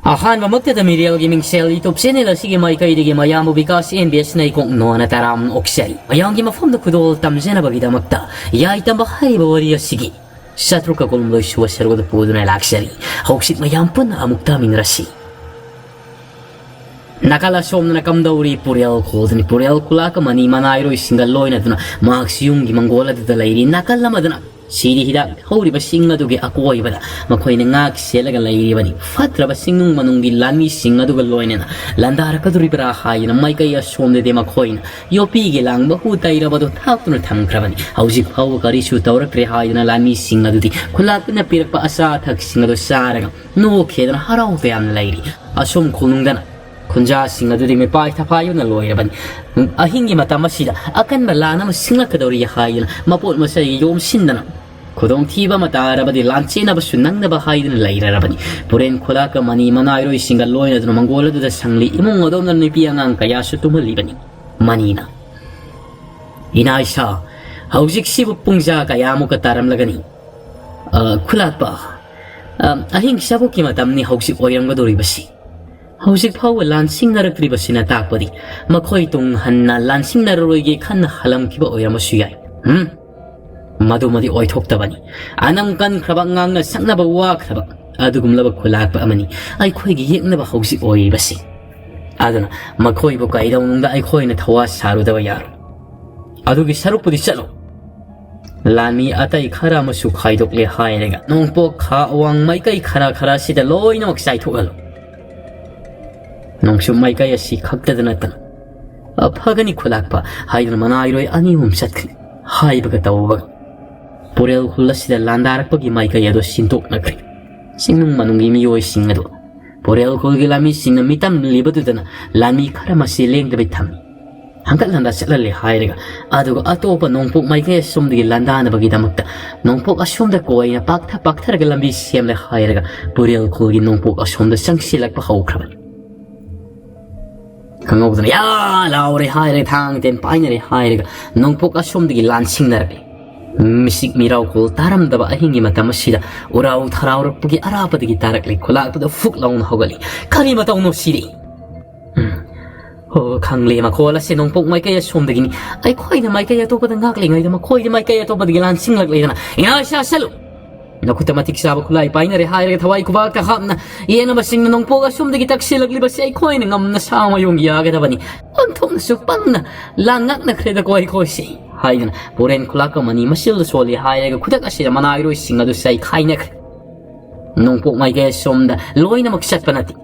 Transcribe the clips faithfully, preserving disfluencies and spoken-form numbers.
ꯑꯍꯥꯟꯕꯃꯛꯇꯗ ꯃꯤꯔꯦꯜꯒꯤ ꯃꯤꯡꯁꯦꯜ YouTube channel ꯑꯁꯤꯒꯤ ꯃꯥꯏꯀꯩꯗꯒꯤ ꯃꯌꯥꯝꯕꯨ ꯕꯤꯀꯥꯁ ꯑꯦꯝ ꯕꯤ ꯑꯦꯁꯅ ꯏꯀꯣꯛ ꯅꯣꯅ ꯇꯔꯥꯝꯅ ꯑꯣꯛꯆꯔꯤ꯫ ꯃꯌꯥꯝꯒꯤ ꯃꯐꯝꯗ ꯈꯨꯗꯣꯜ ꯇꯝꯖꯅꯕꯒꯤꯗꯃꯛꯇ ꯌꯥꯏꯇꯝꯕ ꯍꯥꯏꯔꯤꯕ ꯋꯥꯔꯤ ꯑꯁꯤꯒꯤ ꯆꯥꯇ꯭ꯔꯨꯛꯀ ꯀꯨꯟꯍꯨꯝꯗꯣꯏ ꯁꯨꯕ ꯁꯔꯨꯛ ꯑꯗꯨ ꯄꯨꯗꯨꯅ ꯂꯥꯛꯆꯔꯤ꯫ ꯍꯧꯖꯤꯛ ꯃꯌꯥꯝ ꯄꯨꯟꯅ ꯑꯃꯨꯛ ꯇꯥꯃꯤꯟꯅꯔꯁꯤ꯫ ꯅꯥꯀꯜ ꯑꯁꯣꯝꯗꯅ ꯀꯝꯗꯧꯔꯤ? ꯄꯨꯔꯦꯜ ꯈꯨꯜꯗꯅꯤ꯫ ꯄꯨꯔꯦꯜ ꯈꯨꯂꯥꯛꯀ ꯃꯅꯤ ꯃꯅꯥꯏꯔꯣꯏꯁꯤꯡꯒ ꯂꯣꯏꯅꯗꯨꯅ ꯃꯍꯥꯛꯁꯨ ꯌꯨꯝꯒꯤ ꯃꯪꯒꯣꯜ ꯑꯗꯨꯗ ꯂꯩꯔꯤ꯫ ꯅꯥꯀꯜ ꯑꯃꯗꯅ ꯁꯤꯔꯤ ꯍꯤꯗꯥꯛ ꯍꯧꯔꯤꯕꯁꯤꯡ ꯑꯗꯨꯒꯤ ꯑꯀꯣꯏꯕꯗ ꯃꯈꯣꯏꯅ ꯉꯥꯛ ꯁꯦꯠꯂꯒ ꯂꯩꯔꯤꯕꯅꯤ꯫ ꯐꯠꯇ꯭ꯔꯕ ꯁꯤꯡꯅꯨꯡ ꯃꯅꯨꯡꯒꯤ ꯂꯥꯟꯃꯤꯁꯤꯡ ꯑꯗꯨꯒ ꯂꯣꯏꯅꯅ ꯂꯥꯟꯗꯥꯔꯛꯀꯗꯧꯔꯤꯕ꯭ꯔꯥ ꯍꯥꯏꯗꯨꯅ ꯃꯥꯏꯀꯩ ꯑꯁꯣꯝꯗꯗꯤ ꯃꯈꯣꯏꯅ ꯌꯣꯄꯤꯒꯤ ꯂꯥꯡꯕ ꯍꯨ ꯇꯩꯔꯕꯗꯨ ꯊꯥꯛꯇꯨꯅ ꯊꯝꯈ꯭ꯔꯕꯅꯤ꯫ ꯍꯧꯖꯤꯛ ꯐꯥꯎꯕ ꯀꯔꯤꯁꯨ ꯇꯧꯔꯛꯇ꯭ꯔꯦ ꯍꯥꯏꯗꯨꯅ ꯂꯥꯟꯃꯤꯁꯤꯡ ꯑꯗꯨꯗꯤ ꯈꯨꯂꯥꯛꯄꯅ ꯄꯤꯔꯛꯄ ꯑꯆꯥ ꯑꯊꯛꯁꯤꯡ ꯑꯗꯨ ꯆꯥꯔꯒ ꯅꯣꯛꯈꯤꯗꯅ ꯍꯔꯥꯎ ꯇꯌꯥꯝꯅ ꯂꯩꯔꯤ꯫ ꯑꯁꯣꯝ ꯈꯣꯡꯅꯨꯡꯗꯅ ꯈꯨꯟꯖꯥꯁꯤꯡ ꯑꯗꯨꯗꯤ ꯃꯤꯄꯥꯏ ꯊꯐꯥꯏꯕꯅ ꯂꯣꯏꯔꯕꯅꯤ꯫ ꯑꯍꯤꯡꯒꯤ ꯃꯇꯝ ꯑꯁꯤꯗ ꯑꯀꯟꯕ ꯂꯥꯟ ꯑꯃ ꯁꯤꯡꯂꯛꯀꯗꯧꯔꯤ ꯍꯥꯏꯗꯨꯅ ꯃꯄꯣꯠ ꯃꯆꯩ ꯌꯣꯝꯁꯤꯟꯗꯅ ꯈꯨꯗꯣꯡꯊꯤꯕ ꯑꯃ ꯇꯥꯔꯕꯗꯤ ꯂꯥꯟ ꯆꯦꯟꯅꯕꯁꯨ ꯅꯪꯅꯕ ꯍꯥꯏꯗꯨꯅ ꯂꯩꯔꯔꯕꯅꯤ꯫ ꯄꯨꯔꯦꯟ ꯈꯨꯂꯥꯛꯀ ꯃꯅꯤ ꯃꯅꯥꯏꯔꯣꯏꯁꯤꯡꯒ ꯂꯣꯏꯅꯗꯨꯅ ꯃꯪꯒꯣꯜ ꯑꯗꯨꯗ ꯁꯪꯂꯤ꯫ ꯏꯃꯨꯡ ꯑꯗꯣꯝꯗ ꯅꯨꯄꯤ ꯑꯉꯥꯡ ꯀꯌꯥꯁꯨ ꯇꯨꯝꯍꯜꯂꯤꯕꯅꯤ꯫ ꯃꯅꯤꯅ, "ꯏꯅꯥ ꯏꯁꯥ, ꯍꯧꯖꯤꯛꯁꯤꯕꯨ ꯄꯨꯡꯖꯥ ꯀꯌꯥꯃꯨꯛꯀ ꯇꯥꯔꯝꯂꯒꯅꯤ?" "ꯑ, ꯈꯨꯂꯥꯛꯄ, ꯑ, ꯑꯍꯤꯡ ꯆꯥꯕꯣꯛꯀꯤ ꯃꯇꯝꯅꯤ ꯍꯧꯖꯤꯛ ꯑꯣꯏꯔꯝꯒꯗꯧꯔꯤꯕꯁꯤ꯫ ꯍꯧꯖꯤꯛ ꯐꯥꯎꯕ ꯂꯥꯟꯁꯤꯡꯅꯔꯛꯇ꯭ꯔꯤꯕꯁꯤꯅ ꯇꯥꯛꯄꯗꯤ ꯃꯈꯣꯏ ꯇꯨꯡ ꯍꯟꯅ ꯂꯥꯟꯁꯤꯡꯅꯔꯔꯣꯏꯒꯦ ꯈꯟꯅ ꯍꯜꯂꯝꯈꯤꯕ ꯑꯣꯏꯔꯝꯕꯁꯨ ꯌꯥꯏ꯫ ꯍꯨꯝ? ꯃꯗꯨꯃꯗꯤ ꯑꯣꯏꯊꯣꯛꯇꯕꯅꯤ꯫ ꯑꯅꯝ ꯀꯟꯈ꯭ꯔꯕ, ꯉꯥꯡꯅ ꯁꯛꯅꯕ ꯋꯥꯈ꯭ꯔꯕ ꯑꯗꯨꯒꯨꯝꯂꯕ ꯈꯨꯂꯥꯛꯄ ꯑꯃꯅꯤ ꯑꯩꯈꯣꯏꯒꯤ ꯌꯦꯛꯅꯕ ꯍꯧꯖꯤꯛ ꯑꯣꯏꯔꯤꯕꯁꯤ꯫ ꯑꯗꯨꯅ ꯃꯈꯣꯏꯕꯨ ꯀꯩꯗꯧꯅꯨꯡꯗ ꯑꯩꯈꯣꯏꯅ ꯊꯋꯥ ꯁꯥꯔꯨꯗꯕ ꯌꯥꯔꯣꯏ꯫ ꯑꯗꯨꯒꯤ ꯁꯔꯨꯛꯄꯨꯗꯤ ꯆꯠꯂꯣ꯫ ꯂꯥꯟꯃꯤ ꯑꯇꯩ ꯈꯔ ꯑꯃꯁꯨ ꯈꯥꯏꯗꯣꯛꯂꯦ ꯍꯥꯏꯔꯒ ꯅꯣꯡꯄꯣꯛ ꯈꯥ ꯑꯋꯥꯡ ꯃꯥꯏꯀꯩ ꯈꯔ ꯈꯔ ꯑꯁꯤꯗ ꯂꯣꯏꯅꯃꯛ ꯆꯥꯏꯊꯣꯛꯍꯜꯂꯨ꯫ ꯅꯣꯡꯆꯨꯞ ꯃꯥꯏꯀꯩ ꯑꯁꯤ ꯈꯛꯇꯗ ꯅꯠꯇꯅ, ꯑ, ꯐꯒꯅꯤ ꯈꯨꯂꯥꯛꯄ" ꯍꯥꯏꯗꯨꯅ ꯃꯅꯥꯏꯔꯣꯏ ꯑꯅꯤ ꯑꯍꯨꯝ ꯆꯠꯈ꯭ꯔꯦ꯫ ꯍꯥꯏꯕꯒ ꯇꯧꯕꯒ ꯄꯨꯔꯦꯜ ꯈꯨꯜ ꯑꯁꯤꯗ ꯂꯥꯟꯗꯥꯔꯛꯄꯒꯤ ꯃꯥꯏꯀꯩ ꯑꯗꯨ ꯁꯤꯟꯗꯣꯛꯅꯈ꯭ꯔꯦ꯫ ꯆꯤꯡꯅꯨꯡ ꯃꯅꯨꯡꯒꯤ ꯃꯤꯑꯣꯏꯁꯤꯡ ꯑꯗꯨ ꯄꯨꯔꯦꯜ ꯈꯨꯜꯒꯤ ꯂꯥꯟꯃꯤꯁꯤꯡꯅ ꯃꯤꯇꯝꯂꯤꯕꯗꯨꯗꯅ ꯂꯥꯟꯃꯤ ꯈꯔ ꯃꯁꯤ ꯂꯦꯡꯗꯕꯤ ꯊꯝꯃꯤ꯫ ꯍꯪꯒꯠ ꯍꯟꯗ ꯆꯠꯍꯜꯂꯦ ꯍꯥꯏꯔꯒ, ꯑꯗꯨꯒ ꯑꯇꯣꯞꯄ ꯅꯣꯡꯄꯣꯛ ꯃꯥꯏꯀꯩ ꯑꯁꯣꯝꯗꯒꯤ ꯂꯥꯟꯗꯥꯅꯕꯒꯤꯗꯃꯛꯇ ꯅꯣꯡꯄꯣꯛ ꯑꯁꯣꯝꯗ ꯀꯣꯏꯅ ꯄꯥꯛꯊ ꯄꯥꯛꯊꯔꯒ ꯂꯝꯕꯤ ꯁꯦꯝꯂꯦ ꯍꯥꯏꯔꯒ ꯄꯨꯔꯦꯜ ꯈꯨꯜꯒꯤ ꯅꯣꯡꯄꯣꯛ ꯑꯁꯣꯝꯗ ꯆꯪꯁꯤꯜꯂꯛꯄ ꯍꯧꯈ꯭ꯔꯕꯅꯤ꯫ ꯈꯪꯍꯧꯗꯅ "ꯌꯥ!" ꯂꯥꯎꯔꯦ ꯍꯥꯏꯔꯒ, ꯊꯥꯡ ꯇꯦꯟ ꯄꯥꯏꯅꯔꯦ ꯍꯥꯏꯔꯒ ꯅꯣꯡꯄꯣꯛ ꯑꯁꯣꯝꯗꯒꯤ ꯂꯥꯟꯁꯤꯡꯅꯔꯛꯂꯦ꯫ ꯃꯤꯁꯤꯛ ꯃꯤꯔꯥꯎꯈꯣꯜ ꯇꯥꯔꯝꯗꯕ ꯑꯍꯤꯡꯒꯤ ꯃꯇꯝ ꯑꯁꯤꯗ ꯎꯔꯥꯎ ꯊꯔꯥꯎꯔꯛꯄꯒꯤ ꯑꯔꯥꯞꯄꯗꯒꯤ ꯇꯥꯔꯛꯂꯤ꯫ ꯈꯨꯂꯥꯛꯇꯨꯗ ꯐꯨꯛ ꯂꯥꯎꯅ ꯍꯧꯒꯠꯂꯤ꯫ "ꯀꯔꯤ ꯃꯇꯧꯅꯣ ꯁꯤꯗꯤ?" ꯎꯝ꯫ "ꯑꯣ, ꯈꯪꯂꯦ, ꯃꯈꯣꯜ ꯑꯁꯤ ꯅꯣꯡꯄꯣꯛ ꯃꯥꯏꯀꯩ ꯑꯁꯣꯝꯗꯒꯤꯅꯤ꯫ ꯑꯩꯈꯣꯏꯅ ꯃꯥꯏꯀꯩ ꯑꯇꯣꯞꯄꯗ ꯉꯥꯛꯂꯤꯉꯩꯗ ꯃꯈꯣꯏꯗꯤ ꯃꯥꯏꯀꯩ ꯑꯇꯣꯞꯄꯗꯒꯤ ꯂꯥꯟꯁꯤꯡꯂꯛꯂꯦꯗꯅ꯫ ꯏꯅꯥ ꯁꯥꯁꯜꯂꯨ! ꯅꯈꯨꯠꯇ ꯃꯇꯤꯛ ꯆꯥꯕ ꯈꯨꯠꯂꯥꯏ ꯄꯥꯏꯅꯔꯦ ꯍꯥꯏꯔꯒ ꯊꯋꯥꯏ ꯈꯨꯕꯥꯛꯇ ꯍꯥꯞꯅ ꯌꯦꯡꯅꯕꯁꯤꯡꯅ ꯅꯣꯡꯄꯣꯛ ꯑꯁꯣꯝꯗꯒꯤ ꯇꯛꯁꯤꯜꯂꯛꯂꯤꯕꯁꯤ ꯑꯩꯈꯣꯏꯅ ꯉꯝꯅ ꯁꯥ ꯃꯌꯣꯡ ꯌꯥꯒꯗꯕꯅꯤ꯫ ꯑꯣꯟꯊꯣꯛꯅꯁꯨ ꯄꯪꯅ ꯂꯥꯡꯉꯛꯅꯈ꯭ꯔꯦꯗꯀꯣ ꯑꯩꯈꯣꯏꯁꯤ," ꯍꯥꯏꯗꯨꯅ ꯄꯨꯔꯦꯟ ꯈꯨꯂꯥꯛꯄ ꯃꯅꯤ ꯃꯁꯤꯜꯗ ꯁꯣꯜꯂꯤ ꯍꯥꯏꯔꯒ ꯈꯨꯗꯛ ꯑꯁꯤꯗ ꯃꯅꯥꯏꯔꯣꯏꯁꯤꯡ ꯑꯗꯨ ꯆꯩꯈꯥꯏꯅꯈ꯭ꯔꯦ꯫ ꯅꯣꯡꯄꯣꯛ ꯃꯥꯏꯀꯩ ꯑꯁꯣꯝꯗ ꯂꯣꯏꯅꯃꯛ ꯆꯠꯄ ꯅꯠꯇꯦ꯫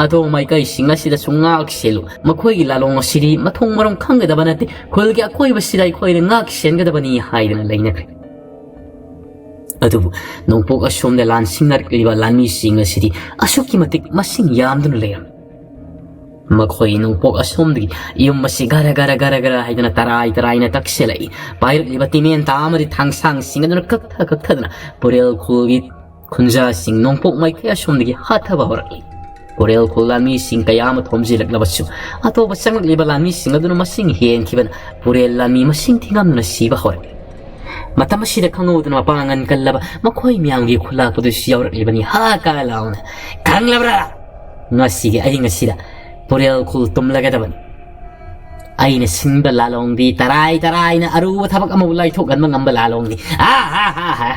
ꯑꯗꯣ ꯃꯥꯏꯀꯩꯁꯤꯡ ꯑꯁꯤꯗꯁꯨ ꯉꯥꯛ ꯁꯦꯜꯂꯨ꯫ ꯃꯈꯣꯏꯒꯤ ꯂꯥꯂꯣꯡ ꯑꯁꯤꯗꯤ ꯃꯊꯣꯡ ꯃꯔꯝ ꯈꯪꯒꯗꯕ ꯅꯠꯇꯦ꯫ ꯈꯨꯜꯒꯤ ꯑꯀꯣꯏꯕꯁꯤꯗ ꯑꯩꯈꯣꯏꯅ ꯉꯥꯛ ꯁꯦꯟꯒꯗꯕꯅꯤ ꯍꯥꯏꯗꯨꯅ ꯂꯩꯅꯈ꯭ꯔꯦ꯫ ꯑꯗꯨꯕꯨ ꯅꯣꯡꯄꯣꯛ ꯑꯁꯣꯝꯗ ꯂꯥꯟꯁꯤꯡꯅꯔꯛꯂꯤꯕ ꯂꯥꯟꯃꯤꯁꯤꯡ ꯑꯁꯤꯗꯤ ꯑꯁꯨꯛꯀꯤ ꯃꯇꯤꯛ ꯃꯁꯤꯡ ꯌꯥꯝꯗꯨꯅ ꯂꯩꯔꯝꯃꯤ꯫ ꯃꯈꯣꯏ ꯅꯣꯡꯄꯣꯛ ꯑꯁꯣꯝꯗꯒꯤ ꯌꯨꯝ ꯑꯁꯤ ꯒꯔ ꯒꯔ ꯒꯔ ꯒꯔ ꯍꯥꯏꯗꯅ ꯇꯔꯥꯏ ꯇꯔꯥꯏꯅ ꯇꯛꯁꯤꯜꯂꯛꯏ꯫ ꯄꯥꯏꯔꯛꯂꯤꯕ ꯇꯤꯃꯦꯟꯇꯥ ꯑꯃꯗꯤ ꯊꯥꯡꯁꯥꯡꯁꯤꯡ ꯑꯗꯨꯅ ꯀꯛꯊ ꯀꯛꯊꯗꯨꯅ ꯄꯨꯔꯦꯜ ꯈꯨꯜꯒꯤ ꯈꯨꯟꯖꯥꯁꯤꯡ ꯅꯣꯡꯄꯣꯛ ꯃꯥꯏꯀꯩ ꯑꯁꯣꯝꯗꯒꯤ ꯍꯥꯊꯕ ꯍꯧꯔꯛꯂꯤ꯫ ꯄꯨꯔꯦꯜ ꯈꯨꯜ ꯂꯥꯟꯃꯤꯁꯤꯡ ꯀꯌꯥ ꯑꯃ ꯊꯣꯝꯖꯤꯜꯂꯛꯂꯕꯁꯨ ꯑꯇꯣꯞꯄ ꯆꯪꯂꯛꯂꯤꯕ ꯂꯥꯟꯃꯤꯁꯤꯡ ꯑꯗꯨꯅ ꯃꯁꯤꯡ ꯍꯦꯟꯈꯤꯕꯅ ꯄꯨꯔꯦꯜ ꯂꯥꯟꯃꯤ ꯃꯁꯤꯡ ꯊꯤꯉꯝꯗꯨꯅ ꯁꯤꯕ ꯍꯧꯔꯛꯂꯤ꯫ ꯃꯇꯝ ꯑꯁꯤꯗ ꯈꯪꯍꯧꯗꯅ ꯃꯄꯥꯡꯒꯜ ꯀꯜꯂꯕ ꯃꯈꯣꯏ ꯃꯌꯥꯝꯒꯤ ꯈꯨꯂꯥꯛꯄꯗꯨꯁꯨ ꯌꯥꯎꯔꯛꯂꯤꯕꯅꯤ꯫ ꯍꯥ ꯀꯥ ꯂꯥꯎꯅ, "ꯈꯪꯂꯕ꯭ꯔꯥ? ꯉꯁꯤꯒꯤ ꯑꯍꯤꯡ ꯑꯁꯤꯗ ꯄꯨꯔꯦꯜ ꯈꯨꯜ ꯇꯨꯝꯂꯒꯗꯕꯅꯤ꯫ ꯑꯩꯅ ꯁꯤꯟꯕ ꯂꯥꯂꯣꯡꯗꯤ ꯇꯔꯥꯏ ꯇꯔꯥꯏꯅ ꯑꯔꯨꯕ ꯊꯕꯛ ꯑꯃꯕꯨ ꯂꯥꯏꯊꯣꯛꯍꯟꯕ ꯉꯝꯕ ꯂꯥꯂꯣꯡꯅꯤ꯫ ꯍꯥ ꯍꯥ ꯍꯥ ꯍꯥ!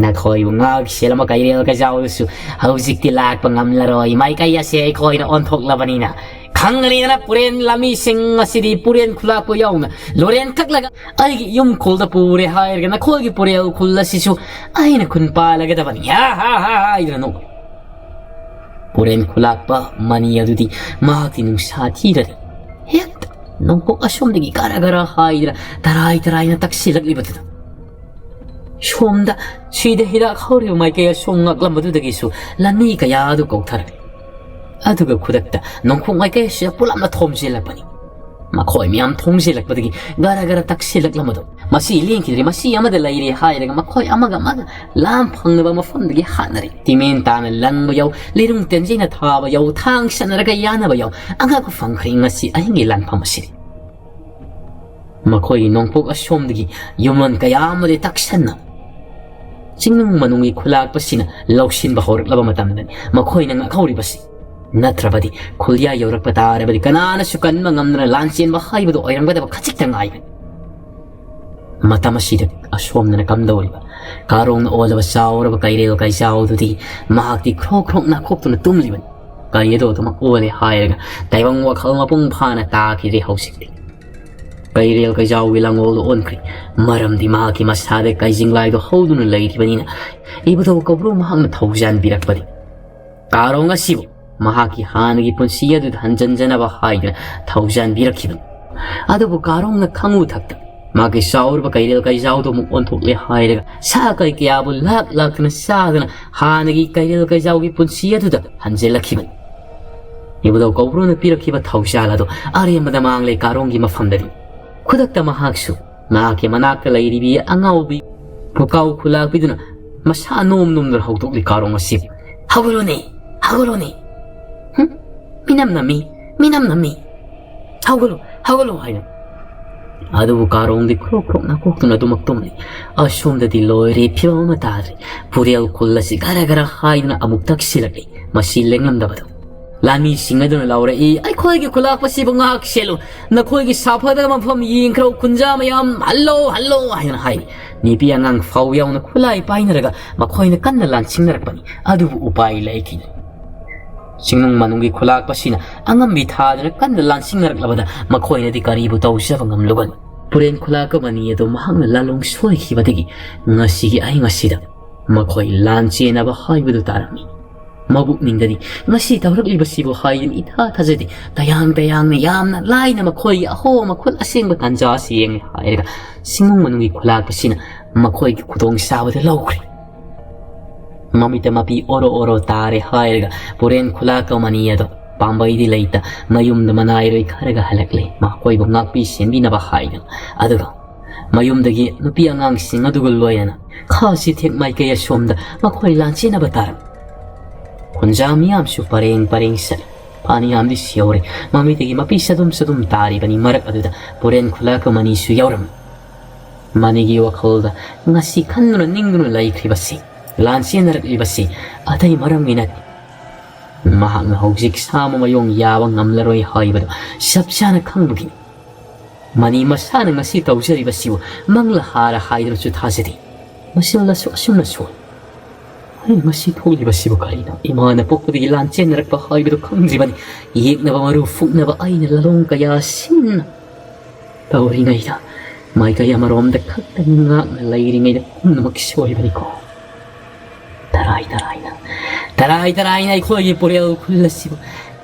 ꯅꯈꯣꯏꯕꯨ ꯉꯥꯛ ꯁꯦꯜꯂꯝꯕ ꯀꯩꯔꯦꯜ ꯀꯩꯖꯥꯎꯗꯨꯁꯨ ꯍꯧꯖꯤꯛꯇꯤ ꯂꯥꯛꯄ ꯉꯝꯂꯔꯣꯏ꯫ ꯃꯥꯏꯀꯩ ꯑꯁꯦ ꯑꯩꯈꯣꯏꯅ ꯑꯣꯟꯊꯣꯛꯂꯕꯅꯤꯅ꯫ ꯈꯪꯒꯅꯤꯗꯅ ꯄꯨꯔꯦꯟ ꯂꯥꯟꯃꯤꯁꯤꯡ ꯑꯁꯤꯗꯤ ꯄꯨꯔꯦꯟ ꯈꯨꯂꯥꯛꯄ ꯌꯥꯎꯅ ꯂꯣꯔꯦꯟ ꯀꯛꯂꯒ ꯑꯩꯒꯤ ꯌꯨꯝ ꯈꯨꯜꯗ ꯄꯨꯔꯦ ꯍꯥꯏꯔꯒ ꯅꯈꯣꯏꯒꯤ ꯄꯨꯔꯦꯜ ꯈꯨꯜ ꯑꯁꯤꯁꯨ ꯑꯩꯅ ꯈꯨꯟ ꯄꯥꯜꯂꯒꯗꯕꯅꯤ꯫ ꯍꯥ ꯍꯥ ꯍꯥ ꯍꯥꯏꯗꯨꯅ ꯅꯣꯛꯏ꯫ ꯄꯨꯔꯦꯟ ꯈꯨꯂꯥꯛꯄ ꯃꯅꯤ ꯑꯗꯨꯗꯤ ꯃꯍꯥꯛꯇꯤ ꯅꯨꯡꯁꯥ ꯊꯤꯔꯔꯦ꯫ ꯍꯦꯛꯇ ꯅꯣꯡꯄꯣꯛ ꯑꯁꯣꯝꯗꯒꯤ ꯒꯔ ꯒꯔ ꯍꯥꯏꯗꯅ ꯇꯔꯥꯏ ꯇꯔꯥꯏꯅ ꯇꯛꯁꯤꯜꯂꯛꯂꯤꯕꯗꯨꯗ ꯁꯣꯝꯗ ꯁꯤꯗ ꯍꯤꯗꯥꯛ ꯍꯧꯔꯤꯕ ꯃꯥꯏꯀꯩ ꯑꯁꯣꯝ ꯉꯛꯂꯝꯕꯗꯨꯗꯒꯤꯁꯨ ꯂꯥꯟꯃꯤ ꯀꯌꯥ ꯑꯗꯨ ꯀꯧꯊꯔꯛꯂꯤ꯫ ꯑꯗꯨꯒ ꯈꯨꯗꯛꯇ ꯅꯣꯡꯄꯣꯛ ꯃꯥꯏꯀꯩ ꯑꯁꯤꯗ ꯄꯨꯂꯞꯅ ꯊꯣꯝꯖꯤꯜꯂꯛꯄꯅꯤ꯫ ꯃꯈꯣꯏ ꯃꯌꯥꯝ ꯊꯣꯝꯖꯤꯜꯂꯛꯄꯗꯒꯤ ꯒꯔ ꯒꯔ ꯇꯛꯁꯤꯜꯂꯛꯂꯝꯕꯗꯨ ꯃꯁꯤ ꯂꯦꯡꯈꯤꯗ꯭ꯔꯦ, ꯃꯁꯤ ꯑꯃꯗ ꯂꯩꯔꯦ ꯍꯥꯏꯔꯒ ꯃꯈꯣꯏ ꯑꯃꯒ ꯑꯃꯒ ꯂꯥꯝ ꯐꯪꯅꯕ ꯃꯐꯝꯗꯒꯤ ꯍꯥꯠꯅꯔꯤ꯫ ꯇꯤꯃꯦꯟ ꯇꯥꯅ ꯂꯪꯕ ꯌꯥꯎ, ꯂꯤꯔꯨꯡ ꯇꯦꯟꯖꯩꯅ ꯊꯥꯕ ꯌꯥꯎ, ꯊꯥꯡ ꯁꯠꯅꯔꯒ ꯌꯥꯅꯕ ꯌꯥꯎ꯫ ꯑꯉꯛꯄ ꯐꯪꯈ꯭ꯔꯦ ꯉꯁꯤ ꯑꯍꯤꯡꯒꯤ ꯂꯥꯟꯐꯝ ꯑꯁꯤꯗꯤ꯫ ꯃꯈꯣꯏꯒꯤ ꯅꯣꯡꯄꯣꯛ ꯑꯁꯣꯝꯗꯒꯤ ꯌꯨꯝꯂꯣꯟ ꯀꯌꯥ ꯑꯃꯗꯤ ꯇꯛꯁꯟꯅ ꯆꯤꯡꯅꯨꯡ ꯃꯅꯨꯡꯒꯤ ꯈꯨꯂꯥꯛꯄꯁꯤꯅ ꯂꯧꯁꯤꯟꯕ ꯍꯧꯔꯛꯂꯕ ꯃꯇꯝꯗꯅꯤ ꯃꯈꯣꯏꯅ ꯉꯛꯍꯧꯔꯤꯕꯁꯤ꯫ ꯅꯠꯇ꯭ꯔꯕꯗꯤ ꯈꯨꯜꯌꯥ ꯌꯧꯔꯛꯄ ꯇꯥꯔꯕꯗꯤ ꯀꯅꯥꯅꯁꯨ ꯀꯟꯕ ꯉꯝꯗꯅ ꯂꯥꯟ ꯆꯦꯟꯕ ꯍꯥꯏꯕꯗꯨ ꯑꯣꯏꯔꯝꯒꯗꯕ ꯈꯖꯤꯛꯇ ꯉꯥꯏꯕꯅꯤ꯫ ꯃꯇꯝ ꯑꯁꯤꯗ ꯑꯁꯣꯝꯗꯅ ꯀꯝꯗꯧꯔꯤꯕ ꯀꯥꯔꯣꯡꯅ ꯑꯣꯜꯂꯕ ꯆꯥꯎꯔꯕ ꯀꯩꯔꯦꯜ ꯀꯩꯖꯥꯎꯗꯨꯗꯤ ꯃꯍꯥꯛꯇꯤ ꯈ꯭ꯔꯣꯛ ꯈ꯭ꯔꯣꯛ ꯅꯥꯈꯣꯛꯇꯨꯅ ꯇꯨꯝꯂꯤꯕꯅꯤ꯫ ꯀꯔꯤ ꯑꯗꯨ ꯑꯗꯨꯃꯛ ꯑꯣꯜꯂꯦ ꯍꯥꯏꯔꯒ ꯇꯥꯏꯕꯪ ꯋꯥꯈꯜ ꯃꯄꯨꯡ ꯐꯥꯅ ꯇꯥꯈꯤꯗ꯭ꯔꯦ ꯍꯧꯖꯤꯛꯇꯤ꯫ ꯀꯩꯔꯦꯜ ꯀꯩꯖꯥꯎꯒꯤ ꯂꯥꯡꯒꯣꯜꯗ ꯑꯣꯟꯈ꯭ꯔꯦ꯫ ꯃꯔꯝꯗꯤ ꯃꯍꯥꯛꯀꯤ ꯃꯁꯥꯗ ꯀꯩꯖꯤꯡꯂꯥꯏꯗꯣ ꯍꯧꯗꯨꯅ ꯂꯩꯔꯤꯕꯅꯤꯅ ꯏꯕꯨꯙꯧ ꯀꯧꯕ꯭ꯔꯨ ꯃꯍꯥꯛꯅ ꯊꯧꯖꯥꯟꯕꯤꯔꯛꯄꯗꯤ ꯀꯥꯔꯣꯡ ꯑꯁꯤꯕꯨ ꯃꯍꯥꯛꯀꯤ ꯍꯥꯟꯅꯒꯤ ꯄꯨꯟꯁꯤ ꯑꯗꯨꯗ ꯍꯟꯖꯤꯟꯖꯅꯕ ꯍꯥꯏꯗꯨꯅ ꯊꯧꯖꯥꯟꯕꯤꯔꯛꯈꯤꯕꯅꯤ꯫ ꯑꯗꯨꯕꯨ ꯀꯥꯔꯣꯡꯅ ꯈꯪꯉꯨ ꯊꯛꯇ ꯃꯥꯒꯤ ꯆꯥꯎꯔꯕ ꯀꯩꯔꯦꯜ ꯀꯩꯖꯥꯎꯗꯨ ꯑꯃꯨꯛ ꯑꯣꯟꯊꯣꯛꯂꯦ ꯍꯥꯏꯔꯒ ꯁꯥ ꯀꯩ ꯀꯌꯥꯕꯨ ꯂꯥꯛ ꯂꯥꯛꯇꯨꯅ ꯆꯥꯗꯨꯅ ꯍꯥꯟꯅꯒꯤ ꯀꯩꯔꯦꯜ ꯀꯩꯖꯥꯎꯒꯤ ꯄꯨꯟꯁꯤ ꯑꯗꯨꯗ ꯍꯟꯖꯤꯜꯂꯛꯈꯤꯕꯅꯤ꯫ ꯏꯕꯨꯙꯧ ꯀꯧꯕ꯭ꯔꯨꯅ ꯄꯤꯔꯛꯈꯤꯕ ꯊꯧꯖꯥꯜ ꯑꯗꯨ ꯑꯔꯦꯝꯕꯗ ꯃꯥꯡꯂꯦ ꯀꯥꯔꯣꯡꯒꯤ ꯃꯐꯝꯗꯗꯤ꯫ ꯈꯨꯗꯛꯇ ꯃꯍꯥꯛꯁꯨ ꯃꯍꯥꯛꯀꯤ ꯃꯅꯥꯛꯇ ꯂꯩꯔꯤꯕꯤ ꯑꯉꯥꯎꯕꯤ ꯄꯨꯀꯥꯎ ꯈꯨꯂꯥꯛꯄꯤꯗꯨꯅ ꯃꯁꯥ ꯅꯣꯝ ꯅꯣꯝꯗꯨꯅ ꯍꯧꯗꯣꯛꯂꯤ ꯀꯥꯔꯣꯡ ꯑꯁꯤꯕꯨ꯫ "ꯍꯧꯒꯠꯂꯣꯅꯦ, ꯍꯧꯒꯠꯂꯣꯅꯦ꯫ ꯍꯨꯝ? ꯃꯤꯅꯝ ꯅꯝꯃꯤ, ꯃꯤꯅꯝ ꯅꯝꯃꯤ꯫ ꯍꯧꯒꯠꯂꯣ, ꯍꯧꯒꯠꯂꯣ" ꯍꯥꯏꯅ꯫ ꯑꯗꯨꯕꯨ ꯀꯥꯔꯣꯡꯗꯤ ꯈ꯭ꯔꯣꯛ ꯈ꯭ꯔꯣꯛ ꯅꯥꯀꯣꯛꯇꯨꯅ ꯑꯗꯨꯃꯛ ꯇꯨꯝꯂꯤ꯫ ꯑꯁꯣꯝꯗꯗꯤ ꯂꯣꯏꯔꯦ, ꯐꯤꯕꯝ ꯑꯃ ꯇꯥꯗ꯭ꯔꯦ꯫ ꯄꯨꯔꯦꯜ ꯈꯨꯜ ꯑꯁꯤ ꯒꯔ ꯒꯔ ꯍꯥꯏꯗꯨꯅ ꯑꯃꯨꯛ ꯇꯛꯁꯤꯜꯂꯛꯂꯤ꯫ ꯃꯁꯤ ꯂꯦꯡꯂꯝꯗꯕꯗꯨ꯫ ꯂꯥꯟꯃꯤꯁꯤꯡ ꯑꯗꯨꯅ ꯂꯥꯎꯔꯛꯏ, "ꯑꯩꯈꯣꯏꯒꯤ ꯈꯨꯂꯥꯛꯄꯁꯤꯕꯨ ꯉꯥꯛ ꯁꯦꯜꯂꯨ꯫ ꯅꯈꯣꯏꯒꯤ ꯁꯥꯐꯗꯕ ꯃꯐꯝ ꯌꯦꯡꯈ꯭ꯔꯣ, ꯈꯨꯟꯖꯥ ꯃꯌꯥꯝ, ꯍꯜꯂꯣ, ꯍꯜꯂꯣ" ꯍꯥꯏꯅ ꯍꯥꯏ꯫ ꯅꯨꯄꯤ ꯑꯉꯥꯡ ꯐꯥꯎ ꯌꯥꯎꯅ ꯈꯨꯠꯂꯥꯏ ꯄꯥꯏꯅꯔꯒ ꯃꯈꯣꯏꯅ ꯀꯟꯅ ꯂꯥꯟꯁꯤꯡꯅꯔꯛꯄꯅꯤ꯫ ꯑꯗꯨꯕꯨ ꯎꯄꯥꯏ ꯂꯩꯈꯤꯗꯦ꯫ ꯆꯤꯡꯅꯨꯡ ꯃꯅꯨꯡꯒꯤ ꯈꯨꯂꯥꯛꯄꯁꯤꯅ ꯑꯉꯝꯕꯤ ꯊꯥꯗꯅ ꯀꯟꯅ ꯂꯥꯟꯁꯤꯡꯅꯔꯛꯂꯕꯗ ꯃꯈꯣꯏꯅꯗꯤ ꯀꯔꯤꯕꯨ ꯇꯧꯖꯕ ꯉꯝꯂꯨꯒꯅꯤ? ꯄꯨꯔꯦꯟ ꯈꯨꯂꯥꯛꯄ ꯑꯅꯤ ꯑꯗꯨ ꯃꯍꯥꯛꯅ ꯂꯥꯂꯣꯡ ꯁꯣꯏꯈꯤꯕꯗꯒꯤ ꯉꯁꯤꯒꯤ ꯑꯍꯤꯡ ꯑꯁꯤꯗ ꯃꯈꯣꯏ ꯂꯥꯟ ꯆꯦꯟꯅꯕ ꯍꯥꯏꯕꯗꯨ ꯇꯥꯔꯝꯃꯤ꯫ ꯃꯕꯨꯛꯅꯤꯡꯗꯗꯤ ꯉꯁꯤ ꯇꯧꯔꯛꯂꯤꯕꯁꯤꯕꯨ ꯍꯥꯏꯗꯨꯅ ꯏꯊꯥ ꯊꯥꯖꯗꯦ꯫ ꯇꯌꯥꯡ ꯇꯌꯥꯡꯅ ꯌꯥꯝꯅ ꯂꯥꯏꯅ ꯃꯈꯣꯏꯒꯤ ꯑꯍꯣ ꯃꯈꯨꯜ ꯑꯁꯦꯡꯕ ꯇꯥꯟꯖꯥ ꯑꯁꯤ ꯌꯦꯡꯂꯦ ꯍꯥꯏꯔꯒ ꯆꯤꯡꯅꯨꯡ ꯃꯅꯨꯡꯒꯤ ꯈꯨꯂꯥꯛꯄꯁꯤꯅ ꯃꯈꯣꯏꯒꯤ ꯈꯨꯗꯣꯡꯆꯥꯕꯗꯨ ꯂꯧꯈ꯭ꯔꯦ꯫ ꯃꯃꯤꯠꯇ ꯃꯄꯤ ꯑꯣꯔꯣ ꯑꯣꯔꯣ ꯇꯥꯔꯦ ꯍꯥꯏꯔꯒ ꯄꯨꯔꯦꯟ ꯈꯨꯂꯥꯛꯄ ꯑꯅꯤ ꯑꯗꯣ ꯄꯥꯝꯕꯩꯗꯤ ꯂꯩꯇ ꯃꯌꯨꯝꯗ ꯃꯅꯥꯏꯔꯣꯏ ꯈꯔꯒ ꯍꯜꯂꯛꯂꯦ, ꯃꯈꯣꯏꯕꯨ ꯉꯥꯛꯄꯤ ꯁꯦꯟꯕꯤꯅꯕ ꯍꯥꯏꯗꯨꯅ꯫ ꯑꯗꯨꯒ ꯃꯌꯨꯝꯗꯒꯤ ꯅꯨꯄꯤ ꯑꯉꯥꯡꯁꯤꯡ ꯑꯗꯨꯒ ꯂꯣꯏꯅꯅ ꯈꯥ ꯆꯤꯊꯦꯛ ꯃꯥꯏꯀꯩ ꯑꯁꯣꯝꯗ ꯃꯈꯣꯏ ꯂꯥꯟꯆꯦꯟꯅꯕ ꯇꯥꯔꯝꯃꯤ꯫ ꯈꯨꯟꯖꯥ ꯃꯤꯌꯥꯝꯁꯨ ꯄꯔꯦꯡ ꯄꯔꯦꯡ ꯆꯠꯂꯤ꯫ ꯑꯅꯤꯌꯥꯝꯗꯤ ꯁꯤꯍꯧꯔꯦ꯫ ꯃꯃꯤꯠꯇꯒꯤ ꯃꯄꯤ ꯆꯗꯨꯝ ꯆꯗꯨꯝ ꯇꯥꯔꯤꯕꯅꯤ꯫ ꯃꯔꯛ ꯑꯗꯨꯗ ꯄꯨꯔꯦꯟ ꯈꯨꯜꯂꯛꯀ ꯃꯅꯤꯁꯨ ꯌꯥꯎꯔꯝꯃꯤ꯫ ꯃꯅꯤꯒꯤ ꯋꯥꯈꯜꯗ ꯉꯁꯤ ꯈꯟꯗꯨꯅ ꯅꯤꯡꯗꯨꯅ ꯂꯩꯈ꯭ꯔꯤꯕꯁꯤ, ꯂꯥꯟ ꯆꯦꯟꯅꯔꯛꯂꯤꯕꯁꯤ ꯑꯇꯩ ꯃꯔꯝꯒꯤ ꯅꯠꯇꯦ꯫ ꯃꯍꯥꯛꯅ ꯍꯧꯖꯤꯛ ꯁꯥꯃ ꯃꯌꯣꯡ ꯌꯥꯕ ꯉꯝꯂꯔꯣꯏ ꯍꯥꯏꯕꯗꯨ ꯆꯞ ꯆꯥꯅ ꯈꯪꯕꯒꯤꯅꯤ꯫ ꯃꯅꯤ ꯃꯁꯥꯅ ꯉꯁꯤ ꯇꯧꯖꯔꯤꯕꯁꯤꯕꯨ ꯃꯪꯂ ꯍꯥꯔ ꯍꯥꯏꯗꯨꯅꯁꯨ ꯊꯥꯖꯗꯦ꯫ ꯃꯁꯤꯜꯂꯁꯨ ꯑꯁꯨꯝꯅ ꯁꯣꯏ꯫ ꯑꯩ ꯃꯁꯤ ꯊꯣꯛꯂꯤꯕꯁꯤꯕꯨ ꯀꯔꯤꯅꯣ? ꯏꯃꯥꯅ ꯄꯣꯛꯄꯗꯒꯤ ꯂꯥꯟ ꯆꯦꯟꯅꯔꯛꯄ ꯍꯥꯏꯕꯗꯨ ꯈꯪꯗ꯭ꯔꯤꯕꯅꯤ꯫ ꯌꯦꯛꯅꯕ ꯃꯔꯨ ꯐꯨꯛꯅꯕ ꯑꯩꯅ ꯂꯂꯣꯡ ꯀꯌꯥ ꯁꯤꯟꯅ ꯇꯧꯔꯤꯉꯩꯗ, ꯃꯥꯏꯀꯩ ꯑꯃꯔꯣꯝꯗ ꯈꯛꯇ ꯉꯥꯛꯅ ꯂꯩꯔꯤꯉꯩꯗ ꯄꯨꯝꯅꯃꯛ ꯁꯣꯏꯕꯅꯤꯀꯣ꯫ ꯇꯔꯥꯏ ꯇꯔꯥꯏꯅ, ꯇꯔꯥꯏ ꯇꯔꯥꯏꯅ ꯑꯩꯈꯣꯏꯒꯤ ꯄꯨꯔꯦꯜ ꯈꯨꯜ ꯑꯁꯤꯕꯨ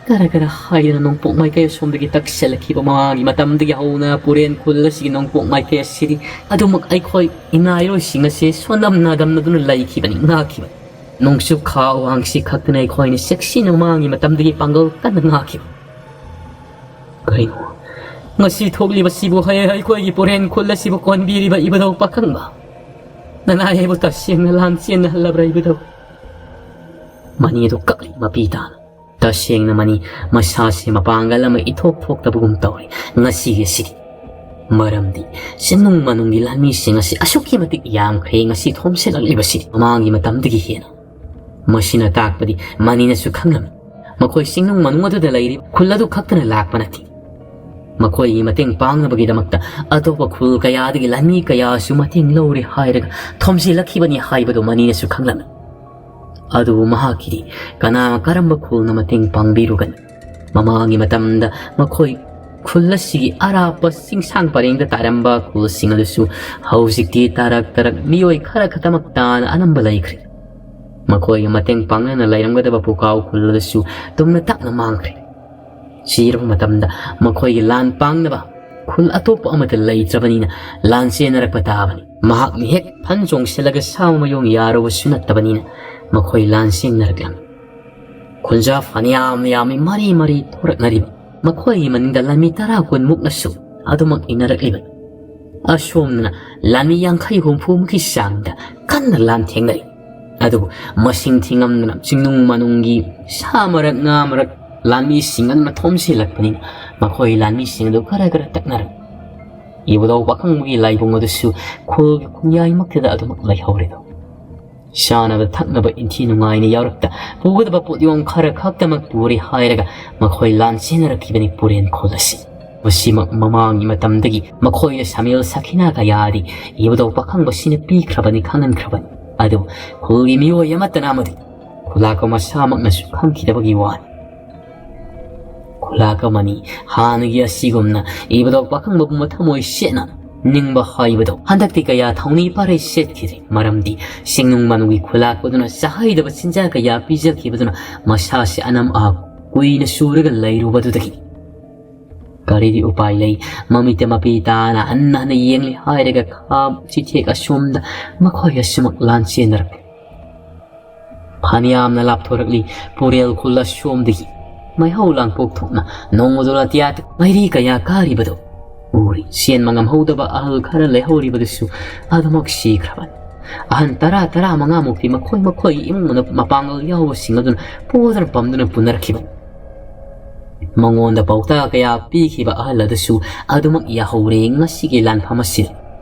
ꯀꯔ ꯀꯔ ꯍꯥꯏꯗꯅ ꯅꯣꯡꯄꯣꯛ ꯃꯥꯏꯀꯩ ꯑꯁꯣꯝꯗꯒꯤ ꯇꯛꯁꯤꯜꯂꯛꯈꯤꯕ ꯃꯃꯥꯡꯒꯤ ꯃꯇꯝꯗꯒꯤ ꯍꯧꯅ ꯄꯨꯔꯦꯟ ꯈꯨꯜ ꯑꯁꯤꯒꯤ ꯅꯣꯡꯄꯣꯛ ꯃꯥꯏꯀꯩ ꯑꯁꯤꯗꯤ ꯑꯗꯨꯃꯛ ꯑꯩꯈꯣꯏ ꯏꯃꯥ ꯏꯔꯣꯏꯁꯤꯡ ꯑꯁꯦ ꯁꯣꯟꯗꯝ ꯅꯥꯗꯝꯅꯗꯨꯅ ꯂꯩꯈꯤꯕꯅꯤ, ꯉꯥꯛꯈꯤꯕꯅꯤ꯫ ꯅꯣꯡꯆꯨꯞ ꯈꯥ ꯋꯥꯡꯁꯤ ꯈꯛꯇꯅ ꯑꯩꯈꯣꯏꯅ ꯆꯦꯛꯁꯤꯟꯅ ꯃꯃꯥꯡꯒꯤ ꯃꯇꯝꯗꯒꯤ ꯄꯥꯡꯒꯜ ꯀꯟꯅ ꯉꯥꯛꯈꯤꯕ꯫ ꯀꯩꯅꯣ ꯉꯁꯤ ꯊꯣꯛꯂꯤꯕꯁꯤꯕꯨ? ꯍꯌꯦꯡ ꯑꯩꯈꯣꯏꯒꯤ ꯄꯨꯔꯦꯟ ꯈꯨꯜ ꯑꯁꯤꯕꯨ ꯀꯣꯟꯕꯤꯔꯤꯕ ꯏꯕꯨꯙꯧ ꯄꯥꯈꯪꯕ, ꯅꯅꯥꯏ ꯑꯩꯕꯨ ꯇꯁꯦꯡꯅ ꯂꯥꯟ ꯆꯦꯟꯅꯍꯜꯂꯕ꯭ꯔꯥ ꯏꯕꯨꯙꯧ? ꯃꯅꯤ ꯑꯗꯨ ꯀꯞꯂꯤ ꯃꯄꯤ ꯇꯥꯅ꯫ ꯇꯁꯦꯡꯅ ꯃꯅꯤ ꯃꯁꯥꯁꯦ ꯃꯄꯥꯡꯒꯜ ꯑꯃ ꯏꯊꯣꯛ ꯊꯣꯛꯇꯕꯒꯨꯝ ꯇꯧꯔꯦ ꯉꯁꯤꯒꯤ ꯑꯁꯤꯗꯤ꯫ ꯃꯔꯝꯗꯤ ꯆꯤꯡꯅꯨꯡ ꯃꯅꯨꯡꯒꯤ ꯂꯥꯟꯃꯤꯁꯤꯡ ꯑꯁꯤ ꯑꯁꯨꯛꯀꯤ ꯃꯇꯤꯛ ꯌꯥꯝꯈ꯭ꯔꯦ ꯉꯁꯤ ꯊꯣꯝꯁꯤꯜꯂꯛꯂꯤꯕꯁꯤꯗꯤ ꯃꯃꯥꯡꯒꯤ ꯃꯇꯝꯗꯒꯤ ꯍꯦꯟꯅ꯫ ꯃꯁꯤꯅ ꯇꯥꯛꯄꯗꯤ ꯃꯅꯤꯅꯁꯨ ꯈꯪꯂꯝꯃꯤ꯫ ꯃꯈꯣꯏ ꯆꯤꯡꯅꯨꯡ ꯃꯅꯨꯡ ꯑꯗꯨꯗ ꯂꯩꯔꯤꯕ ꯈꯨꯜ ꯑꯗꯨ ꯈꯛꯇꯅ ꯂꯥꯛꯄ ꯅꯠꯇꯦ꯫ ꯃꯈꯣꯏꯒꯤ ꯃꯇꯦꯡ ꯄꯥꯡꯅꯕꯒꯤꯗꯃꯛꯇ ꯑꯇꯣꯞꯄ ꯈꯨꯜ ꯀꯌꯥꯗꯒꯤ ꯂꯥꯟꯃꯤ ꯀꯌꯥꯁꯨ ꯃꯇꯦꯡ ꯂꯧꯔꯦ ꯍꯥꯏꯔꯒ ꯊꯣꯝꯖꯤꯜꯂꯛꯈꯤꯕꯅꯤ ꯍꯥꯏꯕꯗꯨ ꯃꯅꯤꯅꯁꯨ ꯈꯪꯂꯝꯃꯤ꯫ ꯑꯗꯨꯕꯨ ꯃꯍꯥꯛꯀꯤꯗꯤ ꯀꯅꯥ ꯀꯔꯝꯕ ꯈꯨꯜꯅ ꯃꯇꯦꯡ ꯄꯥꯡꯕꯤꯔꯨꯒꯅꯤ? ꯃꯃꯥꯡꯒꯤ ꯃꯇꯝꯗ ꯃꯈꯣꯏ ꯈꯨꯜ ꯑꯁꯤꯒꯤ ꯑꯔꯥꯞꯄ ꯆꯤꯡꯁꯥꯡ ꯄꯔꯦꯡꯗ ꯇꯥꯔꯝꯕ ꯈꯨꯜꯁꯤꯡ ꯑꯗꯨꯁꯨ ꯍꯧꯖꯤꯛꯇꯤ ꯇꯔꯛ ꯇꯔꯛ ꯃꯤꯑꯣꯏ ꯈꯔ ꯈꯛꯇꯃꯛ ꯇꯥꯅ ꯑꯅꯝꯕ ꯂꯩꯈ꯭ꯔꯦ꯫ ꯃꯈꯣꯏꯒ ꯃꯇꯦꯡ ꯄꯥꯡꯅꯅ ꯂꯩꯔꯝꯒꯗꯕ ꯄꯨꯀꯥꯎ ꯈꯨꯜ ꯑꯗꯨꯁꯨ ꯇꯨꯝꯅ ꯇꯥꯛꯅ ꯃꯥꯡꯈ꯭ꯔꯦ꯫ ꯆꯤꯔꯕ ꯃꯇꯝꯗ ꯃꯈꯣꯏꯒꯤ ꯂꯥꯟ ꯄꯥꯡꯅꯕ ꯈꯨꯜ ꯑꯇꯣꯞꯄ ꯑꯃꯠꯇ ꯂꯩꯇ꯭ꯔꯕꯅꯤꯅ ꯂꯥꯟ ꯆꯦꯟꯅꯔꯛꯄ ꯇꯥꯕꯅꯤ꯫ ꯃꯍꯥꯛꯅ ꯍꯦꯛ ꯐꯟ ꯆꯣꯡꯁꯤꯜꯂꯒ ꯁꯥ ꯃꯌꯣꯡ ꯌꯥꯔꯨꯕꯁꯨ ꯅꯠꯇꯕꯅꯤꯅ ꯃꯈꯣꯏ ꯂꯥꯟ ꯆꯦꯟꯅꯔꯛꯂꯝꯃꯤ꯫ ꯈꯨꯟꯖꯥ ꯐꯅꯌꯥꯝ ꯌꯥꯝꯃꯤ ꯃꯔꯤ ꯃꯔꯤ ꯊꯣꯔꯛꯅꯔꯤꯕ꯫ ꯃꯈꯣꯏꯒꯤ ꯃꯅꯤꯡꯗ ꯂꯥꯟꯃꯤ ꯇꯔꯥ ꯀꯨꯟꯃꯨꯛꯅꯁꯨ ꯑꯗꯨꯃꯛ ꯏꯟꯅꯔꯛꯂꯤꯕꯅꯤ꯫ ꯑꯁꯣꯝꯗꯅ ꯂꯥꯟꯃꯤ ꯌꯥꯡꯈꯩ ꯍꯨꯝꯐꯨꯃꯨꯛꯀꯤ ꯆꯥꯡꯗ ꯀꯟꯅ ꯂꯥꯟꯊꯦꯡꯅꯔꯤ꯫ ꯑꯗꯨꯕꯨ ꯃꯁꯤꯡ ꯊꯤꯉꯝꯗꯅ ꯆꯤꯡꯅꯨꯡ ꯃꯅꯨꯡꯒꯤ ꯁꯥ ꯃꯔꯛ, ꯉꯥ ꯃꯔꯛ, ꯂꯥꯟꯃꯤꯁꯤꯡ ꯑꯗꯨꯅ ꯊꯣꯝꯖꯤꯜꯂꯛꯄꯅꯤꯅ ꯃꯈꯣꯏ ꯂꯥꯟꯃꯤꯁꯤꯡ ꯑꯗꯨ ꯈꯔ ꯈꯔ ꯇꯛꯅꯔꯝꯃꯤ꯫ ꯏꯕꯨꯙꯧ ꯄꯥꯈꯪꯕꯒꯤ ꯂꯥꯏꯕꯨꯡ ꯑꯗꯨꯁꯨ ꯈꯨꯜꯒꯤ ꯈꯨꯟꯌꯥꯏꯃꯛꯇꯗ ꯑꯗꯨꯃꯛ ꯂꯩꯍꯧꯔꯦꯗꯣ꯫ ꯆꯥꯅꯕ ꯊꯛꯅꯕ ꯏꯟꯊꯤ ꯅꯨꯡꯉꯥꯏꯅ ꯌꯥꯎꯔꯛꯇ, ꯄꯨꯒꯗꯕ ꯄꯣꯠꯌꯣꯝ ꯈꯔ ꯈꯛꯇꯃꯛ ꯄꯨꯔꯦ ꯍꯥꯏꯔꯒ ꯃꯈꯣꯏ ꯂꯥꯟ ꯆꯦꯟꯅꯔꯛꯈꯤꯕꯅꯤ ꯄꯨꯔꯦꯟ ꯈꯨꯜ ꯑꯁꯤ꯫ ꯃꯁꯤꯃꯛ ꯃꯃꯥꯡꯒꯤ ꯃꯇꯝꯗꯒꯤ ꯃꯈꯣꯏꯅ ꯁꯃꯦꯜ ꯁꯈꯤꯅꯥ ꯀꯌꯥꯗꯤ ꯏꯕꯨꯙꯧ ꯄꯥꯈꯪꯕꯁꯤꯅ ꯄꯤꯈ꯭ꯔꯕꯅꯤ, ꯈꯪꯍꯟꯈ꯭ꯔꯕꯅꯤ꯫ ꯑꯗꯨꯕꯨ ꯈꯨꯜꯒꯤ ꯃꯤꯑꯣꯏ ꯑꯃꯠꯇꯅ ꯑꯃꯗꯤ ꯈꯨꯂꯥꯛꯄ ꯃꯁꯥꯃꯛꯅꯁꯨ ꯈꯪꯈꯤꯗꯕꯒꯤ ꯋꯥꯅꯤ꯫ ꯈꯨꯂꯥꯛꯄ ꯑꯃꯅꯤ ꯍꯥꯟꯅꯒꯤ ꯑꯁꯤꯒꯨꯝꯅ ꯏꯕꯨꯙꯧ ꯄꯥꯈꯪꯕꯕꯨ ꯃꯊꯃꯣꯏ ꯁꯦꯠꯅ ꯅꯤꯡꯕ ꯍꯥꯏꯕꯗꯣ ꯍꯟꯗꯛꯇꯤ ꯀꯌꯥ ꯊꯧꯅꯤ ꯄꯥꯔꯩ ꯆꯠꯈꯤꯗ꯭ꯔꯦ꯫ ꯃꯔꯝꯗꯤ ꯁꯤꯡꯅꯨꯡ ꯃꯥꯅꯨꯒꯤ ꯈꯨꯂꯥꯛꯄꯗꯨꯅ ꯆꯥꯍꯩꯗꯕ ꯆꯤꯟꯖꯥꯛ ꯀꯌꯥ ꯄꯤꯖꯈꯤꯕꯗꯨꯅ ꯃꯁꯥꯁꯤ ꯑꯅꯝ ꯑꯍꯥꯛ ꯀꯨꯏꯅ ꯁꯨꯔꯒ ꯂꯩꯔꯨꯕꯗꯨꯗꯒꯤ꯫ ꯀꯔꯤꯗꯤ ꯎꯄꯥꯏ ꯂꯩ? ꯃꯃꯤꯠꯇ ꯃꯄꯤ ꯇꯥꯅ ꯍꯟꯅ ꯍꯟꯅ ꯌꯦꯡꯂꯤ ꯍꯥꯏꯔꯒ ꯈꯥ ꯆꯤꯊꯦꯛ ꯑꯁꯣꯝꯗ ꯃꯈꯣꯏ ꯑꯁꯤꯃꯛ ꯂꯥꯟ ꯆꯦꯟꯅꯔꯛꯂꯤ꯫ ꯐꯅꯌꯥꯝꯅ ꯂꯥꯞꯊꯣꯔꯛꯂꯤ ꯄꯨꯔꯦꯜ ꯈꯨꯜ ꯑꯁꯣꯝꯗꯒꯤ꯫ ꯃꯩꯍꯧ ꯂꯥꯡꯄꯣꯛ ꯊꯣꯛꯅ ꯅꯣꯡꯃꯗꯣ ꯑꯇꯤꯌꯥꯗ ꯃꯩꯔꯤ ꯀꯌꯥ ꯀꯥꯔꯤꯕꯗꯣ ꯎꯔꯤ꯫ ꯆꯦꯟꯕ ꯉꯝꯍꯧꯗꯕ ꯑꯍꯜ ꯈꯔ ꯂꯩꯍꯧꯔꯤꯕꯗꯨꯁꯨ ꯑꯗꯨꯃꯛ ꯁꯤꯈ꯭ꯔꯕꯅꯤ꯫ ꯑꯍꯟ ꯇꯔꯥ, ꯇꯔꯥꯃꯉꯥꯃꯨꯛꯇꯤ ꯃꯈꯣꯏ ꯃꯈꯣꯏꯒꯤ ꯏꯃꯨꯡ ꯃꯅꯨꯡ ꯃꯄꯥꯡꯒꯜ ꯌꯥꯎꯕꯁꯤꯡ ꯑꯗꯨꯅ ꯄꯨꯗꯨꯅ ꯄꯝꯗꯨꯅ ꯄꯨꯅꯔꯛꯈꯤꯕꯅꯤ꯫ ꯃꯉꯣꯟꯗ ꯄꯥꯎꯇꯥꯛ ꯀꯌꯥ ꯄꯤꯈꯤꯕ ꯑꯍꯜ ꯑꯗꯨꯁꯨ ꯑꯗꯨꯃꯛ ꯌꯥꯍꯧꯔꯦ ꯉꯁꯤꯒꯤ ꯂꯥꯟꯐꯝ ꯑꯁꯤꯗ꯫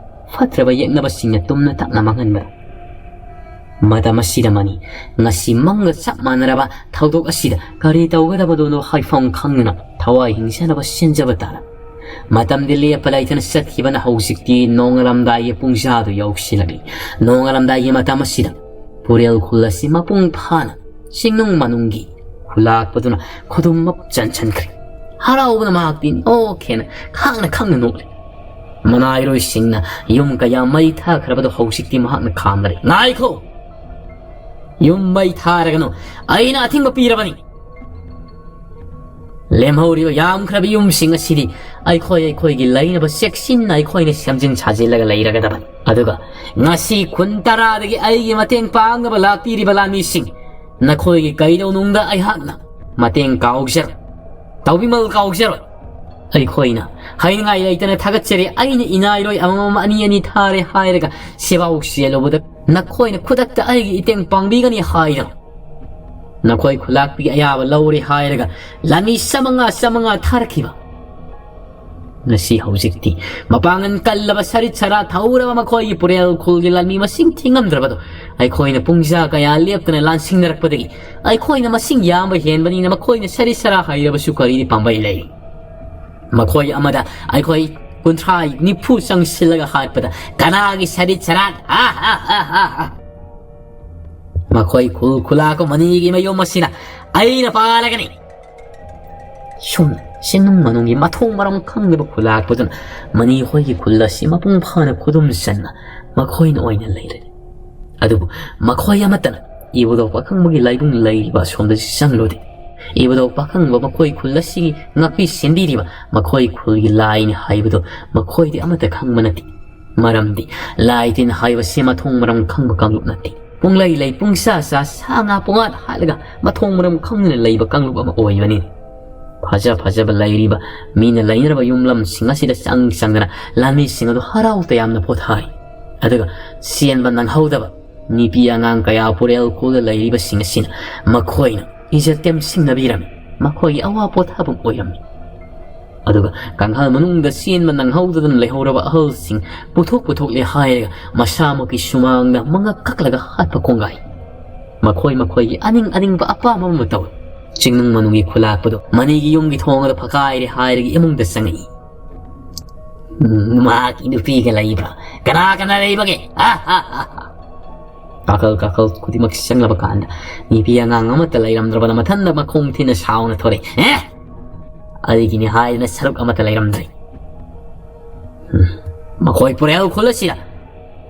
ꯐꯠꯇ꯭ꯔꯕ ꯌꯦꯛꯅꯕꯁꯤꯡꯅ ꯇꯨꯝꯅ ꯇꯛꯅ ꯃꯥꯡꯍꯟꯕ꯫ ꯃꯇꯝ ꯑꯁꯤꯗ ꯃꯅꯤ, ꯉꯁꯤ ꯃꯪꯒ ꯆꯞ ꯃꯥꯟꯅꯔꯕ ꯊꯧꯗꯣꯛ ꯑꯁꯤꯗ ꯀꯔꯤ ꯇꯧꯒꯗꯕꯗꯣꯅꯣ ꯍꯥꯏꯐꯝ ꯈꯪꯗꯅ ꯊꯋꯥꯏ ꯍꯤꯡꯁꯅꯕ ꯁꯤꯟꯖꯕ ꯇꯥꯔꯦ꯫ ꯃꯇꯝꯗꯤ ꯂꯦꯞꯄ ꯂꯩꯇꯅ ꯆꯠꯈꯤꯕꯅ ꯍꯧꯖꯤꯛꯇꯤ ꯅꯣꯡꯉꯥꯜꯂꯝꯗꯥꯏꯒꯤ ꯄꯨꯡꯖꯥꯗꯨ ꯌꯧꯁꯤꯜꯂꯛꯂꯤ꯫ ꯅꯣꯡꯉꯥꯜꯂꯝꯗꯥꯏꯒꯤ ꯃꯇꯝ ꯑꯁꯤꯗ ꯄꯨꯔꯦꯜ ꯈꯨꯜ ꯑꯁꯤ ꯃꯄꯨꯡ ꯐꯥꯅ ꯆꯤꯡꯅꯨꯡ ꯃꯅꯨꯡꯒꯤ ꯈꯨꯂꯥꯛꯄꯗꯨꯅ ꯈꯨꯗꯨꯝ ꯃꯞ ꯆꯟꯁꯤꯟꯈ꯭ꯔꯦ꯫ ꯍꯔꯥꯎꯕꯅ ꯃꯍꯥꯛꯇꯤ ꯅꯣꯛꯈꯦꯅ ꯈꯪꯅ ꯈꯪꯅ ꯅꯣꯛꯂꯤ꯫ ꯃꯅꯥꯏꯔꯣꯏꯁꯤꯡꯅ ꯌꯨꯝ ꯀꯌꯥ ꯃꯩ ꯊꯥꯈ꯭ꯔꯕꯗꯣ ꯍꯧꯖꯤꯛꯇꯤ ꯃꯍꯥꯛꯅ ꯈꯥꯝꯂꯔꯦ꯫ "ꯉꯥꯏꯈꯣ! ꯌꯨꯝ ꯃꯩ ꯊꯥꯔꯒꯅꯨ꯫ ꯑꯩꯅ ꯑꯊꯤꯡꯕ ꯄꯤꯔꯕꯅꯤ꯫ ꯂꯦꯝꯍꯧꯔꯤꯕ ꯌꯥꯝꯈ꯭ꯔꯕ ꯌꯨꯝꯁꯤꯡ ꯑꯁꯤꯗꯤ ꯑꯩꯈꯣꯏ ꯑꯩꯈꯣꯏꯒꯤ ꯂꯩꯅꯕ ꯆꯦꯛꯁꯤꯟꯅ ꯑꯩꯈꯣꯏꯅ ꯁꯦꯝꯖꯤꯟ ꯁꯥꯖꯤꯜꯂꯒ ꯂꯩꯔꯒꯗꯕꯅꯤ꯫ ꯑꯗꯨꯒ ꯉꯁꯤ ꯈꯨꯟ ꯇꯔꯥꯗꯒꯤ ꯑꯩꯒꯤ ꯃꯇꯦꯡ ꯄꯥꯡꯅꯕ ꯂꯥꯛꯄꯤꯔꯤꯕ ꯂꯥꯟꯃꯤꯁꯤꯡ, ꯅꯈꯣꯏꯒꯤ ꯀꯩꯗꯧꯅꯨꯡꯗ ꯑꯩꯍꯥꯛꯅ ꯃꯇꯦꯡ ꯀꯥꯎꯖꯔꯣꯏ, ꯇꯧꯕꯤꯃꯜ ꯀꯥꯎꯖꯔꯣꯏ꯫ ꯑꯩꯈꯣꯏꯅ ꯍꯥꯏꯅꯤꯡꯉꯥꯏ ꯂꯩꯇꯅ ꯊꯥꯒꯠꯆꯔꯤ꯫ ꯑꯩꯅ ꯏꯅꯥꯏꯔꯣꯏ ꯑꯃꯃꯝ ꯑꯅꯤ ꯑꯅꯤ ꯊꯥꯔꯦ ꯍꯥꯏꯔꯒ ꯁꯦꯕꯥꯎ ꯆꯦꯜꯂꯨꯕꯗ ꯅꯈꯣꯏꯅ ꯈꯨꯗꯛꯇ ꯑꯩꯒꯤ ꯏꯇꯦꯡ ꯄꯥꯡꯕꯤꯒꯅꯤ ꯍꯥꯏꯗꯅ ꯅꯈꯣꯏ ꯈꯨꯂꯥꯛꯄꯤꯒꯤ ꯑꯌꯥꯕ ꯂꯧꯔꯦ ꯍꯥꯏꯔꯒ ꯂꯥꯟꯃꯤ ꯆꯥꯃꯉꯥ ꯆꯥꯃꯉꯥ ꯊꯥꯔꯛꯈꯤꯕ꯫ ꯉꯁꯤ ꯍꯧꯖꯤꯛꯇꯤ ꯃꯄꯥꯡꯒꯜ ꯀꯜꯂꯕ ꯁꯔꯤꯠ ꯁꯔꯥ ꯊꯧꯔꯕ ꯃꯈꯣꯏꯒꯤ ꯄꯨꯔꯦꯜ ꯈꯨꯜꯒꯤ ꯂꯥꯟꯃꯤ ꯃꯁꯤꯡ ꯊꯤꯉꯝꯗ꯭ꯔꯕꯗꯣ ꯑꯩꯈꯣꯏꯅ ꯄꯨꯡꯖꯥ ꯀꯌꯥ ꯂꯦꯞꯇꯅ ꯂꯥꯟꯁꯤꯡꯅꯔꯛꯄꯗꯒꯤ ꯑꯩꯈꯣꯏꯅ ꯃꯁꯤꯡ ꯌꯥꯝꯕ ꯍꯦꯟꯕꯅꯤꯅ ꯃꯈꯣꯏꯅ ꯁꯔꯤꯠ ꯁꯔꯥ ꯍꯩꯔꯕꯁꯨ ꯀꯔꯤꯗꯤ ꯄꯥꯝꯕꯩ ꯂꯩ? ꯃꯈꯣꯏ ꯑꯃꯗ ꯑꯩꯈꯣꯏ ꯀꯨꯟꯊ꯭ꯔꯥ ꯅꯤꯐꯨ ꯆꯪꯁꯤꯜꯂꯒ ꯍꯥꯠꯄꯗ ꯀꯅꯥꯒꯤ ꯁꯔꯤꯠ ꯁꯔꯥꯠ? ꯍꯥ, ꯍꯥ, ꯍꯥ, ꯍꯥ, ꯍꯥ꯫ ꯃꯈꯣꯏ ꯈꯨꯜ ꯈꯨꯂꯥꯛꯄ ꯃꯅꯤꯒꯤ ꯃꯌꯨꯝ ꯑꯁꯤꯅ ꯑꯩꯅ ꯄꯥꯜꯂꯒꯅꯤ꯫ ꯁꯨꯝ ꯆꯤꯡꯅꯨꯡ ꯃꯅꯨꯡꯒꯤ ꯃꯊꯣꯡ ꯃꯔꯝ ꯈꯪꯗꯕ ꯈꯨꯂꯥꯛꯄꯗꯨꯅ ꯃꯅꯤ ꯍꯣꯏꯒꯤ ꯈꯨꯜ ꯑꯁꯤ ꯃꯄꯨꯡ ꯐꯥꯅ ꯈꯨꯗꯨꯝ ꯆꯟꯅ ꯃꯈꯣꯏꯅ ꯑꯣꯏꯅ ꯂꯩꯔꯦ꯫ ꯑꯗꯨꯕꯨ ꯃꯈꯣꯏ ꯑꯃꯠꯇꯅ ꯏꯕꯨꯙꯧ ꯄꯥꯈꯪꯕꯒꯤ ꯂꯥꯏꯕꯨꯡ ꯂꯩꯔꯤꯕ ꯑꯁꯣꯝꯗ ꯆꯪꯂꯨꯗꯦ꯫ ꯏꯕꯨꯙꯧ ꯄꯥꯈꯪꯕ ꯃꯈꯣꯏ ꯈꯨꯜ ꯑꯁꯤꯒꯤ ꯉꯥꯛꯄꯤ ꯁꯦꯟꯕꯤꯔꯤꯕ ꯃꯈꯣꯏ ꯈꯨꯜꯒꯤ ꯂꯥꯏꯅꯤ ꯍꯥꯏꯕꯗꯨ ꯃꯈꯣꯏꯗꯤ ꯑꯃꯠꯇ ꯈꯪꯕ ꯅꯠꯇꯦ꯫ ꯃꯔꯝꯗꯤ ꯂꯥꯏ ꯇꯤꯟ ꯍꯥꯏꯕꯁꯤ ꯃꯊꯣꯡ ꯃꯔꯝ ꯈꯪꯕ ꯀꯥꯡꯂꯨꯞ ꯅꯠꯇꯦ꯫ ꯄꯨꯡꯂꯩ ꯂꯩ, ꯄꯨꯡꯁꯥ ꯆꯥ, ꯁꯥ ꯉꯥ ꯄꯨꯡꯍꯥꯠ ꯍꯥꯠꯂꯒ ꯃꯊꯣꯡ ꯃꯔꯝ ꯈꯪꯗꯅ ꯂꯩꯕ ꯀꯥꯡꯂꯨꯞ ꯑꯃ ꯑꯣꯏꯕꯅꯤ꯫ ꯐꯖ ꯐꯖꯕ ꯂꯩꯔꯤꯕ ꯃꯤꯅ ꯂꯩꯅꯔꯕ ꯌꯨꯝꯂꯝꯁꯤꯡ ꯑꯁꯤꯗ ꯆꯪ ꯆꯪꯗꯅ ꯂꯥꯟꯃꯤꯁꯤꯡ ꯑꯗꯨ ꯍꯔꯥꯎ ꯇꯌꯥꯝꯅ ꯄꯣꯊꯥꯔꯤ꯫ ꯑꯗꯨꯒ ꯆꯦꯟꯕ ꯅꯪꯍꯧꯗꯕ ꯅꯨꯄꯤ ꯑꯉꯥꯡ ꯀꯌꯥ ꯄꯨꯔꯦꯜ ꯈꯨꯜꯗ ꯂꯩꯔꯤꯕꯁꯤꯡ ꯑꯁꯤꯅ ꯃꯈꯣꯏꯅ ꯏꯖꯠ ꯇꯦꯝꯁꯤꯡꯅꯕꯤꯔꯝꯃꯤ, ꯃꯈꯣꯏꯒꯤ ꯑꯋꯥ ꯄꯣꯊꯥꯐꯝ ꯑꯣꯏꯔꯝꯃꯤ꯫ ꯑꯗꯨꯒ ꯀꯪꯍꯜ ꯃꯅꯨꯡꯗ ꯆꯦꯟꯕ ꯅꯪꯍꯧꯗꯗꯨꯅ ꯂꯩꯍꯧꯔꯕ ꯑꯍꯜꯁꯤꯡ ꯄꯨꯊꯣꯛ ꯄꯨꯊꯣꯛꯂꯦ ꯍꯥꯏꯔꯒ ꯃꯁꯥꯃꯛꯀꯤ ꯁꯨꯃꯥꯡꯗ ꯃꯉꯛ ꯀꯛꯂꯒ ꯍꯥꯠꯄ ꯀꯣꯡꯒꯥꯏ꯫ ꯃꯈꯣꯏ ꯃꯈꯣꯏꯒꯤ ꯑꯅꯤꯡ ꯑꯅꯤꯡꯕ ꯑꯄꯥꯝꯕ ꯑꯃ ꯇꯧꯏ꯫ ꯆꯤꯡꯅꯨꯡ ꯃꯅꯨꯡꯒꯤ ꯈꯨꯂꯥꯛꯄꯗꯨ ꯃꯅꯤꯒꯤ ꯌꯨꯝꯒꯤ ꯊꯣꯡ ꯑꯗꯨ ꯐꯀꯥꯏꯔꯦ ꯍꯥꯏꯔꯒ ꯏꯃꯨꯡꯗ ꯆꯪꯉꯛꯏ꯫ "ꯎꯝ, ꯃꯍꯥꯛꯀꯤ ꯅꯨꯄꯤꯒ ꯂꯩꯕ꯭ꯔꯥ? ꯀꯅꯥ ꯀꯅꯥ ꯂꯩꯕꯒꯦ? ꯍꯥ, ꯍꯥ, ꯍꯥ, ꯍꯥ!" ꯀꯥꯈꯜ ꯀꯥꯈꯜ ꯈꯨꯗꯤꯡꯃꯛ ꯆꯪꯂꯕ ꯀꯥꯟꯗ ꯅꯨꯄꯤ ꯑꯉꯥꯡ ꯑꯃꯠꯇ ꯂꯩꯔꯝꯗ꯭ꯔꯕꯅ ꯃꯊꯟꯗ ꯃꯈꯣꯡ ꯊꯤꯅ ꯁꯥꯎꯅ ꯊꯣꯔꯛꯏ꯫ "ꯑꯦ? ꯑꯩꯒꯤꯅꯤ ꯍꯥꯏꯗꯅ ꯁꯔꯨꯛ ꯑꯃꯠꯇ ꯂꯩꯔꯝꯗ꯭ꯔꯦ꯫ ꯎꯝ, ꯃꯈꯣꯏ ꯄꯨꯔꯦꯜ ꯈꯨꯜ ꯑꯁꯤꯗ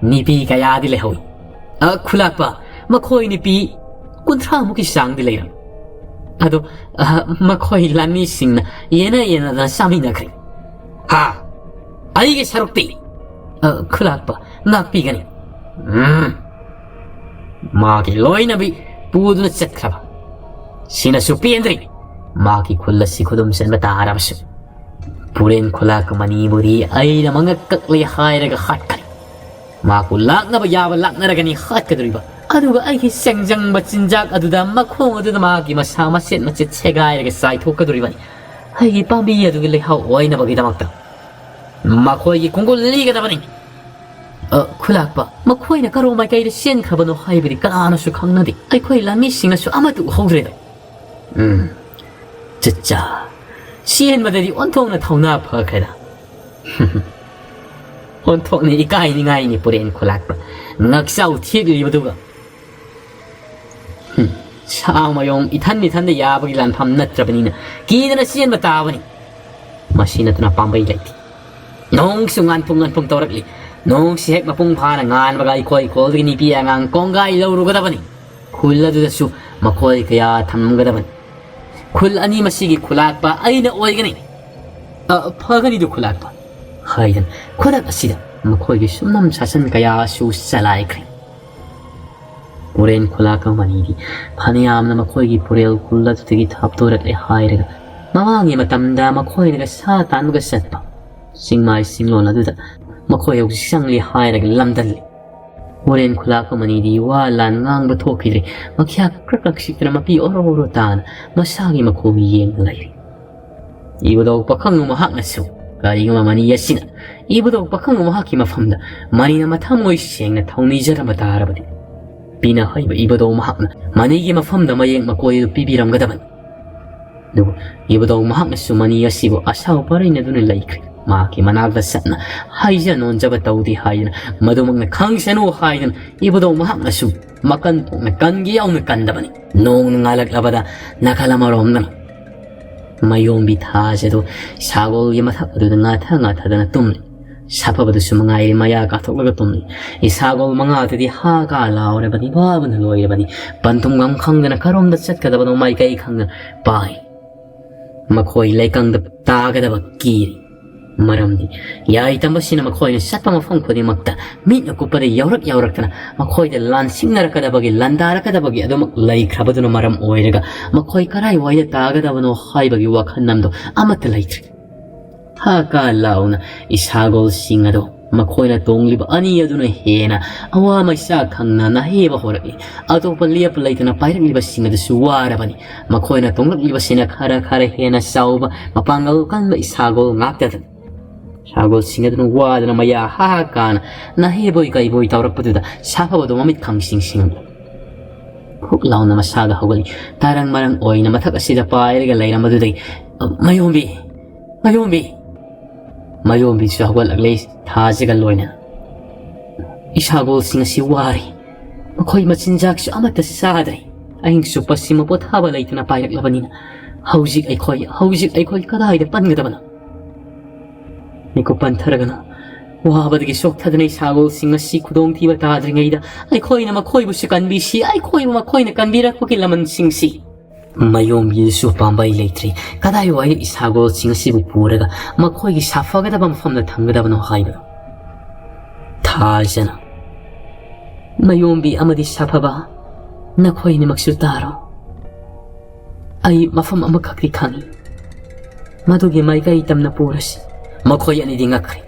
ꯅꯨꯄꯤ ꯀꯌꯥꯗꯤ ꯂꯩꯍꯧꯏ꯫ ꯑ, ꯈꯨꯂꯥꯛꯄ, ꯃꯈꯣꯏ ꯅꯨꯄꯤ ꯀꯨꯟꯊ꯭ꯔꯥꯃꯨꯛꯀꯤ ꯆꯥꯡꯗꯤ ꯂꯩꯔꯝꯃꯤ꯫ ꯑꯗꯣ, ꯑ, ꯃꯈꯣꯏ ꯂꯥꯟꯃꯤꯁꯤꯡꯅ ꯌꯦꯟꯅ ꯌꯦꯟꯅꯗꯅ ꯆꯥꯃꯤꯟꯅꯈ꯭ꯔꯦ꯫ ꯍꯥ? ꯑꯩꯒꯤ ꯁꯔꯨꯛꯇꯤ?" "ꯑ, ꯈꯨꯂꯥꯛꯄ, ꯉꯥꯛꯄꯤꯒꯅꯤ꯫ ꯎꯝ, ꯃꯥꯒꯤ ꯂꯣꯏꯅꯕꯤ ꯄꯨꯗꯨꯅ ꯆꯠꯈ꯭ꯔꯕ꯫ ꯁꯤꯅꯁꯨ ꯄꯦꯟꯗ꯭ꯔꯤ꯫ ꯃꯥꯒꯤ ꯈꯨꯜ ꯑꯁꯤ ꯈꯨꯗꯨꯝ ꯆꯟꯕ ꯇꯥꯔꯕꯁꯨ ꯄꯨꯔꯦꯟ ꯈꯨꯂꯥꯛꯄ ꯃꯅꯤꯕꯨꯗꯤ ꯑꯩꯅ ꯃꯉꯛ ꯀꯛꯂꯦ ꯍꯥꯏꯔꯒ ꯍꯥꯠꯀꯅꯤ꯫ ꯃꯥꯕꯨ ꯂꯥꯛꯅꯕ ꯌꯥꯕ ꯂꯥꯛꯅꯔꯒꯅꯤ ꯍꯥꯠꯀꯗꯧꯔꯤꯕ꯫ ꯑꯗꯨꯒ ꯑꯩꯒꯤ ꯆꯦꯡꯖꯪꯕ ꯆꯤꯟꯖꯥꯛ ꯑꯗꯨꯗ ꯃꯈꯣꯡ ꯑꯗꯨꯅ ꯃꯥꯒꯤ ꯃꯁꯥ ꯃꯆꯦꯠ ꯃꯆꯦꯠ ꯁꯦꯒꯥꯏꯔꯒ ꯆꯥꯏꯊꯣꯛꯀꯗꯧꯔꯤꯕꯅꯤ꯫ ꯑꯩꯒꯤ ꯄꯥꯝꯕꯤ ꯑꯗꯨꯒꯤ ꯂꯩꯍꯥꯎ ꯑꯣꯏꯅꯕꯒꯤꯗꯃꯛꯇ꯫ ꯃꯈꯣꯏꯒꯤ ꯈꯣꯡꯒꯨꯜ ꯂꯤꯒꯗꯕꯅꯤ꯫ ꯑ, ꯈꯨꯂꯥꯛꯄ, ꯃꯈꯣꯏꯅ ꯀꯔꯣꯝ ꯃꯥꯏꯀꯩꯗ ꯆꯦꯟꯈ꯭ꯔꯕꯅꯣ ꯍꯥꯏꯕꯗꯤ ꯀꯅꯥꯅꯁꯨ ꯈꯪꯅꯗꯦ꯫ ꯑꯩꯈꯣꯏ ꯂꯥꯟꯃꯤꯁꯤꯡꯅꯁꯨ ꯑꯃꯠꯇ ꯎꯍꯧꯗ꯭ꯔꯦꯗꯣ꯫ ꯎꯝ, ꯆꯠꯆꯥ꯫ ꯆꯦꯟꯕꯗꯗꯤ ꯑꯣꯟꯊꯣꯛꯅ ꯊꯧꯅꯥ ꯐꯈ꯭ꯔꯦꯗ꯫ ꯑꯣꯟꯊꯣꯛꯅ ꯏꯀꯥꯏꯅꯤꯡꯉꯥꯏꯅꯤ ꯄꯨꯔꯦꯟ ꯈꯨꯂꯥꯛꯄ꯫ ꯉꯛꯆꯥꯎ ꯊꯦꯛꯂꯤꯕꯗꯨꯒ꯫ ꯍꯨꯝ, ꯁꯥ ꯃꯌꯣꯡ ꯏꯊꯟ ꯏꯊꯟꯗ ꯌꯥꯕꯒꯤ ꯂꯥꯟꯐꯝ ꯅꯠꯇ꯭ꯔꯕꯅꯤꯅ ꯀꯤꯗꯅ ꯆꯦꯟꯕ ꯇꯥꯕꯅꯤ꯫ ꯃꯁꯤ ꯅꯠꯇꯅ ꯄꯥꯝꯕꯩ ꯂꯩꯇꯦ꯫ ꯅꯣꯡꯁꯨ ꯉꯥꯟꯐꯨꯡ ꯉꯥꯟꯐꯨꯡ ꯇꯧꯔꯛꯂꯤ꯫ ꯅꯣꯡꯁꯤ ꯍꯦꯛ ꯃꯄꯨꯡ ꯐꯥꯅ ꯉꯥꯟꯕꯒ ꯑꯩꯈꯣꯏ ꯈꯨꯜꯗꯒꯤ ꯅꯨꯄꯤ ꯑꯉꯥꯡ ꯀꯣꯡꯒꯥꯏ ꯂꯧꯔꯨꯒꯗꯕꯅꯤ꯫ ꯈꯨꯜ ꯑꯗꯨꯗꯁꯨ ꯃꯈꯣꯏ ꯀꯌꯥ ꯊꯝꯒꯗꯕꯅꯤ꯫ ꯈꯨꯜ ꯑꯅꯤ ꯃꯁꯤꯒꯤ ꯈꯨꯂꯥꯛꯄ ꯑꯩꯅ ꯑꯣꯏꯒꯅꯤ꯫ "ꯑ, ꯐꯒꯅꯤꯗꯨ ꯈꯨꯂꯥꯛꯄ" ꯍꯥꯏꯗꯅ ꯈꯨꯗꯛ ꯑꯁꯤꯗ ꯃꯈꯣꯏꯒꯤ ꯁꯨꯝꯅꯝ ꯁꯥꯁꯟ ꯀꯌꯥꯁꯨ ꯆꯂꯥꯏꯈ꯭ꯔꯦ꯫ ꯄꯨꯔꯦꯟ ꯈꯨꯂꯥꯛꯄ ꯃꯅꯤꯗꯤ ꯐꯅꯌꯥꯝꯅ ꯃꯈꯣꯏꯒꯤ ꯄꯨꯔꯦꯜ ꯈꯨꯜ ꯑꯗꯨꯗꯒꯤ ꯊꯥꯞꯇꯣꯔꯛꯂꯦ ꯍꯥꯏꯔꯒ, ꯃꯃꯥꯡꯒꯤ ꯃꯇꯝꯗ ꯃꯈꯣꯏꯅꯒ ꯁꯥ ꯇꯥꯟꯕꯒ ꯆꯠꯄ ꯆꯤꯡꯃꯥꯏ ꯆꯤꯡꯂꯣꯟ ꯑꯗꯨꯗ ꯃꯈꯣꯏ ꯍꯧꯖꯤꯛ ꯆꯪꯂꯤ ꯍꯥꯏꯔꯒ ꯂꯝꯗꯝꯂꯤ꯫ ꯄꯨꯔꯦꯟ ꯈꯨꯂꯥꯛꯄ ꯃꯅꯤꯗꯤ ꯋꯥ ꯂꯥꯟ ꯉꯥꯡꯕ ꯊꯣꯛꯈꯤꯗ꯭ꯔꯦ꯫ ꯃꯈ꯭ꯌꯥ ꯀ꯭ꯔꯛ ꯀ꯭ꯔꯛ ꯁꯤꯛꯇꯅ ꯃꯄꯤ ꯑꯣꯔꯣ ꯑꯣꯔꯣ ꯇꯥꯅ ꯃꯁꯥꯒꯤ ꯃꯈꯣꯡ ꯌꯦꯡꯂ ꯂꯩꯔꯤ꯫ ꯏꯕꯨꯙꯧ ꯄꯥꯈꯪ ꯃꯍꯥꯛꯅꯁꯨ ꯀꯔꯤꯒꯨꯝꯕ ꯃꯅꯤ ꯑꯁꯤꯅ ꯏꯕꯨꯙꯧ ꯄꯥꯈꯪ ꯃꯍꯥꯛꯀꯤ ꯃꯐꯝꯗ ꯃꯅꯤꯅ ꯃꯊꯃꯣꯏ ꯁꯦꯡꯅ ꯊꯧꯅꯤꯖꯔꯝꯕ ꯇꯥꯔꯕꯗꯤ, ꯄꯤꯅ ꯍꯩꯕ ꯏꯕꯨꯙꯧ ꯃꯍꯥꯛꯅ ꯃꯅꯤꯒꯤ ꯃꯐꯝꯗ ꯃꯌꯦꯛ ꯃꯀꯣꯏ ꯑꯗꯨ ꯄꯤꯕꯤꯔꯝꯒꯗꯕꯅꯤ꯫ ꯑꯗꯨꯕꯨ ꯏꯕꯨꯙꯧ ꯃꯍꯥꯛꯅꯁꯨ ꯃꯅꯤ ꯑꯁꯤꯕꯨ ꯑꯁꯥꯎ ꯄꯔꯩꯅꯗꯨꯅ ꯂꯩꯈ꯭ꯔꯦ꯫ ꯃꯍꯥꯛꯀꯤ ꯃꯅꯥꯛꯇ ꯆꯠꯅ ꯍꯥꯏꯖ ꯅꯣꯟꯖꯕ ꯇꯧꯗꯦ ꯍꯥꯏꯗꯅ, ꯃꯗꯨꯃꯛꯅ ꯈꯪꯁꯅꯨ ꯍꯥꯏꯗꯅ ꯏꯕꯨꯙꯧ ꯃꯍꯥꯛꯅꯁꯨ ꯃꯀꯟ ꯊꯣꯛꯅ ꯀꯟꯒꯦ ꯌꯥꯎꯅ ꯀꯟꯗꯕꯅꯤ꯫ ꯅꯣꯡꯅ ꯉꯥꯜꯂꯛꯂꯕꯗ ꯅꯥꯀꯜ ꯑꯃꯔꯣꯝꯗꯅ ꯃꯌꯣꯝꯕꯤ ꯊꯥꯖꯗꯨ ꯁꯥꯒꯣꯜꯒꯤ ꯃꯊꯛ ꯑꯗꯨꯗ ꯉꯥꯊ ꯉꯥꯊꯗꯅ ꯇꯨꯝꯂꯤ꯫ ꯁꯥꯐꯕꯗꯨꯁꯨ ꯃꯉꯥꯏꯔꯦ, ꯃꯌꯥ ꯀꯥꯊꯣꯛꯂꯒ ꯇꯨꯝꯂꯤ꯫ ꯏꯁꯥꯒꯣꯜ ꯃꯉꯥꯗꯨꯗꯤ ꯍꯥ ꯀꯥ ꯂꯥꯎꯔꯕꯅꯤ, ꯋꯥꯕꯅ ꯂꯣꯏꯔꯕꯅꯤ꯫ ꯄꯟꯊꯨꯡꯐꯝ ꯈꯪꯗꯅ ꯀꯔꯣꯝꯗ ꯆꯠꯀꯗꯕꯅꯣ ꯃꯥꯏꯀꯩ ꯈꯪꯗꯅ ꯄꯥꯏ꯫ ꯃꯈꯣꯏ ꯂꯩꯀꯪꯗ ꯇꯥꯒꯗꯕ ꯀꯤꯔꯤ꯫ ꯃꯔꯝꯗꯤ ꯌꯥꯏ ꯇꯝꯕꯁꯤꯅ ꯃꯈꯣꯏꯅ ꯆꯠꯄ ꯃꯐꯝ ꯈꯨꯗꯤꯡꯃꯛꯇ ꯃꯤꯠꯅ ꯀꯨꯞꯄꯗ ꯌꯧꯔꯛ ꯌꯧꯔꯛꯇꯅ ꯃꯈꯣꯏꯗ ꯂꯥꯟꯁꯤꯡꯅꯔꯛꯀꯗꯕꯒꯤ, ꯂꯥꯟꯗꯥꯔꯛꯀꯗꯕꯒꯤ ꯑꯗꯨꯃꯛ ꯂꯩꯈ꯭ꯔꯕꯗꯨꯅ ꯃꯔꯝ ꯑꯣꯏꯔꯒ ꯃꯈꯣꯏ ꯀꯔꯥꯏꯋꯥꯏꯗ ꯇꯥꯒꯗꯕꯅꯣ ꯍꯥꯏꯕꯒꯤ ꯋꯥꯈꯜ ꯑꯃꯗꯣ ꯑꯃꯠꯇ ꯂꯩꯇ꯭ꯔꯦ꯫ ꯍꯥ ꯀꯥ ꯂꯥꯎꯅ ꯏꯁꯥꯒꯣꯜꯁꯤꯡ ꯑꯗꯣ ꯃꯈꯣꯏꯅ ꯇꯣꯡꯂꯤꯕ ꯑꯅꯤ ꯑꯗꯨꯅ ꯍꯦꯟꯅ ꯑꯋꯥ ꯃꯩꯁꯥ ꯈꯪꯅ ꯅꯥꯍꯦꯕ ꯍꯧꯔꯛꯂꯤ꯫ ꯑꯇꯣꯞꯄ ꯂꯦꯞꯄ ꯂꯩꯇꯅ ꯄꯥꯏꯔꯛꯂꯤꯕꯁꯤꯡ ꯑꯗꯨꯁꯨ ꯋꯥꯔꯕꯅꯤ꯫ ꯃꯈꯣꯏꯅ ꯇꯣꯡꯂꯛꯂꯤꯕꯁꯤꯅ ꯈꯔ ꯈꯔ ꯍꯦꯟꯅ ꯆꯥꯎꯕ, ꯃꯄꯥꯡꯒꯜ ꯀꯟꯕ ꯏꯁꯥꯒꯣꯜ ꯉꯥꯛꯇꯗꯅꯤ꯫ ꯁꯥꯒꯣꯜꯁꯤꯡ ꯑꯗꯨꯅ ꯋꯥꯗꯨꯅ ꯃꯌꯥ ꯍꯥ ꯀꯥꯅ ꯅꯥꯍꯦꯕꯣꯏ ꯀꯩꯕꯣꯏ ꯇꯧꯔꯛꯄꯗꯨꯗ ꯁꯥꯐꯕꯗꯣ ꯃꯃꯤꯠ ꯈꯪꯁꯤꯡ ꯁꯤꯡꯂꯤ꯫ ꯐꯨꯛ ꯂꯥꯎꯅ ꯃꯁꯥꯗ ꯍꯧꯒꯠꯂꯤ꯫ ꯇꯥꯔꯪ ꯃꯔꯪ ꯑꯣꯏꯅ ꯃꯊꯛ ꯑꯁꯤꯗ ꯄꯥꯏꯔꯒ ꯂꯩꯔꯝꯕꯗꯨꯗꯒꯤ, "ꯃꯌꯣꯝꯕꯤ! ꯃꯌꯣꯝꯕꯤ!" ꯃꯌꯣꯝꯕꯤꯁꯨ ꯍꯧꯒꯠꯂꯛꯂꯦ꯫ ꯊꯥꯖꯒ ꯂꯣꯏꯅ, "ꯏꯁꯥꯒꯣꯜꯁꯤꯡ ꯑꯁꯤ ꯋꯥꯔꯦ꯫ ꯃꯈꯣꯏ ꯃꯆꯤꯟꯖꯥꯛꯁꯨ ꯑꯃꯠꯇ ꯆꯥꯗ꯭ꯔꯦ꯫ ꯑꯍꯤꯡ ꯆꯨꯞꯄ ꯁꯤꯃ ꯄꯣꯊꯥꯕ ꯂꯩꯇꯅ ꯄꯥꯏꯔꯛꯂꯕꯅꯤꯅ ꯍꯧꯖꯤꯛ ꯑꯩꯈꯣꯏ, ꯍꯧꯖꯤꯛ ꯑꯩꯈꯣꯏ ꯀꯗꯥꯏꯗ ꯄꯟꯒꯗꯕꯅꯣ?" ꯃꯤꯀꯨꯞ ꯄꯟꯊꯔꯒꯅꯨ꯫ ꯋꯥꯕꯗꯒꯤ ꯆꯣꯛꯊꯗꯅ ꯏꯁꯥꯒꯣꯜꯁꯤꯡ ꯑꯁꯤ ꯈꯨꯗꯣꯡꯊꯤꯕ ꯇꯥꯗ꯭ꯔꯤꯉꯩꯗ ꯑꯩꯈꯣꯏꯅ ꯃꯈꯣꯏꯕꯨꯁꯨ ꯀꯟꯕꯤꯁꯤ, ꯑꯩꯈꯣꯏꯕꯨ ꯃꯈꯣꯏꯅ ꯀꯟꯕꯤꯔꯛꯄꯒꯤ ꯂꯃꯟꯁꯤꯡꯁꯤ꯫ ꯃꯌꯣꯝꯕꯤꯗꯨꯁꯨ ꯄꯥꯝꯕꯩ ꯂꯩꯇ꯭ꯔꯤ꯫ ꯀꯗꯥꯏꯋꯥꯏꯗ ꯏꯁꯥꯒꯣꯜꯁꯤꯡ ꯑꯁꯤꯕꯨ ꯄꯨꯔꯒ ꯃꯈꯣꯏꯒꯤ ꯁꯥꯐꯒꯗꯕ ꯃꯐꯝꯗ ꯊꯝꯒꯗꯕꯅꯣ ꯍꯥꯏꯕꯗꯣ꯫ ꯊꯥꯖꯅ, ꯃꯌꯣꯝꯕꯤ ꯑꯃꯗꯤ ꯁꯥꯐꯕ, ꯅꯈꯣꯏ ꯑꯅꯤꯃꯛꯁꯨ ꯇꯥꯔꯣ꯫ ꯑꯩ ꯃꯐꯝ ꯑꯃꯈꯛꯇꯤ ꯈꯪꯏ꯫ ꯃꯗꯨꯒꯤ ꯃꯥꯏꯀꯩ ꯇꯝꯅ ꯄꯨꯔꯁꯤ꯫ ꯃꯈꯣꯏ ꯑꯅꯤꯗꯤ ꯉꯛꯈ꯭ꯔꯦ꯫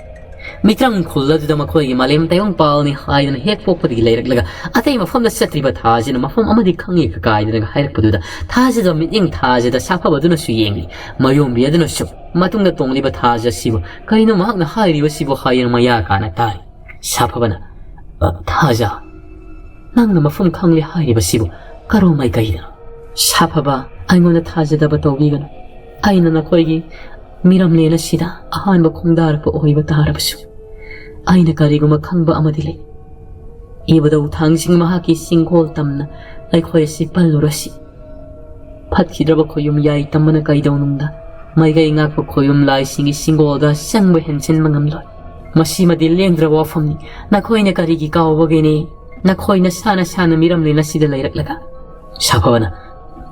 ꯃꯤꯇ꯭ꯔꯪ ꯈꯨꯜ ꯑꯗꯨꯗ ꯃꯈꯣꯏꯒꯤ ꯃꯥꯂꯦꯝ ꯇꯥꯏꯕꯪꯄꯥꯜꯅꯤ ꯍꯥꯏꯗꯨꯅ ꯍꯦꯛ ꯄꯣꯛꯄꯗꯒꯤ ꯂꯩꯔꯛꯂꯒ ꯑꯇꯩ ꯃꯐꯝꯗ ꯆꯠꯇ꯭ꯔꯤꯕ ꯊꯥꯖꯅ ꯃꯐꯝ ꯑꯃꯗꯤ ꯈꯪꯏ ꯀꯥꯏꯗꯅ ꯍꯥꯏꯔꯛꯄꯗꯨꯗ ꯊꯥꯖꯗ ꯃꯤꯠꯌꯦꯡ ꯊꯥꯖꯗ ꯁꯥꯐꯕꯗꯨꯅꯁꯨ ꯌꯦꯡꯂꯤ꯫ ꯃꯌꯣꯝꯕꯤ ꯑꯗꯨꯅꯁꯨ ꯃꯇꯨꯡꯗ ꯇꯣꯡꯂꯤꯕ ꯊꯥꯖ ꯑꯁꯤꯕꯨ "ꯀꯔꯤꯅꯣ ꯃꯍꯥꯛꯅ ꯍꯥꯏꯔꯤꯕꯁꯤꯕꯨ?" ꯍꯥꯏꯗꯨꯅ ꯃꯌꯥ ꯀꯥꯅ ꯇꯥꯔꯤ꯫ ꯁꯥꯐꯕꯅ, "ꯑ, ꯊꯥꯖ, ꯅꯪꯅ ꯃꯐꯝ ꯈꯪꯂꯦ ꯍꯥꯏꯔꯤꯕꯁꯤꯕꯨ ꯀꯔꯣꯝ ꯃꯥꯏꯀꯩꯗꯅꯣ?" ꯁꯥꯐꯕ, ꯑꯩꯉꯣꯟꯗ ꯊꯥꯖꯗꯕ ꯇꯧꯕꯤꯒꯅꯨ꯫ ꯑꯩꯅ ꯅꯈꯣꯏꯒꯤ ꯃꯤꯔꯝꯂꯦꯟ ꯑꯁꯤꯗ ꯑꯍꯥꯟꯕ ꯈꯣꯡꯗꯥꯔꯛꯄ ꯑꯣꯏꯕ ꯇꯥꯔꯕꯁꯨ, ꯑꯩꯅ ꯀꯔꯤꯒꯨꯝꯕ ꯈꯪꯕ ꯑꯃꯗꯤ ꯂꯩ꯫ ꯏꯕꯨꯙꯧ ꯊꯥꯡꯖꯤꯡ ꯃꯍꯥꯛꯀꯤ ꯆꯤꯡꯒꯣꯜ ꯇꯝꯅ ꯑꯩꯈꯣꯏ ꯑꯁꯤ ꯄꯜꯂꯨꯔꯁꯤ꯫ ꯐꯠꯈꯤꯗ꯭ꯔꯕ ꯈꯣꯌꯨꯝ ꯌꯥꯏ ꯇꯝꯕꯅ ꯀꯩꯗꯧꯅꯨꯡꯗ ꯃꯥꯏꯀꯩ ꯉꯥꯛꯄ ꯈꯣꯌꯨꯝ ꯂꯥꯏꯁꯤꯡꯒꯤ ꯆꯤꯡꯒꯣꯜꯗ ꯆꯪꯕ ꯍꯦꯟꯖꯤꯟꯕ ꯉꯝꯂꯣꯏ꯫ ꯃꯁꯤꯃꯗꯤ ꯂꯦꯡꯗ꯭ꯔꯕ ꯋꯥꯐꯝꯅꯤ꯫ ꯅꯈꯣꯏꯅ ꯀꯔꯤꯒꯤ ꯀꯥꯎꯕꯒꯦꯅꯦ? ꯅꯈꯣꯏ ꯅꯁꯥ ꯅꯁꯥꯅ ꯃꯤꯔꯝꯂꯦꯟ ꯑꯁꯤꯗ ꯂꯩꯔꯛꯂꯒ꯫ ꯁꯥꯐꯕꯅ,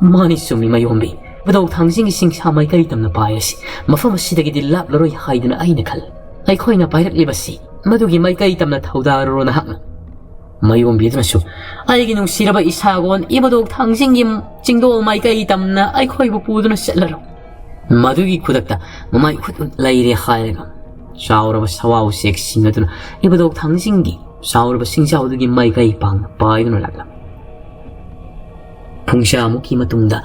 ꯃꯥꯅꯤ ꯆꯨꯝꯃꯤ ꯃꯌꯣꯝꯕꯤ꯫ ꯏꯕꯨꯙꯧ ꯊꯥꯡꯖꯤꯡꯒꯤ ꯆꯤꯡꯁꯥ ꯃꯥꯏꯀꯩ ꯇꯝꯅ ꯄꯥꯏꯔꯁꯤ꯫ ꯃꯐꯝ ꯑꯁꯤꯗꯒꯤꯗꯤ ꯂꯥꯞꯂꯔꯣꯏ ꯍꯥꯏꯗꯨꯅ ꯑꯩꯅ ꯈꯜꯂꯤ꯫ ꯑꯩꯈꯣꯏꯅ ꯄꯥꯏꯔꯛꯂꯤꯕꯁꯤ ꯃꯗꯨꯒꯤ ꯃꯥꯏꯀꯩ ꯇꯝꯅ ꯊꯧꯗꯥꯔꯨꯔꯣ ꯅꯍꯥꯛꯅ꯫ ꯃꯌꯣꯝꯕꯤꯗꯨꯅꯁꯨ, ꯑꯩꯒꯤ ꯅꯨꯡꯁꯤꯔꯕ ꯏꯁꯥꯒꯣꯟ ꯏꯕꯨꯙꯧ ꯊꯥꯡꯖꯤꯡꯒꯤ ꯆꯤꯡꯗꯣꯜ ꯃꯥꯏꯀꯩ ꯇꯝꯅ ꯑꯩꯈꯣꯏꯕꯨ ꯄꯨꯗꯨꯅ ꯆꯠꯂꯔꯣ꯫ ꯃꯗꯨꯒꯤ ꯈꯨꯗꯛꯇ ꯃꯃꯥꯏ ꯎꯠ ꯎꯠ ꯂꯩꯔꯦ ꯍꯥꯏꯔꯒ ꯆꯥꯎꯔꯕ ꯁꯋꯥ ꯎꯆꯦꯛꯁꯤꯡ ꯑꯗꯨꯅ ꯏꯕꯨꯙꯧ ꯊꯥꯡꯖꯤꯡꯒꯤ ꯆꯥꯎꯔꯕ ꯁꯤꯡꯖꯥꯎꯗꯨꯒꯤ ꯃꯥꯏꯀꯩ ꯄꯥꯡꯅ ꯄꯥꯏꯗꯨꯅ ꯂꯥꯛꯂꯝꯃꯤ꯫ ꯄꯨꯡꯖꯥꯃꯨꯛꯀꯤ ꯃꯇꯨꯡꯗ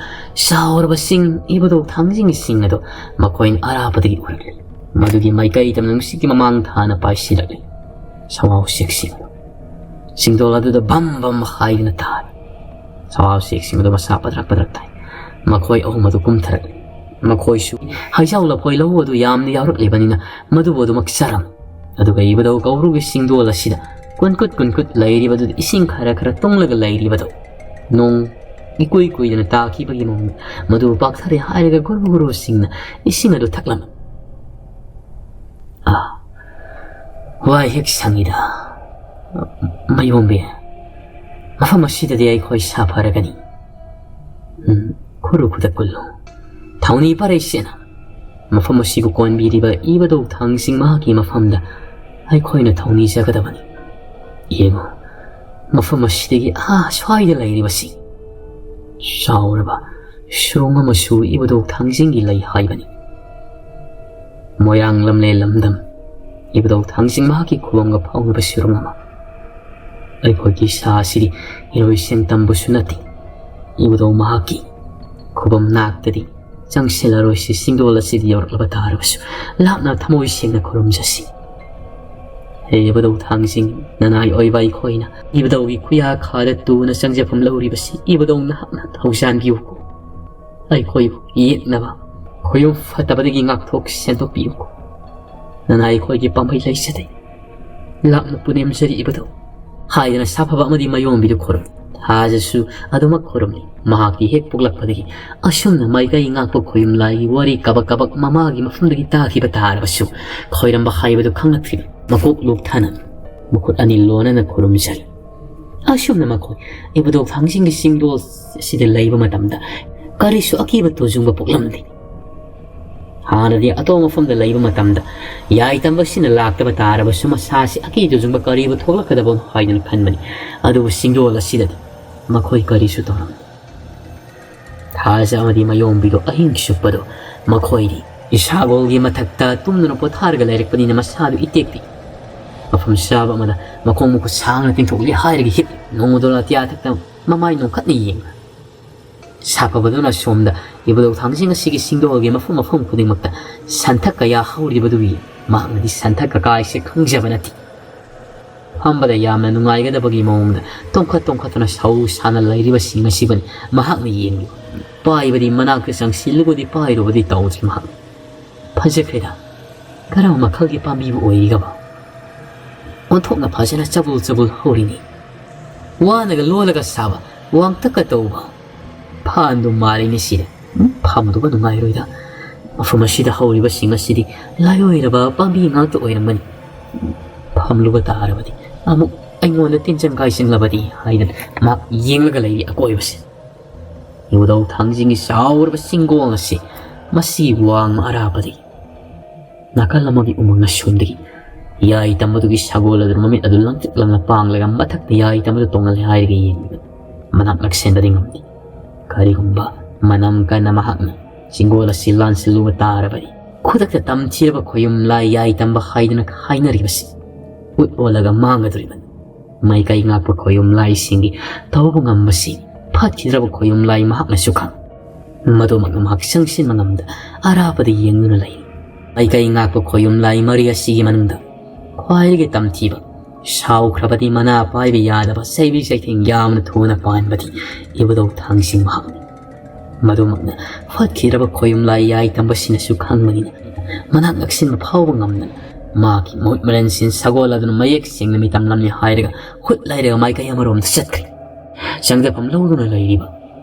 ꯆꯥꯎꯔꯕ ꯁꯤꯡ, ꯏꯕꯨꯙꯧ ꯊꯥꯡꯖꯤꯡꯒꯤ ꯁꯤꯡ ꯑꯗꯨ ꯃꯈꯣꯏꯅ ꯑꯔꯥꯞꯄꯗꯒꯤ ꯎꯔꯛꯂꯤ꯫ ꯃꯗꯨꯒꯤ ꯃꯥꯏꯀꯩꯗ ꯅꯨꯡꯁꯤꯠꯀꯤ ꯃꯃꯥꯡ ꯊꯥꯅ ꯄꯥꯏꯁꯤꯜꯂꯛꯂꯤ꯫ ꯁꯋꯥ ꯎꯆꯦꯛꯁꯤꯡ ꯑꯗꯨ ꯁꯤꯡꯗꯣꯜ ꯑꯗꯨꯗ ꯕꯝ ꯕꯝ ꯍꯥꯏꯗꯨꯅ ꯇꯥꯔꯤ꯫ ꯁꯋꯥ ꯎꯆꯦꯛꯁꯤꯡ ꯑꯗꯨ ꯃꯁꯥ ꯄꯗ꯭ꯔꯛ ꯄꯗ꯭ꯔꯛ ꯇꯥꯏ꯫ ꯃꯈꯣꯏ ꯑꯍꯨꯝ ꯑꯗꯨ ꯀꯨꯝꯊꯔꯛꯂꯤ꯫ ꯃꯈꯣꯏꯁꯨ ꯍꯩꯖꯥꯎ ꯂꯐꯣꯏ ꯂꯧꯎ ꯑꯗꯨ ꯌꯥꯝꯅ ꯌꯥꯎꯔꯛꯂꯤꯕꯅꯤꯅ ꯃꯗꯨꯕꯨ ꯑꯗꯨꯃꯛ ꯆꯥꯔꯝꯃꯤ꯫ ꯑꯗꯨꯒ ꯏꯕꯨꯙꯧ ꯀꯧꯕ꯭ꯔꯨꯒꯤ ꯁꯤꯡꯗꯣꯜ ꯑꯁꯤꯗ ꯀꯨꯟꯀꯨꯠ ꯀꯨꯟꯀꯨꯠ ꯂꯩꯔꯤꯕꯗꯨꯗ ꯏꯁꯤꯡ ꯈꯔ ꯈꯔ ꯇꯨꯡꯂꯒ ꯂꯩꯔꯤꯕꯗꯣ ꯅꯣꯡ ꯏꯀꯨꯏ ꯀꯨꯏꯗꯅ ꯇꯥꯈꯤꯕꯒꯤ ꯃꯑꯣꯡꯗ ꯃꯗꯨ ꯄꯥꯛꯊꯔꯦ ꯍꯥꯏꯔꯒ ꯒꯨꯔꯨ ꯒꯨꯔꯨꯁꯤꯡꯅ ꯏꯁꯤꯡ ꯑꯗꯨ ꯊꯛꯂꯝꯃꯤ꯫ ꯑꯥ, ꯋꯥꯏ ꯍꯦꯛ ꯁꯪꯉꯤꯗ꯫ ꯃꯌꯣꯝꯕꯤ, ꯃꯐꯝ ꯑꯁꯤꯗꯗꯤ ꯑꯩꯈꯣꯏ ꯁꯥꯐꯔꯒꯅꯤ꯫ ꯎꯝ, ꯈꯨꯔꯨ ꯈꯨꯗꯛ ꯀꯨꯜꯂꯨ꯫ ꯊꯧꯅꯤ ꯄꯥꯔꯩꯁꯦꯅ ꯃꯐꯝ ꯑꯁꯤꯕꯨ ꯀꯣꯟꯕꯤꯔꯤꯕ ꯏꯕꯨꯙꯧ ꯊꯥꯡꯖꯤꯡ ꯃꯍꯥꯛꯀꯤ ꯃꯐꯝꯗ ꯑꯩꯈꯣꯏꯅ ꯊꯧꯅꯤꯖꯒꯗꯕꯅꯤ꯫ ꯌꯦꯡꯉꯨ, ꯃꯐꯝ ꯑꯁꯤꯗꯒꯤ ꯑꯥ ꯁ꯭ꯋꯥꯏꯗ ꯂꯩꯔꯤꯕꯁꯤ ꯆꯥꯎꯔꯕ ꯁꯨꯔꯨꯡ ꯑꯃꯁꯨ ꯏꯕꯨꯙꯧ ꯊꯥꯡꯖꯤꯡꯒꯤ ꯂꯩ ꯍꯥꯏꯕꯅꯤ꯫ ꯃꯣꯏꯔꯥꯡ ꯂꯝꯂꯦ ꯂꯝꯗꯝ, ꯏꯕꯨꯙꯧ ꯊꯥꯡꯖꯤꯡ ꯃꯍꯥꯛꯀꯤ ꯈꯨꯕꯝꯒ ꯐꯥꯎꯅꯕ ꯁꯨꯔꯨꯡ ꯑꯃ꯫ ꯑꯩꯈꯣꯏꯒꯤ ꯁꯥ ꯑꯁꯤꯗꯤ ꯏꯔꯣꯏ ꯁꯦꯟ ꯇꯝꯕꯁꯨ ꯅꯠꯇꯦ꯫ ꯏꯕꯨꯙꯧ ꯃꯍꯥꯛꯀꯤ ꯈꯨꯕꯝ ꯅꯥꯛꯇꯗꯤ ꯆꯪꯁꯤꯜꯂꯔꯣꯏꯁꯤ꯫ ꯁꯤꯡꯗꯣꯜ ꯑꯁꯤꯗ ꯌꯧꯔꯛꯂꯕ ꯇꯥꯔꯕꯁꯨ ꯂꯥꯞꯅ ꯊꯃꯣꯏ ꯁꯦꯡꯅ ꯈꯨꯔꯨꯝꯖꯁꯤ꯫ ꯍꯦ ꯏꯕꯨꯙꯧ ꯊꯥꯡꯖꯤꯡ, ꯅꯅꯥꯏ ꯑꯣꯏꯕ ꯑꯩꯈꯣꯏꯅ ꯏꯕꯨꯙꯧꯒꯤ ꯈꯨꯌꯥꯈꯥꯗ ꯇꯨꯅ ꯆꯪꯖꯐꯝ ꯂꯧꯔꯤꯕꯁꯤ ꯏꯕꯨꯙꯧ ꯅꯍꯥꯛꯅ ꯊꯧꯖꯥꯟꯕꯤꯌꯨꯀꯣ꯫ ꯑꯩꯈꯣꯏꯕꯨ ꯌꯦꯛꯅꯕ ꯈꯣꯌꯨꯝ ꯐꯠꯇꯕꯗꯒꯤ ꯉꯥꯛꯊꯣꯛ ꯁꯦꯟꯗꯣꯛꯄꯤꯌꯨꯀꯣ꯫ ꯅꯅꯥꯏ ꯑꯩꯈꯣꯏꯒꯤ ꯄꯥꯝꯕꯩ ꯂꯩꯖꯗꯦ꯫ ꯂꯥꯞꯅ ꯄꯨꯅꯦꯝꯖꯔꯤ ꯏꯕꯨꯙꯧ ꯍꯥꯏꯗꯅ ꯁꯥꯐꯕ ꯑꯃꯗꯤ ꯃꯌꯣꯝꯕꯤꯗꯨ ꯈꯨꯔꯨꯝ꯫ ꯊꯥꯖꯁꯨ ꯑꯗꯨꯃꯛ ꯈꯨꯔꯨꯝꯂꯤ꯫ ꯃꯍꯥꯛꯇꯤ ꯍꯦꯛ ꯄꯣꯛꯂꯛꯄꯗꯒꯤ ꯑꯁꯨꯝꯅ ꯃꯥꯏꯀꯩ ꯉꯥꯛꯄ ꯈꯣꯌꯨꯝ ꯂꯥꯏꯒꯤ ꯋꯥꯔꯤ ꯀꯕꯛ ꯀꯕꯛ ꯃꯃꯥꯒꯤ ꯃꯐꯝꯗꯒꯤ ꯇꯥꯈꯤꯕ ꯇꯥꯔꯕꯁꯨ ꯈꯣꯏꯔꯝꯕ ꯍꯥꯏꯕꯗꯨ ꯈꯪꯂꯛꯇ꯭ꯔꯤꯕ ꯃꯀꯣꯛ ꯂꯣꯛꯊꯅ ꯃꯈꯨꯠ ꯑꯅꯤ ꯂꯣꯟꯅꯅ ꯈꯨꯔꯨꯝꯖꯔꯤ꯫ ꯑꯁꯨꯝꯅ ꯃꯈꯣꯏ ꯏꯕꯨꯙꯧ ꯊꯥꯡꯖꯤꯡꯒꯤ ꯆꯤꯡꯗꯣꯜ ꯑꯁꯤꯗ ꯂꯩꯕ ꯃꯇꯝꯗ ꯀꯔꯤꯁꯨ ꯑꯀꯤꯕ ꯇꯨꯖꯨꯡꯕ ꯄꯣꯛꯂꯝꯗꯦ꯫ ꯍꯥꯟꯅꯗꯤ ꯑꯇꯣꯞꯄ ꯃꯐꯝꯗ ꯂꯩꯕ ꯃꯇꯝꯗ ꯌꯥꯏ ꯇꯝꯕꯁꯤꯅ ꯂꯥꯛꯇꯕ ꯇꯥꯔꯕꯁꯨ ꯃꯁꯥꯁꯤ ꯑꯀꯤ ꯇꯨꯖꯨꯡꯕ ꯀꯔꯤꯕꯨ ꯊꯣꯛꯂꯛꯀꯗꯕꯅꯣ ꯍꯥꯏꯗꯨꯅ ꯈꯟꯕꯅꯤ꯫ ꯑꯗꯨꯕꯨ ꯆꯤꯡꯗꯣꯜ ꯑꯁꯤꯗꯗꯤ ꯃꯈꯣꯏ ꯀꯔꯤꯁꯨ ꯇꯧꯔꯝꯗꯦ꯫ ꯊꯥꯖ ꯑꯃꯗꯤ ꯃꯌꯣꯝꯕꯤꯗꯣ ꯑꯍꯤꯡ ꯆꯨꯞꯄꯗꯣ ꯃꯈꯣꯏꯗꯤ ꯏꯁꯥꯒꯣꯜꯒꯤ ꯃꯊꯛꯇ ꯇꯨꯝꯗꯨꯅ ꯄꯣꯊꯥꯔꯒ ꯂꯩꯔꯛꯄꯅꯤꯅ ꯃꯁꯥꯗꯨ ꯏꯇꯦꯛ ꯇꯦꯛꯏ꯫ ꯃꯐꯝ ꯆꯥꯕ ꯑꯃꯗ ꯃꯈꯣꯡ ꯃꯈꯨꯠ ꯁꯥꯡꯅ ꯇꯤꯡꯊꯣꯛꯂꯤ ꯍꯥꯏꯔꯒ ꯍꯤꯞꯂꯤ꯫ ꯅꯣꯡꯃꯗꯣꯜ ꯑꯇꯤꯌꯥ ꯊꯛꯇ ꯃꯃꯥꯏ ꯅꯣꯡꯈꯠꯅ ꯌꯦꯡꯂꯤ꯫ ꯁꯥꯐꯕꯗꯨꯅ ꯁꯣꯝꯗ ꯏꯕꯨꯙꯧ ꯊꯥꯡꯖꯤꯡ ꯑꯁꯤꯒꯤ ꯁꯤꯡꯗꯣꯜꯒꯤ ꯃꯐꯝ ꯃꯐꯝ ꯈꯨꯗꯤꯡꯃꯛꯇ ꯁꯟꯊꯛ ꯀꯌꯥ ꯍꯧꯔꯤꯕꯗꯨ ꯎꯏ꯫ ꯃꯍꯥꯛꯅꯗꯤ ꯁꯟꯊꯛ ꯀꯀꯥ ꯍꯥꯏꯁꯦ ꯈꯪꯖꯕ ꯅꯠꯇꯦ꯫ ꯐꯝꯕꯗ ꯌꯥꯝꯅ ꯅꯨꯡꯉꯥꯏꯒꯗꯕꯒꯤ ꯃꯑꯣꯡꯗ ꯇꯣꯡꯈꯠ ꯇꯣꯡꯈꯠꯇꯨꯅ ꯁꯧ ꯁꯥꯅ ꯂꯩꯔꯤꯕꯁꯤꯡ ꯑꯁꯤꯕꯨꯅꯤ ꯃꯍꯥꯛꯅ ꯌꯦꯡꯂꯤꯕ꯫ ꯄꯥꯏꯕꯗꯤ ꯃꯅꯥꯛꯇ ꯆꯪꯁꯤꯜꯂꯨꯕꯗꯤ ꯄꯥꯏꯔꯨꯕꯗꯤ ꯇꯧꯗ꯭ꯔꯤ ꯃꯍꯥꯛ꯫ ꯐꯖꯈ꯭ꯔꯦꯗ, ꯀꯔꯝꯕ ꯃꯈꯜꯒꯤ ꯄꯥꯝꯕꯤꯕꯨ ꯑꯣꯏꯔꯤꯒꯕ? ꯑꯣꯟꯊꯣꯛꯅ ꯐꯖꯅ ꯆꯕꯨꯜ ꯆꯕꯨꯜ ꯍꯧꯔꯤꯅꯤ꯫ ꯋꯥꯅꯒ ꯂꯣꯜꯂꯒ ꯁꯥꯕ, ꯋꯥꯡꯇꯛꯀ ꯇꯧꯕ ꯐꯥꯟꯗꯨ ꯃꯥꯜꯂꯤꯅꯦ ꯁꯤꯗ꯫ ꯎꯝ, ꯐꯝꯗꯨꯒ ꯅꯨꯡꯉꯥꯏꯔꯣꯏꯗ꯫ ꯃꯐꯝ ꯑꯁꯤꯗ ꯍꯧꯔꯤꯕꯁꯤꯡ ꯑꯁꯤꯗꯤ ꯂꯥꯏꯑꯣꯏꯔꯕ ꯄꯥꯝꯕꯤ ꯉꯥꯛꯇ ꯑꯣꯏꯔꯝꯒꯅꯤ꯫ ꯐꯝꯂꯨꯕ ꯇꯥꯔꯕꯗꯤ ꯑꯃꯨꯛ ꯑꯩꯉꯣꯟꯗ ꯇꯤꯟꯖꯪ ꯀꯥꯏꯁꯤꯜꯂꯕꯗꯤ ꯍꯥꯏꯗꯅ ꯃꯍꯥꯛ ꯌꯦꯡꯂꯒ ꯂꯩꯔꯤ ꯑꯀꯣꯏꯕꯁꯦ꯫ ꯏꯕꯨꯙꯧ ꯊꯥꯡꯖꯤꯡꯒꯤ ꯆꯥꯎꯔꯕ ꯆꯤꯡꯒꯣꯡ ꯑꯁꯤ ꯃꯁꯤ ꯋꯥꯡꯃ ꯑꯔꯥꯞꯄꯗꯒꯤ ꯅꯥꯀꯜ ꯑꯃꯒꯤ ꯎꯃꯪ ꯑꯁꯣꯝꯗꯒꯤ ꯌꯥꯏ ꯇꯝꯕꯗꯨꯒꯤ ꯁꯒꯣꯜ ꯑꯗꯨ ꯃꯃꯤꯠ ꯑꯗꯨ ꯂꯪꯇ꯭ꯔꯤꯛ ꯂꯪꯅ ꯄꯥꯡꯂꯒ ꯃꯊꯛꯇ ꯌꯥꯏ ꯇꯝꯕꯗꯨ ꯇꯣꯡꯍꯜꯂꯦ ꯍꯥꯏꯔꯒ ꯌꯦꯡꯂꯤꯕ꯫ ꯃꯅꯥꯛ ꯅꯛꯁꯦꯟꯕꯗꯤ ꯉꯝꯗꯦ꯫ ꯀꯔꯤꯒꯨꯝꯕ ꯃꯅꯝ ꯀꯟꯅ ꯃꯍꯥꯛꯅ ꯆꯤꯡꯒꯣꯜ ꯑꯁꯤ ꯂꯥꯟꯁꯤꯜꯂꯨꯕ ꯇꯥꯔꯕꯗꯤ ꯈꯨꯗꯛꯇ ꯇꯝꯊꯤꯔꯕ ꯈꯣꯌꯨꯝ ꯂꯥꯏ ꯌꯥꯏ ꯇꯝꯕ ꯍꯥꯏꯗꯅ ꯍꯥꯏꯅꯔꯤꯕꯁꯤ ꯎꯠ ꯑꯣꯜꯂꯒ ꯃꯥꯡꯒꯗꯧꯔꯤꯕꯅꯤ꯫ ꯃꯥꯏꯀꯩ ꯉꯥꯛꯄ ꯈꯣꯌꯨꯝ ꯂꯥꯏꯁꯤꯡꯒꯤ ꯇꯧꯕ ꯉꯝꯕꯁꯤ ꯐꯠꯈꯤꯗ꯭ꯔꯕ ꯈꯣꯌꯨꯝ ꯂꯥꯏ ꯃꯍꯥꯛꯅꯁꯨ ꯈꯪ꯫ ꯃꯗꯨꯃꯛꯅ ꯃꯍꯥꯛ ꯆꯪꯁꯤꯟꯕ ꯉꯝꯗ ꯑꯔꯥꯞꯄꯗ ꯌꯦꯡꯗꯨꯅ ꯂꯩ꯫ ꯃꯥꯏꯀꯩ ꯉꯥꯛꯄ ꯈꯣꯌꯨꯝ ꯂꯥꯏ ꯃꯔꯤ ꯑꯁꯤꯒꯤ ꯃꯅꯨꯡꯗ ꯈ꯭ꯋꯥꯏꯗꯒꯤ ꯇꯝꯊꯤꯕ, ꯁꯥꯎꯈ꯭ꯔꯕꯗꯤ ꯃꯅꯥ ꯄꯥꯏꯕ ꯌꯥꯗꯕ ꯆꯩꯕꯤ ꯆꯩꯊꯦꯡ ꯌꯥꯝꯅ ꯊꯨꯅ ꯄꯥꯟꯕꯗꯤ ꯏꯕꯨꯙꯧ ꯊꯥꯡꯖꯤꯡ ꯃꯍꯥꯛꯅꯤ꯫ ꯃꯗꯨꯃꯛꯅ ꯐꯠꯈꯤꯗ꯭ꯔꯕ ꯈꯣꯌꯨꯝ ꯂꯥꯏ ꯌꯥꯏ ꯇꯝꯕꯁꯤꯅꯁꯨ ꯈꯪꯕꯅꯤꯅ ꯃꯅꯥꯛ ꯅꯛꯁꯤꯟꯕ ꯐꯥꯎꯕ ꯉꯝꯗꯅ ꯃꯍꯥꯛꯀꯤ ꯃꯍꯨꯠ ꯃꯔꯟꯁꯤꯟ ꯁꯒꯣꯜ ꯑꯗꯨꯅ ꯃꯌꯦꯛ ꯁꯦꯡꯅ ꯃꯤꯇꯝ ꯅꯝꯃꯤ ꯍꯥꯏꯔꯒ ꯍꯨꯠ ꯂꯩꯔꯒ ꯃꯥꯏꯀꯩ ꯑꯃꯔꯣꯝꯗ ꯆꯠꯈ꯭ꯔꯦ꯫ ꯆꯪꯖꯐꯝ ꯂꯧꯗꯨꯅ ꯂꯩꯔꯤꯕ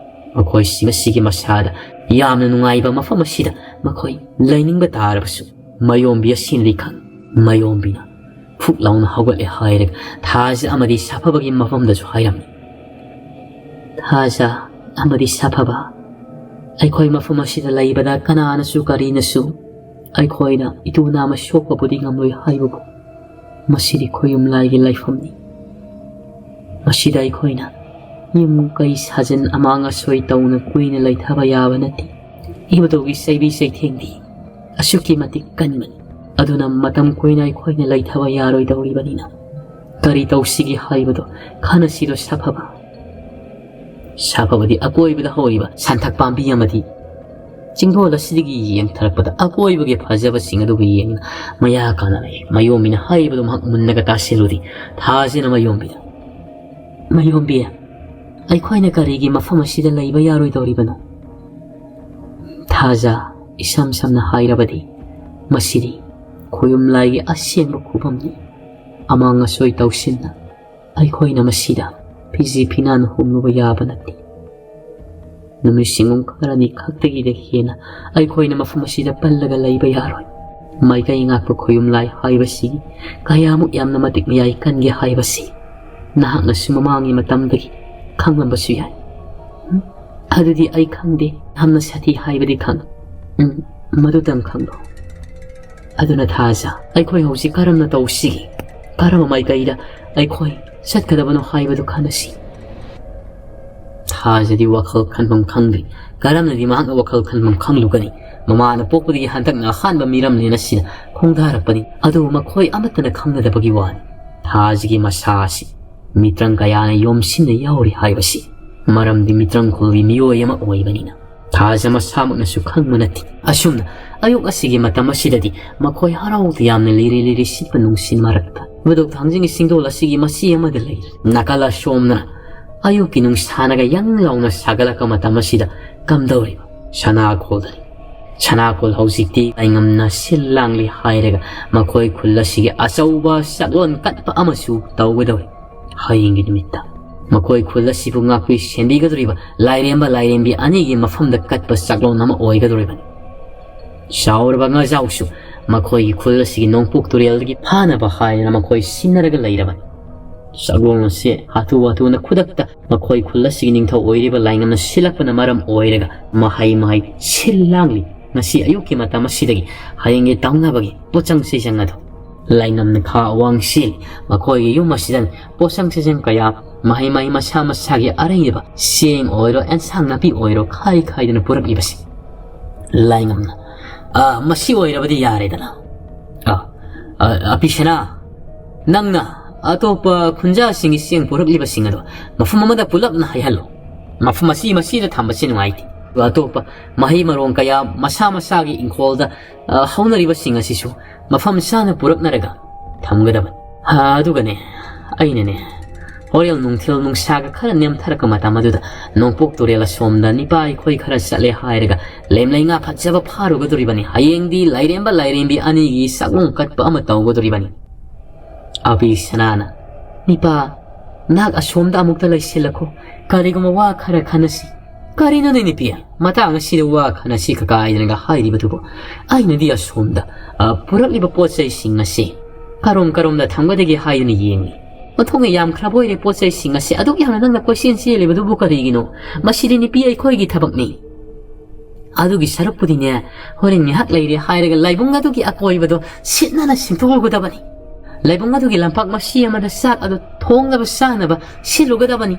ꯃꯈꯣꯏꯁꯤꯡ ꯑꯁꯤꯒꯤ ꯃꯁꯥꯗ ꯌꯥꯝꯅ ꯅꯨꯡꯉꯥꯏꯕ ꯃꯐꯝ ꯑꯁꯤꯗ ꯃꯈꯣꯏ ꯂꯩꯅꯤꯡꯕ ꯇꯥꯔꯕꯁꯨ ꯃꯌꯣꯝꯕꯤ ꯑꯁꯤꯅꯗꯤ ꯈꯪ꯫ ꯃꯌꯣꯝꯕꯤꯅ ꯐꯨꯛ ꯂꯥꯎꯅ ꯍꯧꯒꯠꯂꯦ ꯍꯥꯏꯔꯒ ꯊꯥꯖ ꯑꯃꯗꯤ ꯁꯥꯐꯕꯒꯤ ꯃꯐꯝꯗꯁꯨ ꯍꯥꯏꯔꯝꯃꯤ꯫ ꯊꯥꯖ ꯑꯃꯗꯤ ꯁꯥꯐꯕ, ꯑꯩꯈꯣꯏ ꯃꯐꯝ ꯑꯁꯤꯗ ꯂꯩꯕꯗ ꯀꯅꯥꯅꯁꯨ ꯀꯔꯤꯅꯁꯨ ꯑꯩꯈꯣꯏꯅ ꯏꯇꯨ ꯅꯥꯃ ꯁꯣꯛꯄꯕꯨꯗꯤ ꯉꯝꯂꯣꯏ ꯍꯥꯏꯕꯕꯨ ꯃꯁꯤꯗꯤ ꯈꯣꯌꯨꯝ ꯂꯥꯏꯒꯤ ꯂꯥꯏꯐꯝꯅꯤ꯫ ꯃꯁꯤꯗ ꯑꯩꯈꯣꯏꯅ ꯌꯨꯝ ꯀꯩ ꯁꯥꯖꯟ ꯑꯃꯥꯡ ꯑꯁꯣꯏ ꯇꯧꯅ ꯀꯨꯏꯅ ꯂꯩꯊꯕ ꯌꯥꯕ ꯅꯠꯇꯦ꯫ ꯏꯕꯨꯙꯧꯒꯤ ꯆꯩꯕꯤ ꯆꯩꯊꯦꯡꯗꯤ ꯑꯁꯨꯛꯀꯤ ꯃꯇꯤꯛ ꯀꯟꯕꯅꯤ꯫ ꯑꯗꯨꯅ ꯃꯇꯝ ꯀꯨꯏꯅ ꯑꯩꯈꯣꯏꯅ ꯂꯩꯊꯕ ꯌꯥꯔꯣꯏꯗꯧꯔꯤꯕꯅꯤꯅ ꯀꯔꯤ ꯇꯧꯁꯤꯒꯦ ꯍꯥꯏꯕꯗꯣ ꯈꯟꯅꯁꯤꯗꯣ ꯁꯥꯐꯕ꯫ ꯁꯥꯐꯕꯗꯤ ꯑꯀꯣꯏꯕꯗ ꯍꯧꯔꯤꯕ ꯁꯟꯊꯛ ꯄꯥꯝꯕꯤ ꯑꯃꯗꯤ ꯆꯤꯡꯗꯣꯜ ꯑꯁꯤꯗꯒꯤ ꯌꯦꯡꯊꯔꯛꯄꯗ ꯑꯀꯣꯏꯕꯒꯤ ꯐꯖꯕꯁꯤꯡ ꯑꯗꯨꯕꯨ ꯌꯦꯡꯅ ꯃꯌꯥ ꯀꯥꯅꯔꯛꯏ꯫ ꯃꯌꯣꯝꯕꯤꯅ ꯍꯥꯏꯔꯤꯕꯗꯨ ꯃꯍꯥꯛ ꯃꯨꯟꯅꯒ ꯇꯥꯁꯤꯜꯂꯨꯔꯤ꯫ ꯊꯥꯖꯅ ꯃꯌꯣꯝꯕꯤꯗ, "ꯃꯌꯣꯝꯕꯤ, ꯑꯩꯈꯣꯏꯅ ꯀꯔꯤꯒꯤ ꯃꯐꯝ ꯑꯁꯤꯗ ꯂꯩꯕ ꯌꯥꯔꯣꯏꯗꯧꯔꯤꯕꯅꯣ?" ꯊꯥꯖ, ꯏꯁꯝ ꯁꯝꯅ ꯍꯥꯏꯔꯕꯗꯤ, ꯃꯁꯤꯗꯤ ꯈꯣꯌꯨꯝ ꯂꯥꯏꯒꯤ ꯑꯁꯦꯡꯕ ꯈꯨꯕꯝꯅꯤ꯫ ꯑꯃꯥꯡ ꯑꯁꯣꯏ ꯇꯧꯁꯤꯟꯅ ꯑꯩꯈꯣꯏꯅ ꯃꯁꯤꯗ ꯐꯤꯖꯤ ꯐꯤꯅꯥꯟ ꯍꯨꯝꯂꯨꯕ ꯌꯥꯕ ꯅꯠꯇꯦ꯫ ꯅꯨꯃꯤꯠ ꯁꯤꯡꯒꯨꯝ ꯈꯔꯅꯤ ꯈꯛꯇꯒꯤꯗ ꯍꯦꯟꯅ ꯑꯩꯈꯣꯏꯅ ꯃꯐꯝ ꯑꯁꯤꯗ ꯄꯜꯂꯒ ꯂꯩꯕ ꯌꯥꯔꯣꯏ꯫ ꯃꯥꯏꯀꯩ ꯉꯥꯛꯄ ꯈꯣꯌꯨꯝ ꯂꯥꯏ ꯍꯥꯏꯕꯁꯤ ꯀꯌꯥꯃꯨꯛ ꯌꯥꯝꯅ ꯃꯇꯤꯛ ꯃꯌꯥꯏ ꯀꯟꯒꯦ ꯍꯥꯏꯕꯁꯤ ꯅꯍꯥꯛꯅꯁꯨ ꯃꯃꯥꯡꯒꯤ ꯃꯇꯝꯗꯒꯤ ꯈꯪꯂꯝꯕꯁꯨ ꯌꯥꯏ꯫ ꯎꯝ, ꯑꯗꯨꯗꯤ ꯑꯩ ꯈꯪꯗꯦ꯫ ꯌꯥꯝꯅ ꯁꯥꯊꯤ ꯍꯥꯏꯕꯗꯤ ꯈꯪ-, ꯎꯝ, ꯃꯗꯨꯇꯪ ꯈꯪꯂꯣ꯫ ꯑꯗꯨꯅ ꯊꯥꯖ, ꯑꯩꯈꯣꯏ ꯍꯧꯖꯤꯛ ꯀꯔꯝꯅ ꯇꯧꯁꯤꯒꯦ? ꯀꯔꯝꯕ ꯃꯥꯏꯀꯩꯗ ꯑꯩꯈꯣꯏ ꯆꯠꯀꯗꯕꯅꯣ ꯍꯥꯏꯕꯗꯨ ꯈꯟꯅꯁꯤ꯫ ꯊꯥꯖꯗꯤ ꯋꯥꯈꯜ ꯈꯟꯐꯝ ꯈꯪꯗ꯭ꯔꯤ꯫ ꯀꯔꯝꯅꯗꯤ ꯃꯍꯥꯛꯅ ꯋꯥꯈꯜ ꯈꯟꯐꯝ ꯈꯪꯂꯨꯒꯅꯤ? ꯃꯃꯥꯅ ꯄꯣꯛꯄꯗꯒꯤ ꯍꯟꯗꯛꯅ ꯑꯍꯥꯟꯕ ꯃꯤꯔꯝꯅꯦꯅ ꯑꯁꯤꯗ ꯈꯣꯡꯗꯥꯔꯛꯄꯅꯤ꯫ ꯑꯗꯨꯕꯨ ꯃꯈꯣꯏ ꯑꯃꯠꯇꯅ ꯈꯪꯅꯗꯕꯒꯤ ꯋꯥꯅꯤ꯫ ꯊꯥꯖꯒꯤ ꯃꯁꯥ ꯑꯁꯤ ꯃꯤꯇ꯭ꯔꯪ ꯀꯌꯥꯅ ꯌꯣꯝꯁꯤꯟꯅ ꯌꯥꯎꯔꯤ ꯍꯥꯏꯕꯁꯤ꯫ ꯃꯔꯝꯗꯤ ꯃꯤꯇ꯭ꯔꯪ ꯈꯨꯜꯒꯤ ꯃꯤꯑꯣꯏ ꯑꯃ ꯑꯣꯏꯕꯅꯤꯅ꯫ ꯊꯥꯖ ꯃꯁꯥꯃꯛꯅꯁꯨ ꯈꯪꯕ ꯅꯠꯇꯦ꯫ ꯑꯁꯨꯝꯅ ꯑꯌꯨꯛ ꯑꯁꯤꯒꯤ ꯃꯇꯝ ꯑꯁꯤꯗꯗꯤ ꯃꯈꯣꯏ ꯍꯔꯥꯎ ꯇꯌꯥꯝꯅ ꯂꯤꯔꯤ ꯂꯤꯔꯤ ꯁꯤꯠꯄ ꯅꯨꯡꯁꯤꯠ ꯃꯔꯛꯇ ꯃꯗꯣꯛ ꯊꯥꯡꯖꯤꯡꯒꯤ ꯆꯤꯡꯗꯣꯜ ꯑꯁꯤꯒꯤ ꯃꯆꯤ ꯑꯃꯗ ꯂꯩꯔꯤ꯫ ꯅꯥꯀꯜ ꯑꯁꯣꯝꯗꯅ ꯑꯌꯨꯛꯀꯤ ꯅꯨꯡꯁꯥꯅꯒ ꯌꯪ ꯂꯥꯎꯅ ꯁꯥꯒꯠꯂꯛꯄ ꯃꯇꯝ ꯑꯁꯤꯗ ꯀꯝꯗꯧꯔꯤꯕ ꯁꯅꯥꯈꯣꯜꯗꯅꯤ꯫ ꯁꯅꯥꯈꯣꯜ ꯍꯧꯖꯤꯛꯇꯤ ꯂꯥꯏꯉꯝꯅ ꯁꯤꯜ ꯂꯥꯡꯂꯤ ꯍꯥꯏꯔꯒ ꯃꯈꯣꯏ ꯈꯨꯜ ꯑꯁꯤꯒꯤ ꯑꯆꯧꯕ ꯆꯥꯛꯂꯣꯟ ꯀꯠꯄ ꯑꯃꯁꯨ ꯇꯧꯒꯗꯧꯔꯤ꯫ ꯍꯌꯦꯡꯒꯤ ꯅꯨꯃꯤꯠꯇ ꯃꯈꯣꯏ ꯈꯨꯜ ꯑꯁꯤꯕꯨ ꯉꯥꯛꯄꯤ ꯁꯦꯟꯕꯤꯒꯗꯧꯔꯤꯕ ꯂꯥꯏꯔꯦꯝꯕ ꯂꯥꯏꯔꯦꯝꯕꯤ ꯑꯅꯤꯒꯤ ꯃꯐꯝꯗ ꯀꯠꯄ ꯆꯥꯛꯂꯣꯟ ꯑꯃ ꯑꯣꯏꯒꯗꯧꯔꯤꯕꯅꯤ꯫ ꯆꯥꯎꯔꯕ ꯉꯥꯖꯥꯎꯁꯨ ꯃꯈꯣꯏꯒꯤ ꯈꯨꯜ ꯑꯁꯤꯒꯤ ꯅꯣꯡꯄꯣꯛ ꯇꯨꯔꯦꯜꯗꯒꯤ ꯐꯥꯅꯕ ꯍꯥꯏꯗꯅ ꯃꯈꯣꯏ ꯁꯤꯟꯅꯔꯒ ꯂꯩꯔꯕꯅꯤ꯫ ꯆꯥꯛꯂꯣꯟ ꯑꯁꯤ ꯍꯥꯊꯨ ꯍꯥꯊꯨꯅ ꯈꯨꯗꯛꯇ ꯃꯈꯣꯏ ꯈꯨꯜ ꯑꯁꯤꯒꯤ ꯅꯤꯡꯊꯧ ꯑꯣꯏꯔꯤꯕ ꯂꯥꯏꯉꯝꯅ ꯁꯤꯜꯂꯛꯄꯅ ꯃꯔꯝ ꯑꯣꯏꯔꯒ ꯃꯍꯩ ꯃꯍꯩ ꯁꯤꯜ ꯂꯥꯡꯂꯤ꯫ ꯉꯁꯤ ꯑꯌꯨꯛꯀꯤ ꯃꯇꯝ ꯑꯁꯤꯗꯒꯤ ꯍꯌꯦꯡꯒꯤ ꯇꯧꯅꯕꯒꯤ ꯄꯣꯠꯆꯪ ꯆꯩꯖꯪ ꯑꯗꯨ ꯂꯥꯏꯉꯝꯅ ꯈꯥ ꯑꯋꯥꯡ ꯁꯤꯜꯂꯤ꯫ ꯃꯈꯣꯏꯒꯤ ꯌꯨꯝ ꯑꯁꯤꯗ ꯄꯣꯠꯆꯪ ꯆꯩꯖꯪ ꯀꯌꯥ, ꯃꯍꯩ ꯃꯍꯩ ꯃꯁꯥ ꯃꯁꯥꯒꯤ ꯑꯔꯩꯕ ꯆꯦꯡ ꯑꯣꯏꯔꯣ, ꯑꯦꯟꯁꯥꯡ ꯅꯥꯄꯤ ꯑꯣꯏꯔꯣ, ꯈꯥꯏ ꯈꯥꯏꯗꯅ ꯄꯨꯔꯛꯂꯤꯕꯁꯤ꯫ ꯂꯥꯏꯉꯝꯅ ꯑ, ꯃꯁꯤ ꯑꯣꯏꯔꯕꯗꯤ ꯌꯥꯔꯦꯗꯅ꯫ ꯑ, ꯑ, ꯑꯄꯤꯁꯅꯥ, ꯅꯪꯅ ꯑꯇꯣꯞꯄ ꯈꯨꯟꯖꯥꯁꯤꯡꯒꯤ ꯆꯦꯡ ꯄꯨꯔꯛꯂꯤꯕꯁꯤꯡ ꯑꯗꯣ ꯃꯐꯝ ꯑꯃꯗ ꯄꯨꯂꯞꯅ ꯍꯩꯍꯜꯂꯨ꯫ ꯃꯐꯝ ꯑꯁꯤ ꯃꯁꯤꯗ ꯊꯝꯕꯁꯤ ꯅꯨꯡꯉꯥꯏꯇꯦ꯫ ꯑꯇꯣꯞꯄ ꯃꯍꯩ ꯃꯔꯣꯡ ꯀꯌꯥ ꯃꯁꯥ ꯃꯁꯥꯒꯤ ꯏꯪꯈꯣꯜꯗ, ꯑ, ꯍꯧꯅꯔꯤꯕꯁꯤꯡ ꯑꯁꯤꯁꯨ ꯃꯐꯝ ꯆꯥꯅ ꯄꯨꯔꯛꯅꯔꯒ ꯊꯝꯒꯗꯕꯅꯤ꯫ ꯑ, ꯑꯗꯨꯒꯅꯦ, ꯑꯩꯅꯅꯦ, ꯍꯣꯔꯦꯟ ꯅꯨꯡꯊꯤꯜ ꯅꯨꯡꯁꯥꯒ ꯈꯔ ꯅꯦꯝꯊꯔꯛꯄ ꯃꯇꯝ ꯑꯗꯨꯗ ꯅꯣꯡꯄꯣꯛ ꯇꯨꯔꯦꯜ ꯑꯁꯣꯝꯗ ꯅꯤꯄꯥ ꯑꯩꯈꯣꯏ ꯈꯔ ꯆꯠꯂꯦ ꯍꯥꯏꯔꯒ ꯂꯦꯝꯂꯩ ꯉꯥ ꯐꯖꯕ ꯐꯥꯔꯨꯒꯗꯧꯔꯤꯕꯅꯤ꯫ ꯍꯌꯦꯡꯗꯤ ꯂꯥꯏꯔꯦꯝꯕ ꯂꯥꯏꯔꯦꯝꯕꯤ ꯑꯅꯤꯒꯤ ꯆꯥꯛꯂꯣꯡ ꯀꯠꯄ ꯑꯃ ꯇꯧꯒꯗꯧꯔꯤꯕꯅꯤ꯫ ꯑꯕꯤ ꯁꯅꯥꯅ, "ꯅꯤꯄꯥ, ꯅꯍꯥꯛ ꯑꯁꯣꯝꯗ ꯑꯃꯨꯛꯇ ꯂꯩꯁꯤꯜꯂꯛꯈꯣ꯫ ꯀꯔꯤꯒꯨꯝꯕ ꯋꯥ ꯈꯔ ꯈꯟꯅꯁꯤ꯫" "ꯀꯔꯤꯅꯣꯅꯦ ꯅꯨꯄꯤ? ꯃꯇꯥꯡ ꯑꯁꯤꯗ ꯋꯥ ꯈꯟꯅꯁꯤ ꯀꯀꯥꯏꯗꯅꯒ ꯍꯥꯏꯔꯤꯕꯗꯨꯕꯨ? ꯑꯩꯅꯗꯤ ꯑꯁꯣꯝꯗ, ꯑ, ꯄꯨꯔꯛꯂꯤꯕ ꯄꯣꯠ ꯆꯩꯁꯤꯡ ꯑꯁꯤ ꯀꯔꯣꯝ ꯀꯔꯣꯝꯗ ꯊꯝꯒꯗꯒꯦ ꯍꯥꯏꯗꯨꯅ ꯌꯦꯡꯂꯤ꯫ ꯑꯣꯟꯊꯣꯛꯅ ꯌꯥꯝꯈ꯭ꯔꯕ ꯑꯣꯏꯔꯦ ꯄꯣꯠ ꯆꯩꯁꯤꯡ ꯑꯁꯤ꯫ ꯑꯗꯨꯛ ꯌꯥꯝꯅ ꯅꯪꯅ ꯀꯣꯏꯆꯦꯟ ꯆꯦꯜꯂꯤꯕꯗꯨꯕꯨ ꯀꯔꯤꯒꯤꯅꯣ? ꯃꯁꯤꯗꯤ ꯅꯨꯄꯤ ꯑꯩꯈꯣꯏꯒꯤ ꯊꯕꯛꯅꯤ꯫ ꯑꯗꯨꯒꯤ ꯁꯔꯨꯛꯄꯨꯗꯤꯅꯦ, ꯍꯣꯔꯦꯟ ꯉꯥꯏꯍꯥꯛ ꯂꯩꯔꯦ ꯍꯥꯏꯔꯒ ꯂꯥꯏꯕꯨꯡ ꯑꯗꯨꯒꯤ ꯑꯀꯣꯏꯕꯗꯣ ꯁꯤꯠ ꯅꯥꯟꯅ ꯁꯦꯡꯗꯣꯛꯎꯒꯗꯕꯅꯤ꯫ ꯂꯥꯏꯕꯨꯡ ꯑꯗꯨꯒꯤ ꯂꯝꯄꯥꯛ ꯃꯁꯤ ꯑꯃꯗ ꯆꯥꯛ ꯑꯗꯨ ꯊꯣꯡꯅꯕ ꯆꯥꯅꯕ ꯁꯤꯠꯂꯨꯒꯗꯕꯅꯤ꯫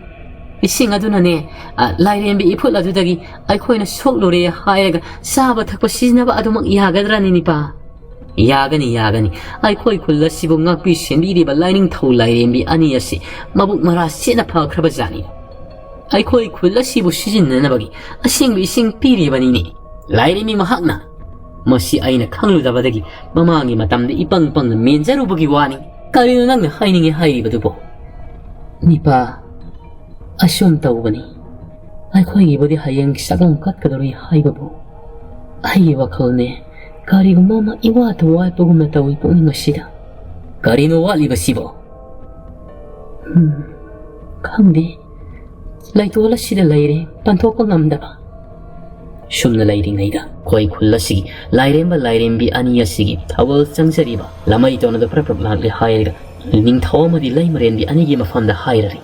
ꯏꯁꯤꯡ ꯑꯗꯨꯅꯅꯦ, ꯑ, ꯂꯥꯏꯔꯦꯝꯕꯤ ꯏꯐꯨꯠ ꯑꯗꯨꯗꯒꯤ ꯑꯩꯈꯣꯏꯅ ꯁꯣꯛꯂꯨꯔꯦ ꯍꯥꯏꯔꯒ ꯆꯥꯕ ꯊꯛꯄ ꯁꯤꯖꯤꯟꯅꯕ ꯑꯗꯨꯃꯛ ꯌꯥꯒꯗ꯭ꯔꯅꯤ, ꯅꯤꯄꯥ?" "ꯌꯥꯒꯅꯤ, ꯌꯥꯒꯅꯤ꯫ ꯑꯩꯈꯣꯏ ꯈꯨꯜ ꯑꯁꯤꯕꯨ ꯉꯥꯛꯄꯤ ꯁꯦꯟꯕꯤꯔꯤꯕ ꯂꯥꯏꯅꯤꯡꯊꯧ ꯂꯥꯏꯔꯦꯝꯕꯤ ꯑꯅꯤ ꯑꯁꯤ ꯃꯕꯨꯛ ꯃꯔꯥ ꯁꯦꯠꯅ ꯐꯈ꯭ꯔꯕ ꯖꯥꯠꯅꯤ꯫ ꯑꯩꯈꯣꯏ ꯈꯨꯜ ꯑꯁꯤꯕꯨ ꯁꯤꯖꯤꯟꯅꯅꯕꯒꯤ ꯑꯁꯦꯡꯕ ꯏꯁꯤꯡ ꯄꯤꯔꯤꯕꯅꯤꯅꯦ ꯂꯥꯏꯔꯦꯝꯕꯤ ꯃꯍꯥꯛꯅ꯫ ꯃꯁꯤ ꯑꯩꯅ ꯈꯪꯂꯨꯗꯕꯗꯒꯤ ꯃꯃꯥꯡꯒꯤ ꯃꯇꯝꯗ ꯏꯄꯪ ꯄꯪꯅ ꯃꯦꯟꯖꯔꯨꯕꯒꯤ ꯋꯥꯅꯤ꯫ ꯀꯔꯤꯅꯣ ꯅꯪꯅ ꯍꯥꯏꯅꯤꯡꯉꯦ ꯍꯥꯏꯔꯤꯕꯗꯨꯕꯣ?" "ꯅꯤꯄꯥ, ꯑꯁꯨꯝ ꯇꯧꯕꯅꯤ꯫ ꯑꯩꯈꯣꯏꯒꯤꯕꯨꯗꯤ ꯍꯌꯦꯡ ꯆꯥꯛꯂꯣꯡ ꯀꯠꯀꯗꯧꯔꯤ ꯍꯥꯏꯕꯕꯨ ꯑꯩꯒꯤ ꯋꯥꯈꯜꯅꯦ ꯀꯔꯤꯒꯨꯝꯕ ꯑꯃ ꯏꯋꯥꯠꯇ ꯋꯥꯠꯄꯒꯨꯝꯅ ꯇꯧꯏ ꯄꯨꯛꯅꯤꯡ ꯑꯁꯤꯗ꯫" "ꯀꯔꯤꯅꯣ ꯋꯥꯠꯂꯤꯕꯁꯤꯕꯣ?" "ꯎꯝ, ꯈꯪꯗꯦ꯫ ꯂꯩꯇꯣꯜ ꯑꯁꯤꯗ ꯂꯩꯔꯦ, ꯄꯟꯊꯣꯛꯄ ꯉꯝꯗꯕ꯫" ꯁꯨꯝꯅ ꯂꯩꯔꯤꯉꯩꯗ ꯑꯩꯈꯣꯏ ꯈꯨꯜ ꯑꯁꯤꯒꯤ ꯂꯥꯏꯔꯦꯝꯕ ꯂꯥꯏꯔꯦꯝꯕꯤ ꯑꯅꯤ ꯑꯁꯤꯒꯤ ꯊꯧꯒꯜ ꯆꯪꯖꯔꯤꯕ ꯂꯃꯩ ꯇꯣꯟꯅꯗꯨ ꯄ꯭ꯔꯞ ꯄ꯭ꯔꯞ ꯂꯥꯛꯂꯦ ꯍꯥꯏꯔꯒ ꯅꯤꯡꯊꯧ ꯑꯃꯗꯤ ꯂꯩꯃꯔꯦꯟꯕꯤ ꯑꯅꯤꯒꯤ ꯃꯐꯝꯗ ꯍꯥꯏꯔꯔꯤ꯫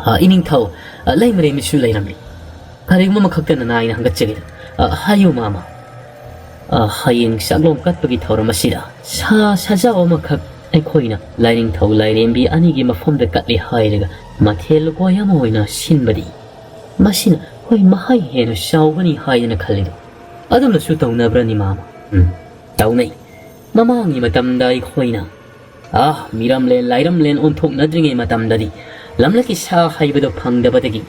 "ꯑ, ꯏꯅꯤꯡꯊꯧ, ꯑ, ꯂꯩꯃꯔꯦꯟꯕꯤꯁꯨ ꯂꯩꯔꯝꯂꯤ꯫ ꯀꯔꯤꯒꯨꯝꯕ ꯑꯃꯈꯛꯇ ꯅꯅꯥꯏꯅ ꯍꯪꯒꯠꯆꯒꯦ꯫ ꯑ, ꯍꯥꯏꯌꯨ ꯃꯥꯃ꯫ ꯑ, ꯍꯌꯦꯡ ꯆꯥꯛꯂꯣꯡ ꯀꯠꯄꯒꯤ ꯊꯧꯔꯝ ꯑꯁꯤꯗ ꯁꯥ ꯁꯥꯖꯥꯎ ꯑꯃꯈꯛ ꯑꯩꯈꯣꯏꯅ ꯂꯥꯏꯅꯤꯡꯊꯧ ꯂꯥꯏꯔꯦꯝꯕꯤ ꯑꯅꯤꯒꯤ ꯃꯐꯝꯗ ꯀꯠꯂꯤ ꯍꯥꯏꯔꯒ ꯃꯊꯦꯜ ꯂꯨꯀꯣꯏ ꯑꯃ ꯑꯣꯏꯅ ꯁꯤꯟꯕꯗꯤ ꯃꯁꯤꯅ ꯑꯩꯈꯣꯏ ꯃꯍꯩ ꯍꯦꯟꯅ ꯆꯥꯎꯒꯅꯤ ꯍꯥꯏꯗꯅ ꯈꯜꯂꯤꯗꯣ?" ꯑꯗꯨꯝꯅꯁꯨ ꯇꯧꯅꯕ꯭ꯔꯅꯤ ꯃꯥꯃ? ꯎꯝ, ꯇꯧꯅꯩ꯫ ꯃꯃꯥꯡꯒꯤ ꯃꯇꯝꯗ ꯑꯩꯈꯣꯏꯅ, ꯑꯥ, ꯃꯤꯔꯝꯂꯦꯟ ꯂꯥꯏꯔꯝꯂꯦꯟ ꯑꯣꯟꯊꯣꯛꯅꯗ꯭ꯔꯤꯉꯩ ꯃꯇꯝꯗꯗꯤ ꯂꯝꯂꯛꯀꯤ ꯁꯥ ꯍꯥꯏꯕꯗꯣ ꯐꯪꯗꯕꯗꯒꯤ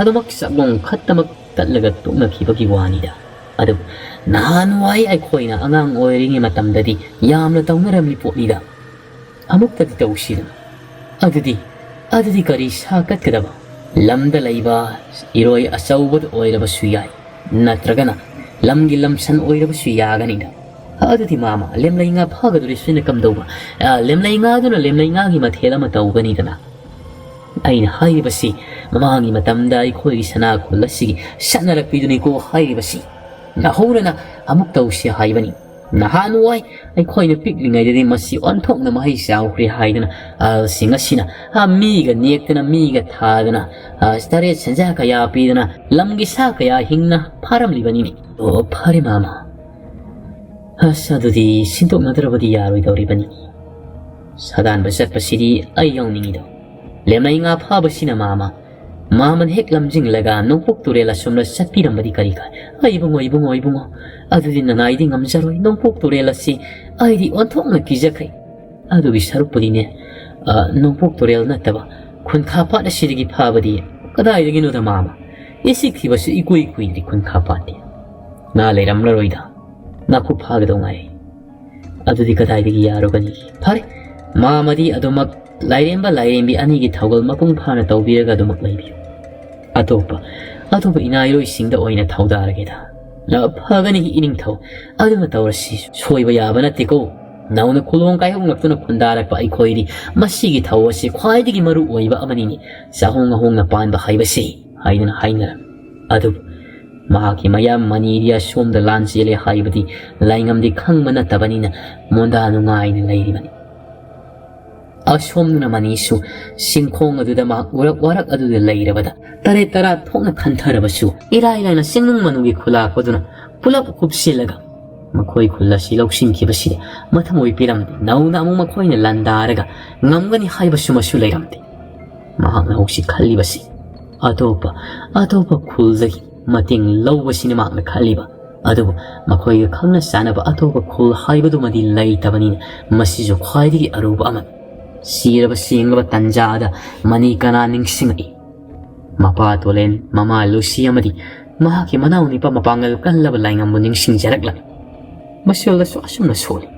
ꯑꯗꯨꯃꯛ ꯆꯥꯛꯂꯣꯡ ꯈꯛꯇꯃꯛ ꯇꯠꯂꯒ ꯇꯣꯛꯅꯈꯤꯕꯒꯤ ꯋꯥꯅꯤꯗ꯫ ꯑꯗꯨꯕꯨ ꯅꯍꯥꯟꯋꯥꯏ ꯑꯩꯈꯣꯏꯅ ꯑꯉꯥꯡ ꯑꯣꯏꯔꯤꯉꯩ ꯃꯇꯝꯗꯗꯤ ꯌꯥꯝꯅ ꯇꯧꯅꯔꯝꯃꯤ ꯄꯣꯠꯅꯤꯗ꯫ ꯑꯃꯨꯛꯇꯗꯤ ꯇꯧꯁꯤꯗꯅ꯫ ꯑꯗꯨꯗꯤ, ꯑꯗꯨꯗꯤ ꯀꯔꯤ ꯁꯥ ꯀꯠꯀꯗꯕ? ꯂꯝꯗ ꯂꯩꯕ ꯏꯔꯣꯏ ꯑꯆꯧꯕꯗ ꯑꯣꯏꯔꯕꯁꯨ ꯌꯥꯏ, ꯅꯠꯇ꯭ꯔꯒꯅ ꯂꯝꯒꯤ ꯂꯝꯁꯟ ꯑꯣꯏꯔꯕꯁꯨ ꯌꯥꯒꯅꯤꯗ꯫ ꯑꯗꯨꯗꯤ ꯃꯥꯃ, ꯂꯦꯝꯂꯩ ꯉꯥ ꯐꯥꯒꯗꯧꯔꯤꯁꯤꯅ ꯀꯝꯗꯧꯕ? ꯑ, ꯂꯦꯝꯂꯩ ꯉꯥꯗꯨꯅ ꯂꯦꯝꯂꯩ ꯉꯥꯒꯤ ꯃꯊꯦꯜ ꯑꯃ ꯇꯧꯒꯅꯤꯗꯅ꯫ ꯑꯩꯅ ꯍꯥꯏꯔꯤꯕꯁꯤ ꯃꯃꯥꯡꯒꯤ ꯃꯇꯝꯗ ꯑꯩꯈꯣꯏꯒꯤ ꯁꯅꯥ ꯈꯨꯜ ꯑꯁꯤꯒꯤ ꯁꯠꯅꯔꯛꯄꯤꯗꯨꯅꯤꯀꯣ ꯍꯥꯏꯔꯤꯕꯁꯤ꯫ ꯅꯧꯍꯧꯅꯅ ꯑꯃꯨꯛ ꯇꯧꯁꯤ ꯍꯥꯏꯕꯅꯤ꯫ ꯅꯍꯥꯟꯋꯥꯏ ꯑꯩꯈꯣꯏꯅ ꯄꯤꯛꯂꯤꯉꯩꯗꯗꯤ ꯃꯁꯤ ꯑꯣꯟꯊꯣꯛꯅ ꯃꯍꯩ ꯆꯥꯎꯈ꯭ꯔꯦ ꯍꯥꯏꯗꯅ ꯑꯍꯜꯁꯤꯡ ꯑꯁꯤꯅ, ꯑ, ꯃꯤꯒ ꯅꯦꯛꯇꯅ, ꯃꯤꯒ ꯊꯥꯗꯅ, ꯑ, ꯇꯔꯦꯠ ꯁꯦꯟꯖꯥ ꯀꯌꯥ ꯄꯤꯗꯅ ꯂꯝꯒꯤ ꯁꯥ ꯀꯌꯥ ꯍꯤꯡꯅ ꯐꯥꯔꯝꯂꯤꯕꯅꯤꯅꯦ꯫ ꯑꯣ, ꯐꯔꯦ ꯃꯥꯃ꯫ ꯑꯁ, ꯑꯗꯨꯗꯤ ꯁꯤꯟꯗꯣꯛꯅꯗ꯭ꯔꯕꯗꯤ ꯌꯥꯔꯣꯏꯗꯧꯔꯤꯕꯅꯤ꯫ ꯁꯥꯗꯥꯟꯕ ꯆꯠꯄꯁꯤꯗꯤ ꯑꯩ ꯌꯥꯎꯅꯤꯡꯉꯤꯗꯣ꯫ ꯂꯦꯝꯂꯩ ꯉꯥ ꯐꯥꯕꯁꯤꯅ ꯃꯥꯃ꯫ ꯃꯥꯃꯅ ꯍꯦꯛ ꯂꯝꯖꯤꯡꯂꯒ ꯅꯣꯡꯄꯣꯛ ꯇꯨꯔꯦꯜ ꯑꯁꯣꯝꯗ ꯆꯠꯄꯤꯔꯝꯕꯗꯤ ꯀꯔꯤ ꯀꯥꯏ? ꯑꯩ ꯏꯕꯨꯡꯉꯣ, ꯏꯕꯨꯡꯉꯣ, ꯏꯕꯨꯡꯉꯣ, ꯑꯗꯨꯗꯤ ꯅꯅꯥꯏꯗꯤ ꯉꯝꯖꯔꯣꯏ꯫ ꯅꯣꯡꯄꯣꯛ ꯇꯨꯔꯦꯜ ꯑꯁꯤ ꯑꯩꯗꯤ ꯑꯣꯟꯊꯣꯛꯅ ꯀꯤꯖꯈ꯭ꯔꯦ꯫ ꯑꯗꯨꯒꯤ ꯁꯔꯨꯛꯄꯨꯗꯤꯅꯦ, ꯑ, ꯅꯣꯡꯄꯣꯛ ꯇꯨꯔꯦꯜ ꯅꯠꯇꯕ ꯈꯨꯟꯈꯥ ꯄꯥꯠ ꯑꯁꯤꯗꯒꯤ ꯐꯥꯕꯗꯤ ꯀꯗꯥꯏꯗꯒꯤꯅꯣꯗ ꯃꯥꯃ? ꯏꯁꯤꯛ ꯊꯤꯕꯁꯨ ꯏꯀꯨꯏ ꯀꯨꯏꯗ꯭ꯔꯤ ꯈꯨꯟꯈꯥ ꯄꯥꯠꯇꯤ꯫ ꯉꯥ ꯂꯩꯔꯝꯂꯔꯣꯏꯗ꯫ ꯅꯥꯀꯨꯞ ꯐꯥꯒꯗꯧ ꯉꯥꯏꯔꯦ꯫ ꯑꯗꯨꯗꯤ ꯀꯗꯥꯏꯗꯒꯤ ꯌꯥꯔꯨꯒꯅꯤ? ꯐꯔꯦ, ꯃꯥꯃꯗꯤ ꯑꯗꯨꯃꯛ ꯂꯥꯏꯔꯦꯝꯕ ꯂꯥꯏꯔꯦꯝꯕꯤ ꯑꯅꯤꯒꯤ ꯊꯧꯒꯜ ꯃꯄꯨꯡ ꯐꯥꯅ ꯇꯧꯕꯤꯔꯒ ꯑꯗꯨꯃꯛ ꯂꯩꯕꯤꯌꯨ꯫ ꯑꯇꯣꯞꯄ, ꯑꯇꯣꯞꯄ ꯏꯅꯥꯏꯔꯣꯏꯁꯤꯡꯗ ꯑꯣꯏꯅ ꯊꯧꯗꯥꯔꯒꯦꯗ꯫ ꯑ, ꯐꯒꯅꯤ ꯏꯅꯤꯡꯊꯧ, ꯑꯗꯨꯅ ꯇꯧꯔꯁꯤ꯫ ꯁꯣꯏꯕ ꯌꯥꯕ ꯅꯠꯇꯦꯀꯣ꯫ ꯅꯧꯅ ꯈꯨꯂꯣꯡ ꯀꯥꯏꯍꯧꯅꯛꯇꯨꯅ ꯈꯨꯟꯗꯥꯔꯛꯄ ꯑꯩꯈꯣꯏꯗꯤ ꯃꯁꯤꯒꯤ ꯊꯧ ꯑꯁꯤ ꯈ꯭ꯋꯥꯏꯗꯒꯤ ꯃꯔꯨ ꯑꯣꯏꯕ ꯑꯃꯅꯤꯅꯦ꯫ ꯆꯥꯍꯣꯡ ꯉꯥꯍꯣꯡꯅ ꯄꯥꯟꯕ ꯍꯥꯏꯕꯁꯤ ꯍꯥꯏꯗꯨꯅ ꯍꯥꯏꯅꯔꯝꯃꯤ꯫ ꯑꯗꯨꯕꯨ ꯃꯍꯥꯛꯀꯤ ꯃꯌꯥꯝ ꯃꯅꯤꯗꯤ ꯑꯁꯣꯝꯗ ꯂꯥꯟ ꯆꯦꯜꯂꯦ ꯍꯥꯏꯕꯗꯤ ꯂꯥꯏꯉꯝꯗꯤ ꯈꯪꯕ ꯅꯠꯇꯕꯅꯤꯅ ꯃꯣꯟꯗꯥ ꯅꯨꯡꯉꯥꯏꯅ ꯂꯩꯔꯤꯕꯅꯤ꯫ ꯑꯁꯣꯝꯗꯅ ꯃꯅꯤꯁꯨ ꯆꯤꯡꯈꯣꯡ ꯑꯗꯨꯗ ꯃꯍꯥꯛ ꯎꯔꯛ ꯋꯥꯔꯛ ꯑꯗꯨꯗ ꯂꯩꯔꯕꯗ ꯇꯔꯦꯠ ꯇꯔꯥ ꯊꯣꯛꯅ ꯈꯟꯊꯔꯕꯁꯨ ꯏꯔꯥꯏ ꯂꯥꯏꯅ ꯆꯤꯡꯅꯨꯡ ꯃꯅꯨꯡꯒꯤ ꯈꯨꯂꯥꯛꯄꯗꯨꯅ ꯄꯨꯂꯞ ꯀꯨꯞꯁꯤꯜꯂꯒ ꯃꯈꯣꯏ ꯈꯨꯜ ꯑꯁꯤ ꯂꯧꯁꯤꯟꯈꯤꯕꯁꯤꯗ ꯃꯊꯃꯣꯏ ꯄꯤꯔꯝꯗꯦ꯫ ꯅꯧꯅ ꯑꯃꯨꯛ ꯃꯈꯣꯏꯅ ꯂꯥꯟꯗꯥꯔꯒ ꯉꯝꯒꯅꯤ ꯍꯥꯏꯕꯁꯨꯃꯁꯨ ꯂꯩꯔꯝꯗꯦ꯫ ꯃꯍꯥꯛꯅ ꯍꯧꯖꯤꯛ ꯈꯜꯂꯤꯕꯁꯤ ꯑꯇꯣꯞꯄ, ꯑꯇꯣꯞꯄ ꯈꯨꯜꯗꯒꯤ ꯃꯇꯦꯡ ꯂꯧꯕꯁꯤꯅꯤ ꯃꯍꯥꯛꯅ ꯈꯜꯂꯤꯕ꯫ ꯑꯗꯨꯕꯨ ꯃꯈꯣꯏꯒ ꯈꯪꯅ ꯆꯥꯟꯅꯕ ꯑꯇꯣꯞꯄ ꯈꯨꯜ ꯍꯥꯏꯕꯗꯨꯃꯗꯤ ꯂꯩꯇꯕꯅꯤꯅ ꯃꯁꯤꯁꯨ ꯈ꯭ꯋꯥꯏꯗꯒꯤ ꯑꯔꯨꯕ ꯑꯃꯅꯤ꯫ ꯁꯤꯔꯕ ꯁꯦꯡꯂꯕ ꯇꯟꯖꯥꯗ ꯃꯅꯤꯀꯅꯥ ꯅꯤꯡꯁꯤꯡꯂꯛꯏ꯫ ꯃꯄꯥ ꯇꯣꯂꯦꯟ, ꯃꯃꯥ ꯂꯨꯁꯤ ꯑꯃꯗꯤ ꯃꯍꯥꯛꯀꯤ ꯃꯅꯥꯎ ꯅꯨꯄꯥ ꯃꯄꯥꯡꯒꯜ ꯀꯜꯂꯕ ꯂꯥꯏꯉꯝꯕꯨ ꯅꯤꯡꯁꯤꯡꯖꯔꯛꯂꯝꯃꯤ꯫ ꯃꯁꯤꯜꯗꯁꯨ ꯑꯁꯨꯝꯅ ꯁꯣꯜꯂꯤ꯫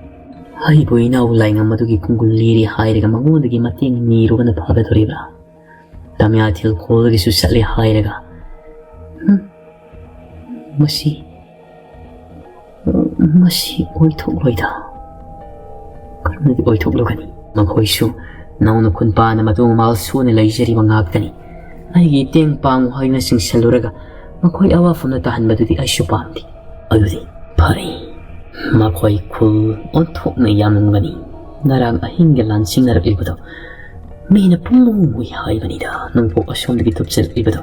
ꯑꯩꯕꯨ ꯏꯅꯥꯎ ꯂꯥꯏꯉꯝ ꯑꯗꯨꯒꯤ ꯈꯣꯡꯒꯨꯜ ꯂꯤꯔꯤ ꯍꯥꯏꯔꯒ ꯃꯉꯣꯟꯗꯒꯤ ꯃꯇꯦꯡ ꯅꯤꯔꯨꯕꯅ ꯐꯒꯗꯧꯔꯤꯕ꯭ꯔꯥ? ꯇꯃꯤꯌꯥꯊꯤꯜ ꯈꯣꯜꯒꯤꯁꯨ ꯆꯠꯂꯦ ꯍꯥꯏꯔꯒ, ꯍꯨꯝ, ꯃꯁꯤ, ꯃꯁꯤ ꯑꯣꯏꯊꯣꯛꯂꯣꯏꯗ꯫ ꯀꯔꯝꯅꯗꯤ ꯑꯣꯏꯊꯣꯛꯂꯨꯒꯅꯤ? ꯃꯈꯣꯏꯁꯨ ꯅꯧꯅ ꯈꯨꯟꯄꯥꯟꯅ ꯃꯇꯨꯡ ꯃꯥꯜ ꯁꯨꯅ ꯂꯩꯖꯔꯤꯕ ꯉꯥꯛꯇꯅꯤ꯫ ꯑꯩꯒꯤ ꯏꯇꯦꯡ ꯄꯥꯡꯉꯨ ꯍꯥꯏꯅ ꯆꯤꯡꯁꯤꯜꯂꯨꯔꯒ ꯃꯈꯣꯏ ꯑꯋꯥꯐꯝꯗ ꯇꯥꯍꯟꯕꯗꯨꯗꯤ ꯑꯩꯁꯨ ꯄꯥꯝꯗꯦ꯫ ꯑꯗꯨꯗꯤ ꯐꯔꯦ꯫ ꯃꯈꯣꯏ ꯈꯨꯜ ꯑꯣꯟꯊꯣꯛꯅ ꯌꯥꯝꯂꯝꯒꯅꯤ꯫ ꯉꯔꯥꯡ ꯑꯍꯤꯡꯒ ꯂꯥꯟꯁꯤꯡꯅꯔꯛꯂꯤꯕꯗꯣ ꯃꯤꯅ ꯄꯨꯡꯃꯨ ꯃꯨꯏ ꯍꯥꯏꯕꯅꯤꯗ꯫ ꯅꯣꯡꯄꯣꯛ ꯑꯁꯣꯝꯗꯒꯤ ꯊꯣꯛꯆꯔꯛꯂꯤꯕꯗꯣ꯫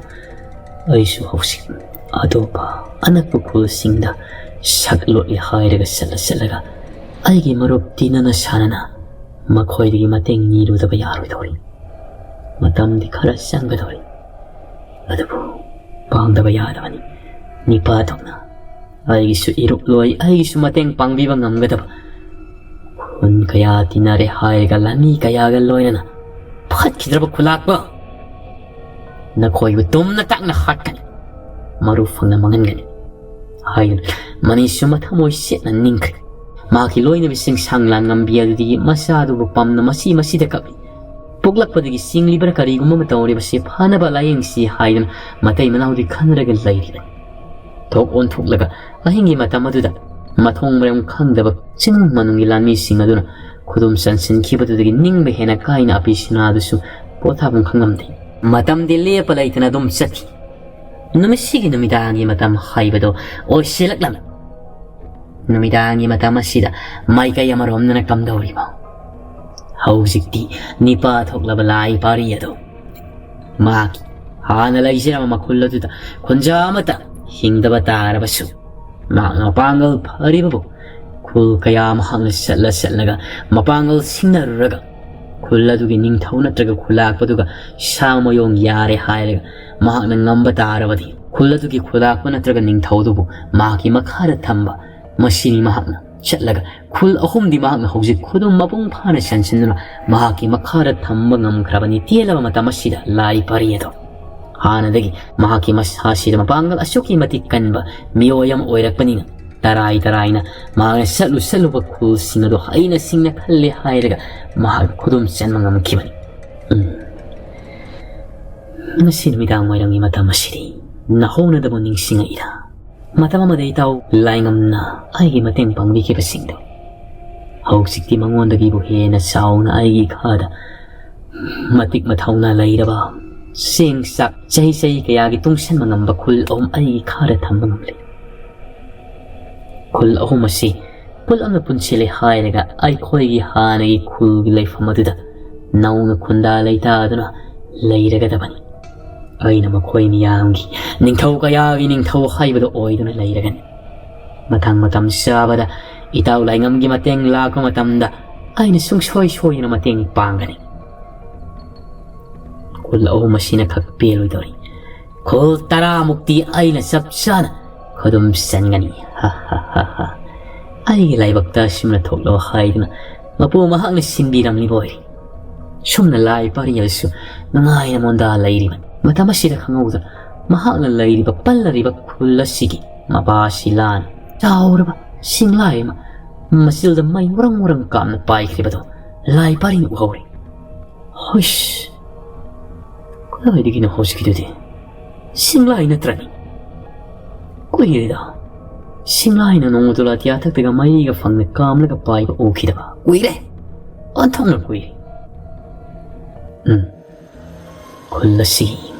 ꯑꯩꯁꯨ ꯍꯧꯖꯤꯛ ꯑꯇꯣꯞꯄ ꯑꯅꯛꯄ ꯈꯨꯜꯁꯤꯡꯗ ꯁꯛꯂꯣꯠꯂꯦ ꯍꯥꯏꯔꯒ ꯆꯠꯂ ꯆꯠꯂꯒ ꯑꯩꯒꯤ ꯃꯔꯨꯞ ꯇꯤꯅꯅ ꯁꯥꯟꯅꯅ ꯃꯈꯣꯏꯗꯒꯤ ꯃꯇꯦꯡ ꯅꯤꯔꯨꯗꯕ ꯌꯥꯔꯣꯏꯗꯧꯔꯤ꯫ ꯃꯇꯝꯗꯤ ꯈꯔ ꯆꯪꯒꯗꯧꯔꯤ꯫ ꯑꯗꯨꯕꯨ ꯄꯥꯡꯗꯕ ꯌꯥꯗꯕꯅꯤ꯫ ꯅꯤꯄꯥ ꯊꯣꯛꯅ ꯑꯩꯒꯤꯁꯨ ꯏꯔꯨꯞꯂꯣꯏ, ꯑꯩꯒꯤꯁꯨ ꯃꯇꯦꯡ ꯄꯥꯡꯕꯤꯕ ꯉꯝꯒꯗꯕ ꯈꯨꯟ ꯀꯌꯥ ꯇꯤꯟꯅꯔꯦ ꯍꯥꯏꯔꯒ ꯂꯥꯟꯃꯤ ꯀꯌꯥꯒ ꯂꯣꯏꯅꯅ ꯐꯠꯈꯤꯗ꯭ꯔꯕ ꯈꯨꯂꯥꯛꯄ ꯅꯈꯣꯏꯕꯨ ꯇꯨꯝꯅ ꯇꯥꯛꯅ ꯍꯥꯠꯀꯅꯤ, ꯃꯔꯨ ꯐꯪꯅ ꯃꯥꯡꯍꯟꯒꯅꯤ ꯍꯥꯏꯗꯨꯅ ꯃꯅꯤꯁꯨ ꯃꯊꯃꯣꯏ ꯁꯦꯠꯅ ꯅꯤꯡꯈ꯭ꯔꯦ꯫ ꯃꯍꯥꯛꯀꯤ ꯂꯣꯏꯅꯕꯤꯁꯤꯡ ꯁꯥꯡꯂꯥꯟ ꯉꯝꯕꯤ ꯑꯗꯨꯗꯒꯤ ꯃꯆꯥꯗꯨꯕꯨ ꯄꯝꯅ ꯃꯁꯤ ꯃꯁꯤꯗ ꯀꯞꯂꯤ꯫ ꯄꯣꯛꯂꯛꯄꯗꯒꯤ ꯆꯤꯡꯂꯤꯕ꯭ꯔꯥ ꯀꯔꯤꯒꯨꯝꯕ ꯑꯃ ꯇꯧꯔꯤꯕꯁꯤ ꯐꯅꯕ ꯂꯥꯌꯦꯡꯁꯤ ꯍꯥꯏꯗꯨꯅ ꯃꯇꯩ ꯃꯅꯥꯎꯗꯤ ꯈꯟꯅꯔꯒ ꯂꯩꯔꯤꯕꯅꯤ꯫ ꯊꯣꯛ ꯑꯣꯟꯊꯣꯛꯂꯒ ꯑꯍꯤꯡꯒꯤ ꯃꯇꯝ ꯑꯗꯨꯗ ꯃꯊꯣꯡ ꯃꯔꯝ ꯈꯪꯗꯕ ꯆꯤꯡ ꯃꯅꯨꯡꯒꯤ ꯂꯥꯟꯃꯤꯁꯤꯡ ꯑꯗꯨꯅ ꯈꯨꯗꯨꯝ ꯆꯟꯁꯤꯟꯈꯤꯕꯗꯨꯗꯒꯤ ꯅꯤꯡꯕ ꯍꯦꯟꯅ ꯀꯥꯏꯅ ꯑꯄꯤ ꯁꯤꯅꯥꯗꯨꯁꯨ ꯄꯣꯊꯥꯐꯝ ꯈꯪꯂꯝꯗꯦ꯫ ꯃꯇꯝꯗꯤ ꯂꯦꯞꯄ ꯂꯩꯇꯅ ꯑꯗꯨꯝ ꯆꯠꯈꯤ꯫ ꯅꯨꯃꯤꯠꯁꯤꯒꯤ ꯅꯨꯃꯤꯗꯥꯡꯒꯤ ꯃꯇꯝ ꯍꯥꯏꯕꯗꯣ ꯑꯣꯏꯁꯤꯜꯂꯛꯂꯝꯃꯤ꯫ ꯅꯨꯃꯤꯗꯥꯡꯒꯤ ꯃꯇꯝ ꯑꯁꯤꯗ ꯃꯥꯏꯀꯩ ꯑꯃꯔꯣꯝꯗꯅ ꯀꯝꯗꯧꯔꯤꯕ? ꯍꯧꯖꯤꯛꯇꯤ ꯅꯤꯄꯥ ꯊꯣꯛꯂꯕ ꯂꯥꯏ ꯄꯥꯔꯤ ꯑꯗꯨ ꯃꯍꯥꯛꯀꯤ ꯍꯥꯟꯅ ꯂꯩꯖꯔꯝꯕ ꯃꯈꯨꯜ ꯑꯗꯨꯗ ꯈꯨꯟꯖꯥ ꯑꯃꯠꯇ ꯍꯤꯡꯗꯕ ꯇꯥꯔꯕꯁꯨ, ꯃꯍꯥꯛꯅ ꯃꯄꯥꯡꯒꯜ ꯐꯔꯤꯕꯕꯨ ꯈꯨꯜ ꯀꯌꯥ ꯃꯍꯥꯛꯅ ꯆꯠꯂ ꯆꯠꯂꯒ ꯃꯄꯥꯡꯒꯜ ꯁꯤꯡꯅꯔꯨꯔꯒ ꯈꯨꯜ ꯑꯗꯨꯒꯤ ꯅꯤꯡꯊꯧ ꯅꯠꯇ꯭ꯔꯒ ꯈꯨꯂꯥꯛꯄꯗꯨꯒ ꯁꯥ ꯃꯌꯣꯡ ꯌꯥꯔꯦ ꯍꯥꯏꯔꯒ ꯃꯍꯥꯛꯅ ꯉꯝꯕ ꯇꯥꯔꯕꯗꯤ, ꯈꯨꯜ ꯑꯗꯨꯒꯤ ꯈꯨꯂꯥꯛꯄ ꯅꯠꯇ꯭ꯔꯒ ꯅꯤꯡꯊꯧ ꯑꯗꯨꯕꯨ ꯃꯍꯥꯛꯀꯤ ꯃꯈꯥꯗ ꯊꯝꯕ꯫ ꯃꯁꯤꯅꯤ ꯃꯍꯥꯛꯅ ꯆꯠꯂꯒ ꯈꯨꯜ ꯑꯍꯨꯝꯗꯤ ꯃꯍꯥꯛꯅ ꯍꯧꯖꯤꯛ ꯈꯨꯗꯨꯝ ꯃꯄꯨꯡ ꯐꯥꯅ ꯆꯟꯁꯤꯟꯗꯨꯅ ꯃꯍꯥꯛꯀꯤ ꯃꯈꯥꯗ ꯊꯝꯕ ꯉꯝꯈ꯭ꯔꯕꯅꯤ꯫ ꯇꯦꯜꯂꯕ ꯃꯇꯝ ꯑꯁꯤꯗ ꯂꯥꯏ ꯄꯔꯤ ꯑꯗꯣ ꯍꯥꯟꯅꯗꯒꯤ ꯃꯍꯥꯛꯀꯤ ꯃꯁꯥꯁꯤꯗ ꯃꯄꯥꯡꯒꯜ ꯑꯁꯨꯛꯀꯤ ꯃꯇꯤꯛ ꯀꯟꯕ ꯃꯤꯑꯣꯏ ꯑꯃ ꯑꯣꯏꯔꯛꯄꯅꯤꯅ, ꯇꯔꯥꯏ ꯇꯔꯥꯏꯅ ꯃꯍꯥꯛꯅ ꯆꯠꯂꯨ ꯆꯠꯂꯨꯕ ꯈꯨꯜꯁꯤꯡ ꯑꯗꯨ ꯍꯩꯅ ꯁꯤꯡꯅ ꯈꯜꯂꯦ ꯍꯥꯏꯔꯒ ꯃꯍꯥꯛ ꯈꯨꯗꯨꯝ ꯆꯟꯕ ꯉꯝꯈꯤꯕꯅꯤ꯫ ꯎꯝ꯫ ꯉꯁꯤ ꯅꯨꯃꯤꯗꯥꯡ ꯋꯥꯏꯔꯝꯒꯤ ꯃꯇꯝ ꯑꯁꯤꯗꯤ ꯅꯍꯧꯅꯗꯕ ꯅꯤꯡꯁꯤꯡꯉꯛꯏꯗ꯫ ꯃꯇꯝ ꯑꯃꯗ ꯏꯇꯥꯎ ꯂꯥꯏꯉꯝꯅ ꯑꯩꯒꯤ ꯃꯇꯦꯡ ꯄꯥꯡꯕꯤꯈꯤꯕꯁꯤꯡꯗꯣ ꯍꯧꯖꯤꯛꯇꯤ ꯃꯉꯣꯟꯗꯒꯤꯕꯨ ꯍꯦꯟꯅ ꯆꯥꯎꯅ ꯑꯩꯒꯤ ꯏꯈꯥꯗ ꯃꯇꯤꯛ ꯃꯊꯧꯅꯥ ꯂꯩꯔꯕ, ꯆꯦꯡ ꯆꯥꯛ ꯆꯍꯤ ꯆꯍꯤ ꯀꯌꯥꯒꯤ ꯇꯨꯡꯁꯟꯕ ꯉꯝꯕ ꯈꯨꯜ ꯑꯍꯨꯝ ꯑꯩꯒꯤ ꯏꯈꯥꯗ ꯊꯝꯕ ꯉꯝꯂꯦ꯫ ꯈꯨꯜ ꯑꯍꯨꯝ ꯑꯁꯤ ꯄꯨꯂꯞꯅ ꯄꯨꯟꯁꯤꯜꯂꯦ ꯍꯥꯏꯔꯒ ꯑꯩꯈꯣꯏꯒꯤ ꯍꯥꯟꯅꯒꯤ ꯈꯨꯜꯒꯤ ꯂꯩꯐꯝ ꯑꯗꯨꯗ ꯅꯧꯅ ꯈꯨꯟꯗꯥ ꯂꯩꯇꯥꯗꯨꯅ ꯂꯩꯔꯒꯗꯕꯅꯤ꯫ ꯑꯩꯅ ꯃꯈꯣꯏ ꯃꯤꯌꯥꯝꯒꯤ ꯅꯤꯡꯊꯧ ꯀꯌꯥꯒꯤ ꯅꯤꯡꯊꯧ ꯍꯥꯏꯕꯗꯨ ꯑꯣꯏꯗꯨꯅ ꯂꯩꯔꯒꯅꯤ꯫ ꯃꯊꯪ ꯃꯇꯝ ꯆꯥꯕꯗ ꯏꯇꯥꯎ ꯂꯥꯏꯉꯝꯒꯤ ꯃꯇꯦꯡ ꯂꯥꯛꯄ ꯃꯇꯝꯗ ꯑꯩꯅ ꯁꯨꯡꯁꯣꯏ ꯁꯣꯏꯗꯅ ꯃꯇꯦꯡ ꯄꯥꯡꯒꯅꯤ꯫ ꯈꯨꯜ ꯑꯍꯨꯝ ꯑꯁꯤꯅ ꯈꯛ ꯄꯦꯜꯂꯣꯏꯗꯧꯔꯤ꯫ ꯈꯨꯜ ꯇꯔꯥꯃꯨꯛꯇꯤ ꯑꯩꯅ ꯆꯞ ꯆꯥꯅ ꯈꯨꯗꯨꯝ ꯆꯟꯒꯅꯤ꯫ ꯍꯥ, ꯍꯥ, ꯍꯥ, ꯍꯥ꯫ ꯑꯩꯒꯤ ꯂꯥꯏꯕꯛꯇ ꯑꯁꯤꯃꯅ ꯊꯣꯛꯂꯣ ꯍꯥꯏꯗꯨꯅ ꯃꯄꯨ ꯃꯍꯥꯛꯅ ꯁꯤꯟꯕꯤꯔꯝꯂꯤꯕ ꯑꯣꯏꯔꯦ꯫ ꯁꯨꯝꯅ ꯂꯥꯏ ꯄꯥꯔꯤ ꯑꯗꯨꯁꯨ ꯅꯨꯡꯉꯥꯏꯅ ꯃꯣꯟꯗꯥ ꯂꯩꯔꯤꯕꯅꯤ꯫ ꯃꯇꯝ ꯑꯁꯤꯗ ꯈꯪꯍꯧꯗꯅ ꯃꯍꯥꯛꯅ ꯂꯩꯔꯤꯕ ꯄꯜꯂꯔꯤꯕ ꯈꯨꯜ ꯑꯁꯤꯒꯤ ꯃꯄꯥ ꯑꯁꯤ ꯂꯥꯟ ꯆꯥꯎꯔꯕ ꯁꯤꯡꯂꯥꯏ ꯑꯃ ꯃꯆꯤꯜꯗ ꯃꯩ ꯃꯨꯔꯪ ꯃꯨꯔꯪ ꯀꯥꯞꯅ ꯄꯥꯏꯈ꯭ꯔꯤꯕꯗꯨ ꯂꯥꯏ ꯄꯥꯔꯤꯅ ꯎꯍꯧꯔꯦ꯫ ꯍꯨꯏꯁ! ꯀꯗꯥꯏꯗꯒꯤꯅꯣ ꯍꯧꯖꯤꯛꯀꯤꯗꯨꯗꯤ? ꯁꯤꯡꯂꯥꯏ ꯅꯠꯇ꯭ꯔꯅꯤ? ꯀꯨꯏꯔꯦꯗ꯫ ꯁꯤꯡꯂꯥꯏꯅ ꯅꯣꯡꯃꯗꯣ ꯂꯥꯇꯤꯌꯥ ꯊꯛꯇꯒ ꯃꯩꯒ ꯐꯪꯅ ꯀꯥꯝꯂꯒ ꯄꯥꯏꯕ ꯎꯈꯤꯗꯕ ꯀꯨꯏꯔꯦ꯫ ꯑꯣꯟꯊꯣꯛꯅ ꯀꯨꯏꯔꯦ꯫ ꯎꯝ꯫ ꯈꯨꯜ ꯑꯁꯤ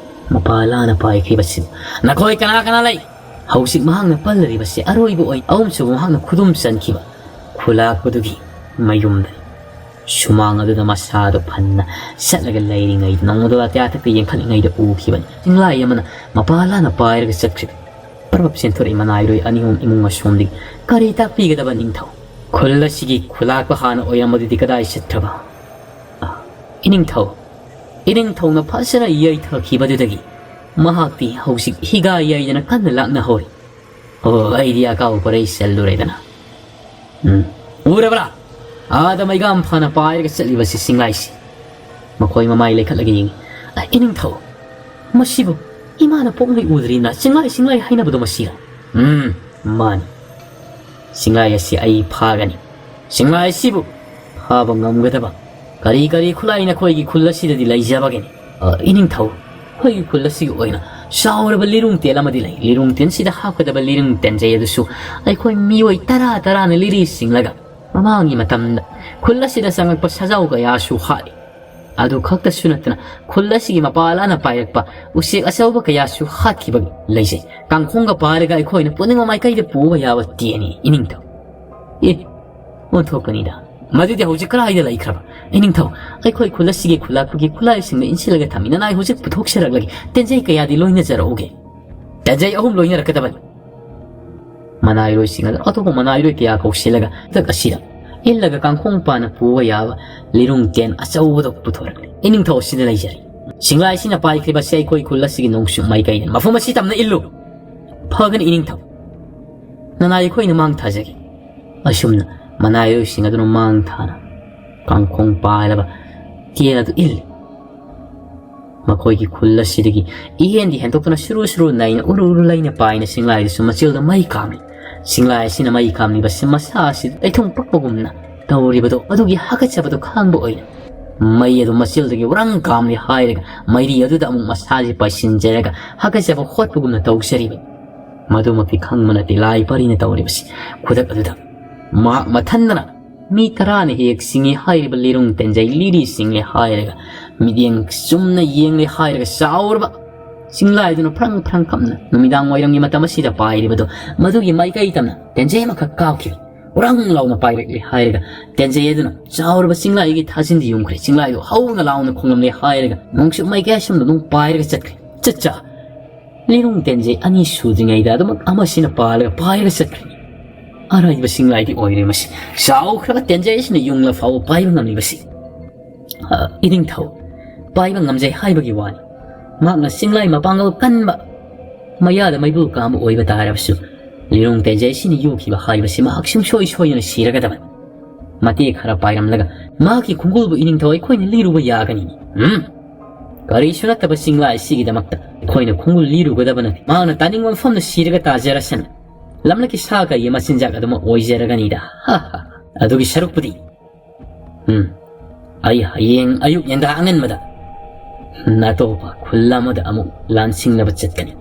ꯃꯄꯥ ꯂꯥꯅ ꯄꯥꯏꯈꯤꯕꯁꯤ ꯅꯈꯣꯏ ꯀꯅꯥ ꯀꯅꯥ ꯂꯩ? ꯍꯧꯖꯤꯛ ꯃꯍꯥꯛꯅ ꯄꯜꯂꯔꯤꯕꯁꯤ ꯑꯔꯣꯏꯕ ꯑꯣꯏ ꯑꯍꯨꯝꯁꯨꯕ ꯃꯍꯥꯛꯅ ꯈꯨꯗꯨꯝ ꯆꯟꯈꯤꯕ ꯈꯨꯂꯥꯛꯄꯗꯨꯒꯤ ꯃꯌꯨꯝꯗꯅꯤ꯫ ꯁꯨꯃꯥꯡ ꯑꯗꯨꯗ ꯃꯁꯥꯗꯨ ꯐꯟꯅ ꯆꯠꯂꯒ ꯂꯩꯔꯤꯉꯩꯗ ꯅꯣꯡꯃꯗꯣ ꯑꯇꯤꯌꯥꯊꯛꯇ ꯌꯦꯡꯈꯠꯂꯤꯉꯩꯗ ꯎꯈꯤꯕꯅꯤ꯫ ꯆꯤꯡꯂꯥꯏ ꯑꯃꯅ ꯃꯄꯥ ꯂꯥꯅ ꯄꯥꯏꯔꯒ ꯆꯠꯈ꯭ꯔꯤꯕ꯫ ꯄ꯭ꯔꯚꯞ ꯆꯦꯟꯊꯣꯔꯛꯏ ꯃꯅꯥꯏꯔꯣꯏ ꯑꯅꯤ ꯑꯍꯨꯝ ꯏꯃꯨꯡ ꯑꯁꯣꯝꯗꯒꯤ꯫ ꯀꯔꯤ ꯇꯥꯛꯄꯤꯒꯗꯕ ꯅꯤꯡꯊꯧ? ꯈꯨꯜ ꯑꯁꯤꯒꯤ ꯈꯨꯂꯥꯛꯄ ꯍꯥꯟꯅ ꯑꯣꯏꯔꯝꯕꯗꯨꯗꯤ ꯀꯗꯥꯏ ꯆꯠꯈ꯭ꯔꯕ? ꯑ, ꯏꯅꯤꯡꯊꯧ, ꯏꯅꯤꯡꯊꯧꯅ ꯐꯖꯅ ꯌꯩꯊꯈꯤꯕꯗꯨꯗꯒꯤ ꯃꯍꯥꯛꯇꯤ ꯍꯧꯖꯤꯛ ꯍꯤꯒꯥ ꯌꯩꯗꯅ ꯀꯟꯅ ꯂꯥꯛꯅꯍꯧꯔꯤ꯫ ꯑꯣ, ꯑꯩꯗꯤ ꯑꯀꯥꯎ ꯄꯔꯩ ꯆꯜꯂꯨꯔꯦꯗꯅ꯫ ꯎꯝ, ꯎꯔꯕ꯭ꯔꯥ? ꯑꯥꯗ ꯃꯩꯒꯥꯝ ꯐꯥꯅ ꯄꯥꯏꯔꯒ ꯆꯠꯂꯤꯕꯁꯤ ꯆꯤꯡꯂꯥꯏꯁꯤ꯫ ꯃꯈꯣꯏ ꯃꯃꯥꯏ ꯂꯩꯈꯠꯂꯒ ꯌꯦꯡꯉꯤ꯫ "ꯑ, ꯏꯅꯤꯡꯊꯧ, ꯃꯁꯤꯕꯨ ꯏꯃꯥꯅ ꯄꯣꯛꯅꯩ ꯎꯗ꯭ꯔꯤꯅ ꯆꯤꯡꯂꯥꯏ ꯆꯤꯡꯂꯥꯏ ꯍꯥꯏꯅꯕꯗꯣ ꯃꯁꯤꯔꯥ?" "ꯎꯝ, ꯃꯥꯅꯤ꯫ ꯆꯤꯡꯂꯥꯏ ꯑꯁꯤ ꯑꯩ ꯐꯥꯒꯅꯤ꯫ ꯆꯤꯡꯂꯥꯏ ꯑꯁꯤꯕꯨ ꯐꯥꯕ ꯉꯝꯒꯗꯕ ꯀꯔꯤ ꯀꯔꯤ ꯈꯨꯠꯂꯥꯏ ꯅꯈꯣꯏꯒꯤ ꯈꯨꯜ ꯑꯁꯤꯗꯗꯤ ꯂꯩꯖꯕꯒꯦꯅꯦ?" "ꯑ, ꯏꯅꯤꯡꯊꯧ, ꯑꯩꯈꯣꯏꯒꯤ ꯈꯨꯜ ꯑꯁꯤꯒꯤ ꯑꯣꯏꯅ ꯆꯥꯎꯔꯕ ꯂꯤꯔꯨꯡ ꯇꯦꯟ ꯑꯃꯗꯤ ꯂꯩ꯫ ꯂꯤꯔꯨꯡ ꯇꯦꯟꯁꯤꯗ ꯍꯥꯞꯀꯗꯕ ꯂꯤꯔꯨꯡ ꯇꯦꯟꯖꯩ ꯑꯗꯨꯁꯨ ꯑꯩꯈꯣꯏ ꯃꯤꯑꯣꯏ ꯇꯔꯥ ꯇꯔꯥꯅ ꯂꯤꯔꯤ ꯆꯤꯡꯂꯒ ꯃꯃꯥꯡꯒꯤ ꯃꯇꯝꯗ ꯈꯨꯜ ꯑꯁꯤꯗ ꯆꯪꯂꯛꯄ ꯁꯖꯥꯎ ꯀꯌꯥꯁꯨ ꯍꯥꯠꯂꯤ꯫ ꯑꯗꯨ ꯈꯛꯇꯁꯨ ꯅꯠꯇꯅ ꯈꯨꯜ ꯑꯁꯤꯒꯤ ꯃꯄꯥ ꯂꯥꯟꯅ ꯄꯥꯏꯔꯛꯄ ꯎꯆꯦꯛ ꯑꯆꯧꯕ ꯀꯌꯥꯁꯨ ꯍꯥꯠꯈꯤꯕ ꯂꯩꯖꯩ꯫ ꯀꯥꯡꯈꯣꯡꯒ ꯄꯥꯏꯔꯒ ꯑꯩꯈꯣꯏꯅ ꯄꯨꯅꯤꯡꯕ ꯃꯥꯏꯀꯩꯗ ꯄꯨꯕ ꯌꯥꯕ ꯇꯦꯟꯅꯤ, ꯏꯅꯤꯡꯊꯧ꯫" "ꯑꯦ, ꯑꯣꯟꯊꯣꯛꯀꯅꯤꯗ꯫ ꯃꯗꯨꯗꯤ ꯍꯧꯖꯤꯛ ꯀꯗꯥꯏꯗ ꯂꯩꯈ꯭ꯔꯕ?" "ꯏꯅꯤꯡꯊꯧ, ꯑꯩꯈꯣꯏ ꯈꯨꯜ ꯑꯁꯤꯒꯤ ꯈꯨꯜꯂꯥꯛꯄꯒꯤ ꯈꯨꯠꯂꯥꯏꯁꯤꯡꯗ ꯏꯟꯁꯤꯜꯂꯒ ꯊꯝꯃꯤ꯫ ꯅꯅꯥꯏ ꯍꯧꯖꯤꯛ ꯄꯨꯊꯣꯛꯆꯔꯛꯂꯒꯦ꯫ ꯇꯦꯟꯖꯩ ꯀꯌꯥꯗꯤ ꯂꯣꯏꯅꯖꯔꯛꯎꯒꯦ?" "ꯇꯦꯟꯖꯩ ꯑꯍꯨꯝ ꯂꯣꯏꯅꯔꯛꯀꯗꯕꯅꯤ꯫" ꯃꯅꯥꯏꯔꯣꯏꯁꯤꯡ ꯑꯗꯨ ꯑꯇꯣꯞꯄ ꯃꯅꯥꯏꯔꯣꯏ ꯀꯌꯥ ꯀꯧꯁꯤꯜꯂꯒ ꯈꯨꯗꯛ ꯑꯁꯤꯗ ꯏꯜꯂꯒ ꯀꯥꯡꯈꯣꯡ ꯄꯥꯅ ꯄꯨꯕ ꯌꯥꯕ ꯂꯤꯔꯨꯡ ꯇꯦꯟ ꯑꯆꯧꯕꯗꯨ ꯄꯨꯊꯣꯔꯛꯂꯤ꯫ "ꯏꯅꯤꯡꯊꯧ ꯑꯁꯤꯗ ꯂꯩꯖꯔꯤ꯫ ꯆꯤꯡꯂꯥꯏꯁꯤꯅ ꯄꯥꯏꯈ꯭ꯔꯤꯕꯁꯤ ꯑꯩꯈꯣꯏ ꯈꯨꯜ ꯑꯁꯤꯒꯤ ꯅꯣꯡꯆꯨꯞ ꯃꯥꯏꯀꯩꯗꯅꯤ꯫ ꯃꯐꯝ ꯑꯁꯤ ꯇꯝꯅ ꯏꯜꯂꯨ꯫" "ꯐꯒꯅꯤ ꯏꯅꯤꯡꯊꯧ꯫ ꯅꯅꯥꯏ ꯑꯩꯈꯣꯏꯅ ꯃꯥꯡ ꯊꯥꯖꯒꯦ꯫" ꯑꯁꯨꯝꯅ ꯃꯅꯥꯏꯔꯣꯏꯁꯤꯡ ꯑꯗꯨꯅ ꯃꯥꯡ ꯊꯥꯅ ꯀꯥꯡꯈꯣꯡ ꯄꯥꯏꯔꯕ ꯇꯦꯟ ꯑꯗꯨ ꯏꯜꯂꯤ꯫ ꯃꯈꯣꯏꯒꯤ ꯈꯨꯜ ꯑꯁꯤꯗꯒꯤ ꯏꯍꯦꯟꯗꯤ ꯍꯦꯟꯗꯣꯛꯇꯨꯅ ꯁꯨꯔꯨ ꯁꯨꯔꯨ ꯅꯩꯅ ꯎꯔꯨ ꯎꯔꯨ ꯂꯩꯅ ꯄꯥꯏꯅ ꯆꯤꯡꯂꯥꯏꯗꯨꯁꯨ ꯃꯆꯤꯜꯗ ꯃꯩ ꯀꯥꯝꯂꯤ꯫ ꯆꯤꯡꯂꯥꯏ ꯑꯁꯤꯅ ꯃꯩ ꯀꯥꯝꯂꯤꯕꯁꯤ ꯃꯁꯥ ꯑꯁꯤ ꯂꯩꯊꯨꯡ ꯄꯛꯄꯒꯨꯝꯅ ꯇꯧꯔꯤꯕꯗꯣ ꯑꯗꯨꯒꯤ ꯍꯥꯀꯠꯆꯕꯗꯣ ꯈꯥꯡꯕ ꯑꯣꯏꯅ ꯃꯩ ꯑꯗꯨ ꯃꯆꯤꯜꯗꯒꯤ ꯎꯔꯪ ꯀꯥꯝꯂꯤ ꯍꯥꯏꯔꯒ ꯃꯩꯔꯤ ꯑꯗꯨꯗ ꯑꯃꯨꯛ ꯃꯁꯥꯁꯤ ꯄꯥꯏꯁꯤꯟꯖꯔꯒ ꯍꯥꯀꯠꯆꯕ ꯍꯣꯠꯄꯒꯨꯝꯅ ꯇꯧꯖꯔꯤꯕꯅꯤ꯫ ꯃꯗꯨꯃꯛꯇꯤ ꯈꯪꯕ ꯅꯠꯇꯦ ꯂꯥꯏ ꯄꯔꯤꯅ ꯇꯧꯔꯤꯕꯁꯤ꯫ ꯈꯨꯗꯛ ꯑꯗꯨꯗ ꯃꯍꯥꯛ ꯃꯊꯟꯗꯅ ꯃꯤ ꯇꯔꯥꯅ ꯍꯦꯛ ꯆꯤꯡꯏ ꯍꯥꯏꯔꯤꯕ ꯂꯤꯔꯨꯡ ꯇꯦꯟꯖꯩ ꯂꯤꯔꯤ ꯆꯤꯡꯂꯦ ꯍꯥꯏꯔꯒ ꯃꯤꯠꯌꯦꯡ ꯆꯨꯝꯅ ꯌꯦꯡꯂꯦ ꯍꯥꯏꯔꯒ ꯆꯥꯎꯔꯕ ꯆꯤꯡꯂꯥꯏꯗꯨꯅ ꯐ꯭ꯔꯪ ꯐ꯭ꯔꯪ ꯀꯞꯅ ꯅꯨꯃꯤꯗꯥꯡ ꯋꯥꯏꯔꯝꯒꯤ ꯃꯇꯝ ꯑꯁꯤꯗ ꯄꯥꯏꯔꯤꯕꯗꯣ ꯃꯗꯨꯒꯤ ꯃꯥꯏꯀꯩ ꯇꯝꯅ ꯇꯦꯟꯖꯩ ꯑꯃꯈꯛ ꯀꯥꯞꯈꯤꯕ꯫ ꯎꯔꯪ ꯂꯥꯎꯅ ꯄꯥꯏꯔꯛꯂꯤ ꯍꯥꯏꯔꯒ ꯇꯦꯟꯖꯩ ꯑꯗꯨꯅ ꯆꯥꯎꯔꯕ ꯆꯤꯡꯂꯥꯏꯒꯤ ꯊꯥꯖꯤꯟꯗ ꯌꯨꯝꯈ꯭ꯔꯦ꯫ ꯆꯤꯡꯂꯥꯏꯗꯨ ꯍꯧꯅ ꯂꯥꯎꯅ ꯈꯣꯡꯂꯝꯂꯦ ꯍꯥꯏꯔꯒ ꯅꯣꯡꯆꯨꯞ ꯃꯥꯏꯀꯩ ꯑꯁꯣꯝꯗ ꯑꯗꯨꯝ ꯄꯥꯏꯔꯒ ꯆꯠꯈ꯭ꯔꯦ꯫ ꯆꯠꯆꯥ ꯂꯤꯔꯨꯡ ꯇꯦꯟꯖꯩ ꯑꯅꯤ ꯁꯨꯗ꯭ꯔꯤꯉꯩꯗ ꯑꯗꯨꯃꯛ ꯑꯃꯁꯤꯅ ꯄꯥꯜꯂꯒ ꯄꯥꯏꯔꯒ ꯆꯠꯈ꯭ꯔꯦ꯫ ꯑꯔꯥꯏꯕ ꯆꯤꯡꯂꯥꯏꯗꯤ ꯑꯣꯏꯔꯦ ꯃꯁꯤ꯫ ꯆꯥꯎꯈ꯭ꯔꯕ ꯇꯦꯟꯖꯩ ꯑꯁꯤꯅ ꯌꯨꯡꯂ ꯐꯥꯎꯕ ꯄꯥꯏꯕ ꯉꯝꯂꯤꯕꯁꯤ꯫ ꯑ, ꯏꯅꯤꯡꯊꯧ, ꯄꯥꯏꯕ ꯉꯝꯖꯩ ꯍꯥꯏꯕꯒꯤ ꯋꯥꯅꯤ꯫ ꯃꯍꯥꯛꯅ ꯆꯤꯡꯂꯥꯏ ꯃꯄꯥꯡꯒꯜ ꯀꯟꯕ, ꯃꯌꯥꯗ ꯃꯩꯕꯨꯜ ꯀꯥꯝꯕ ꯑꯣꯏꯕ ꯇꯥꯔꯕꯁꯨ, ꯂꯤꯔꯣꯡ ꯇꯦꯖꯦꯁꯤꯅ ꯌꯣꯛꯈꯤꯕ ꯍꯥꯏꯕꯁꯤ ꯃꯍꯥꯛ ꯁꯨꯡꯁꯣꯏ ꯁꯣꯏꯗꯅ ꯁꯤꯔꯒꯗꯕꯅꯤ꯫ ꯃꯇꯦꯛ ꯈꯔ ꯄꯥꯏꯔꯝꯂꯒ ꯃꯍꯥꯛꯀꯤ ꯈꯣꯡꯒꯨꯜꯕꯨ ꯏꯅꯤꯡꯊꯧ ꯑꯩꯈꯣꯏꯅ ꯂꯤꯔꯨꯕ ꯌꯥꯒꯅꯤ꯫ ꯎꯝ? ꯀꯔꯤꯁꯨ ꯅꯠꯇꯕ ꯆꯤꯡꯂꯥꯏ ꯑꯁꯤꯒꯤꯗꯃꯛꯇ ꯑꯩꯈꯣꯏꯅ ꯈꯣꯡꯒꯨꯜ ꯂꯤꯔꯨꯒꯗꯕ ꯅꯠꯇꯦ꯫ ꯃꯍꯥꯛꯅ ꯇꯥꯅꯤꯡꯕ ꯃꯐꯝꯗ ꯁꯤꯔꯒ ꯇꯥꯖꯔꯁꯅꯨ꯫ ꯂꯝꯂꯛꯀꯤ ꯁꯥ ꯀꯩꯒꯤ ꯃꯆꯤꯟꯖꯥꯛ ꯑꯗꯨꯃꯛ ꯑꯣꯏꯖꯔꯒꯅꯤꯗ꯫ ꯍꯥ ꯍꯥ꯫ ꯑꯗꯨꯒꯤ ꯁꯔꯨꯛꯄꯨꯗꯤ, ꯎꯝ, ꯑꯩ ꯍꯌꯦꯡ ꯑꯌꯨꯛ ꯌꯦꯟꯗꯥ ꯑꯉꯟꯕꯗ ꯑꯇꯣꯞꯄ ꯈꯨꯜ ꯑꯃꯗ ꯑꯃꯨꯛ ꯂꯥꯟꯁꯤꯡꯅꯕ ꯆꯠꯀꯅꯤ꯫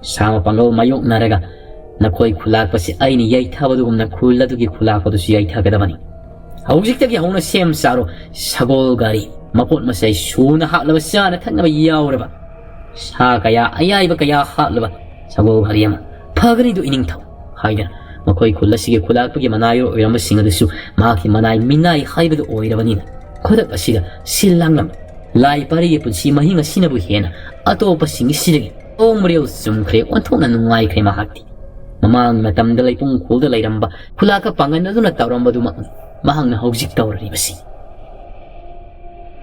ꯁꯥ ꯃꯄꯥꯡꯒꯜ ꯃꯥꯌꯣꯛꯅꯔꯒ ꯅꯈꯣꯏ ꯈꯨꯜꯂꯥꯛꯄꯁꯤ ꯑꯩꯅ ꯌꯩꯊꯕꯗꯨꯒꯨꯝꯅ ꯈꯨꯜ ꯑꯗꯨꯒꯤ ꯈꯨꯜꯂꯥꯛꯄꯗꯨꯁꯨ ꯌꯩꯊꯒꯗꯕꯅꯤ꯫ ꯍꯧꯖꯤꯛꯇꯒꯤ ꯍꯧꯅ ꯁꯦꯝ ꯁꯥꯔꯣ꯫ ꯁꯒꯣꯜ ꯒꯥꯔꯤ, ꯃꯄꯣꯠ ꯃꯆꯩ ꯁꯨꯅ ꯍꯥꯞꯂꯕ ꯆꯥꯅ ꯊꯛꯅꯕ ꯌꯥꯎꯔꯕ ꯁꯥ ꯀꯌꯥ, ꯑꯌꯥꯏꯕ ꯀꯌꯥ ꯍꯥꯞꯂꯕ ꯁꯒꯣꯜ ꯒꯥꯔꯤ ꯑꯃ꯫ ꯐꯒꯅꯤꯗꯨ ꯏꯅꯤꯡꯊꯧ ꯍꯥꯏꯗꯅ ꯃꯈꯣꯏ ꯈꯨꯜ ꯑꯁꯤꯒꯤ ꯈꯨꯂꯥꯛꯄꯒꯤ ꯃꯅꯥꯏ ꯑꯣꯏꯔꯝꯕꯁꯤꯡ ꯑꯗꯨꯁꯨ ꯃꯍꯥꯛꯀꯤ ꯃꯅꯥꯏ ꯃꯤꯅꯥꯏ ꯍꯥꯏꯕꯗꯨ ꯑꯣꯏꯔꯕꯅꯤꯅ ꯈꯨꯗꯛ ꯑꯁꯤꯗ ꯁꯤꯜ ꯂꯥꯡꯂꯝꯃꯤ꯫ ꯂꯥꯏ ꯄꯥꯔꯤꯒꯤ ꯄꯨꯟꯁꯤ ꯃꯍꯤꯡ ꯑꯁꯤꯅꯕꯨ ꯍꯦꯟꯅ ꯑꯇꯣꯞꯄꯁꯤꯡꯒꯤꯁꯤꯗꯒꯤ ꯃꯑꯣꯡ ꯃꯔꯤꯜ ꯆꯨꯝꯈ꯭ꯔꯦ, ꯑꯣꯟꯊꯣꯛꯅ ꯅꯨꯡꯉꯥꯏꯈ꯭ꯔꯦ ꯃꯍꯥꯛꯇꯤ꯫ ꯃꯃꯥꯡ ꯃꯇꯝꯗ ꯂꯩꯄꯨꯡ ꯈꯨꯜꯗ ꯂꯩꯔꯝꯕ ꯈꯨꯂꯥꯛꯀ ꯄꯥꯡꯒꯟ ꯑꯗꯨꯅ ꯇꯧꯔꯝꯕꯗꯨꯃꯛꯅꯤ ꯃꯍꯥꯛꯅ ꯍꯧꯖꯤꯛ ꯇꯧꯔꯤꯕꯁꯤ꯫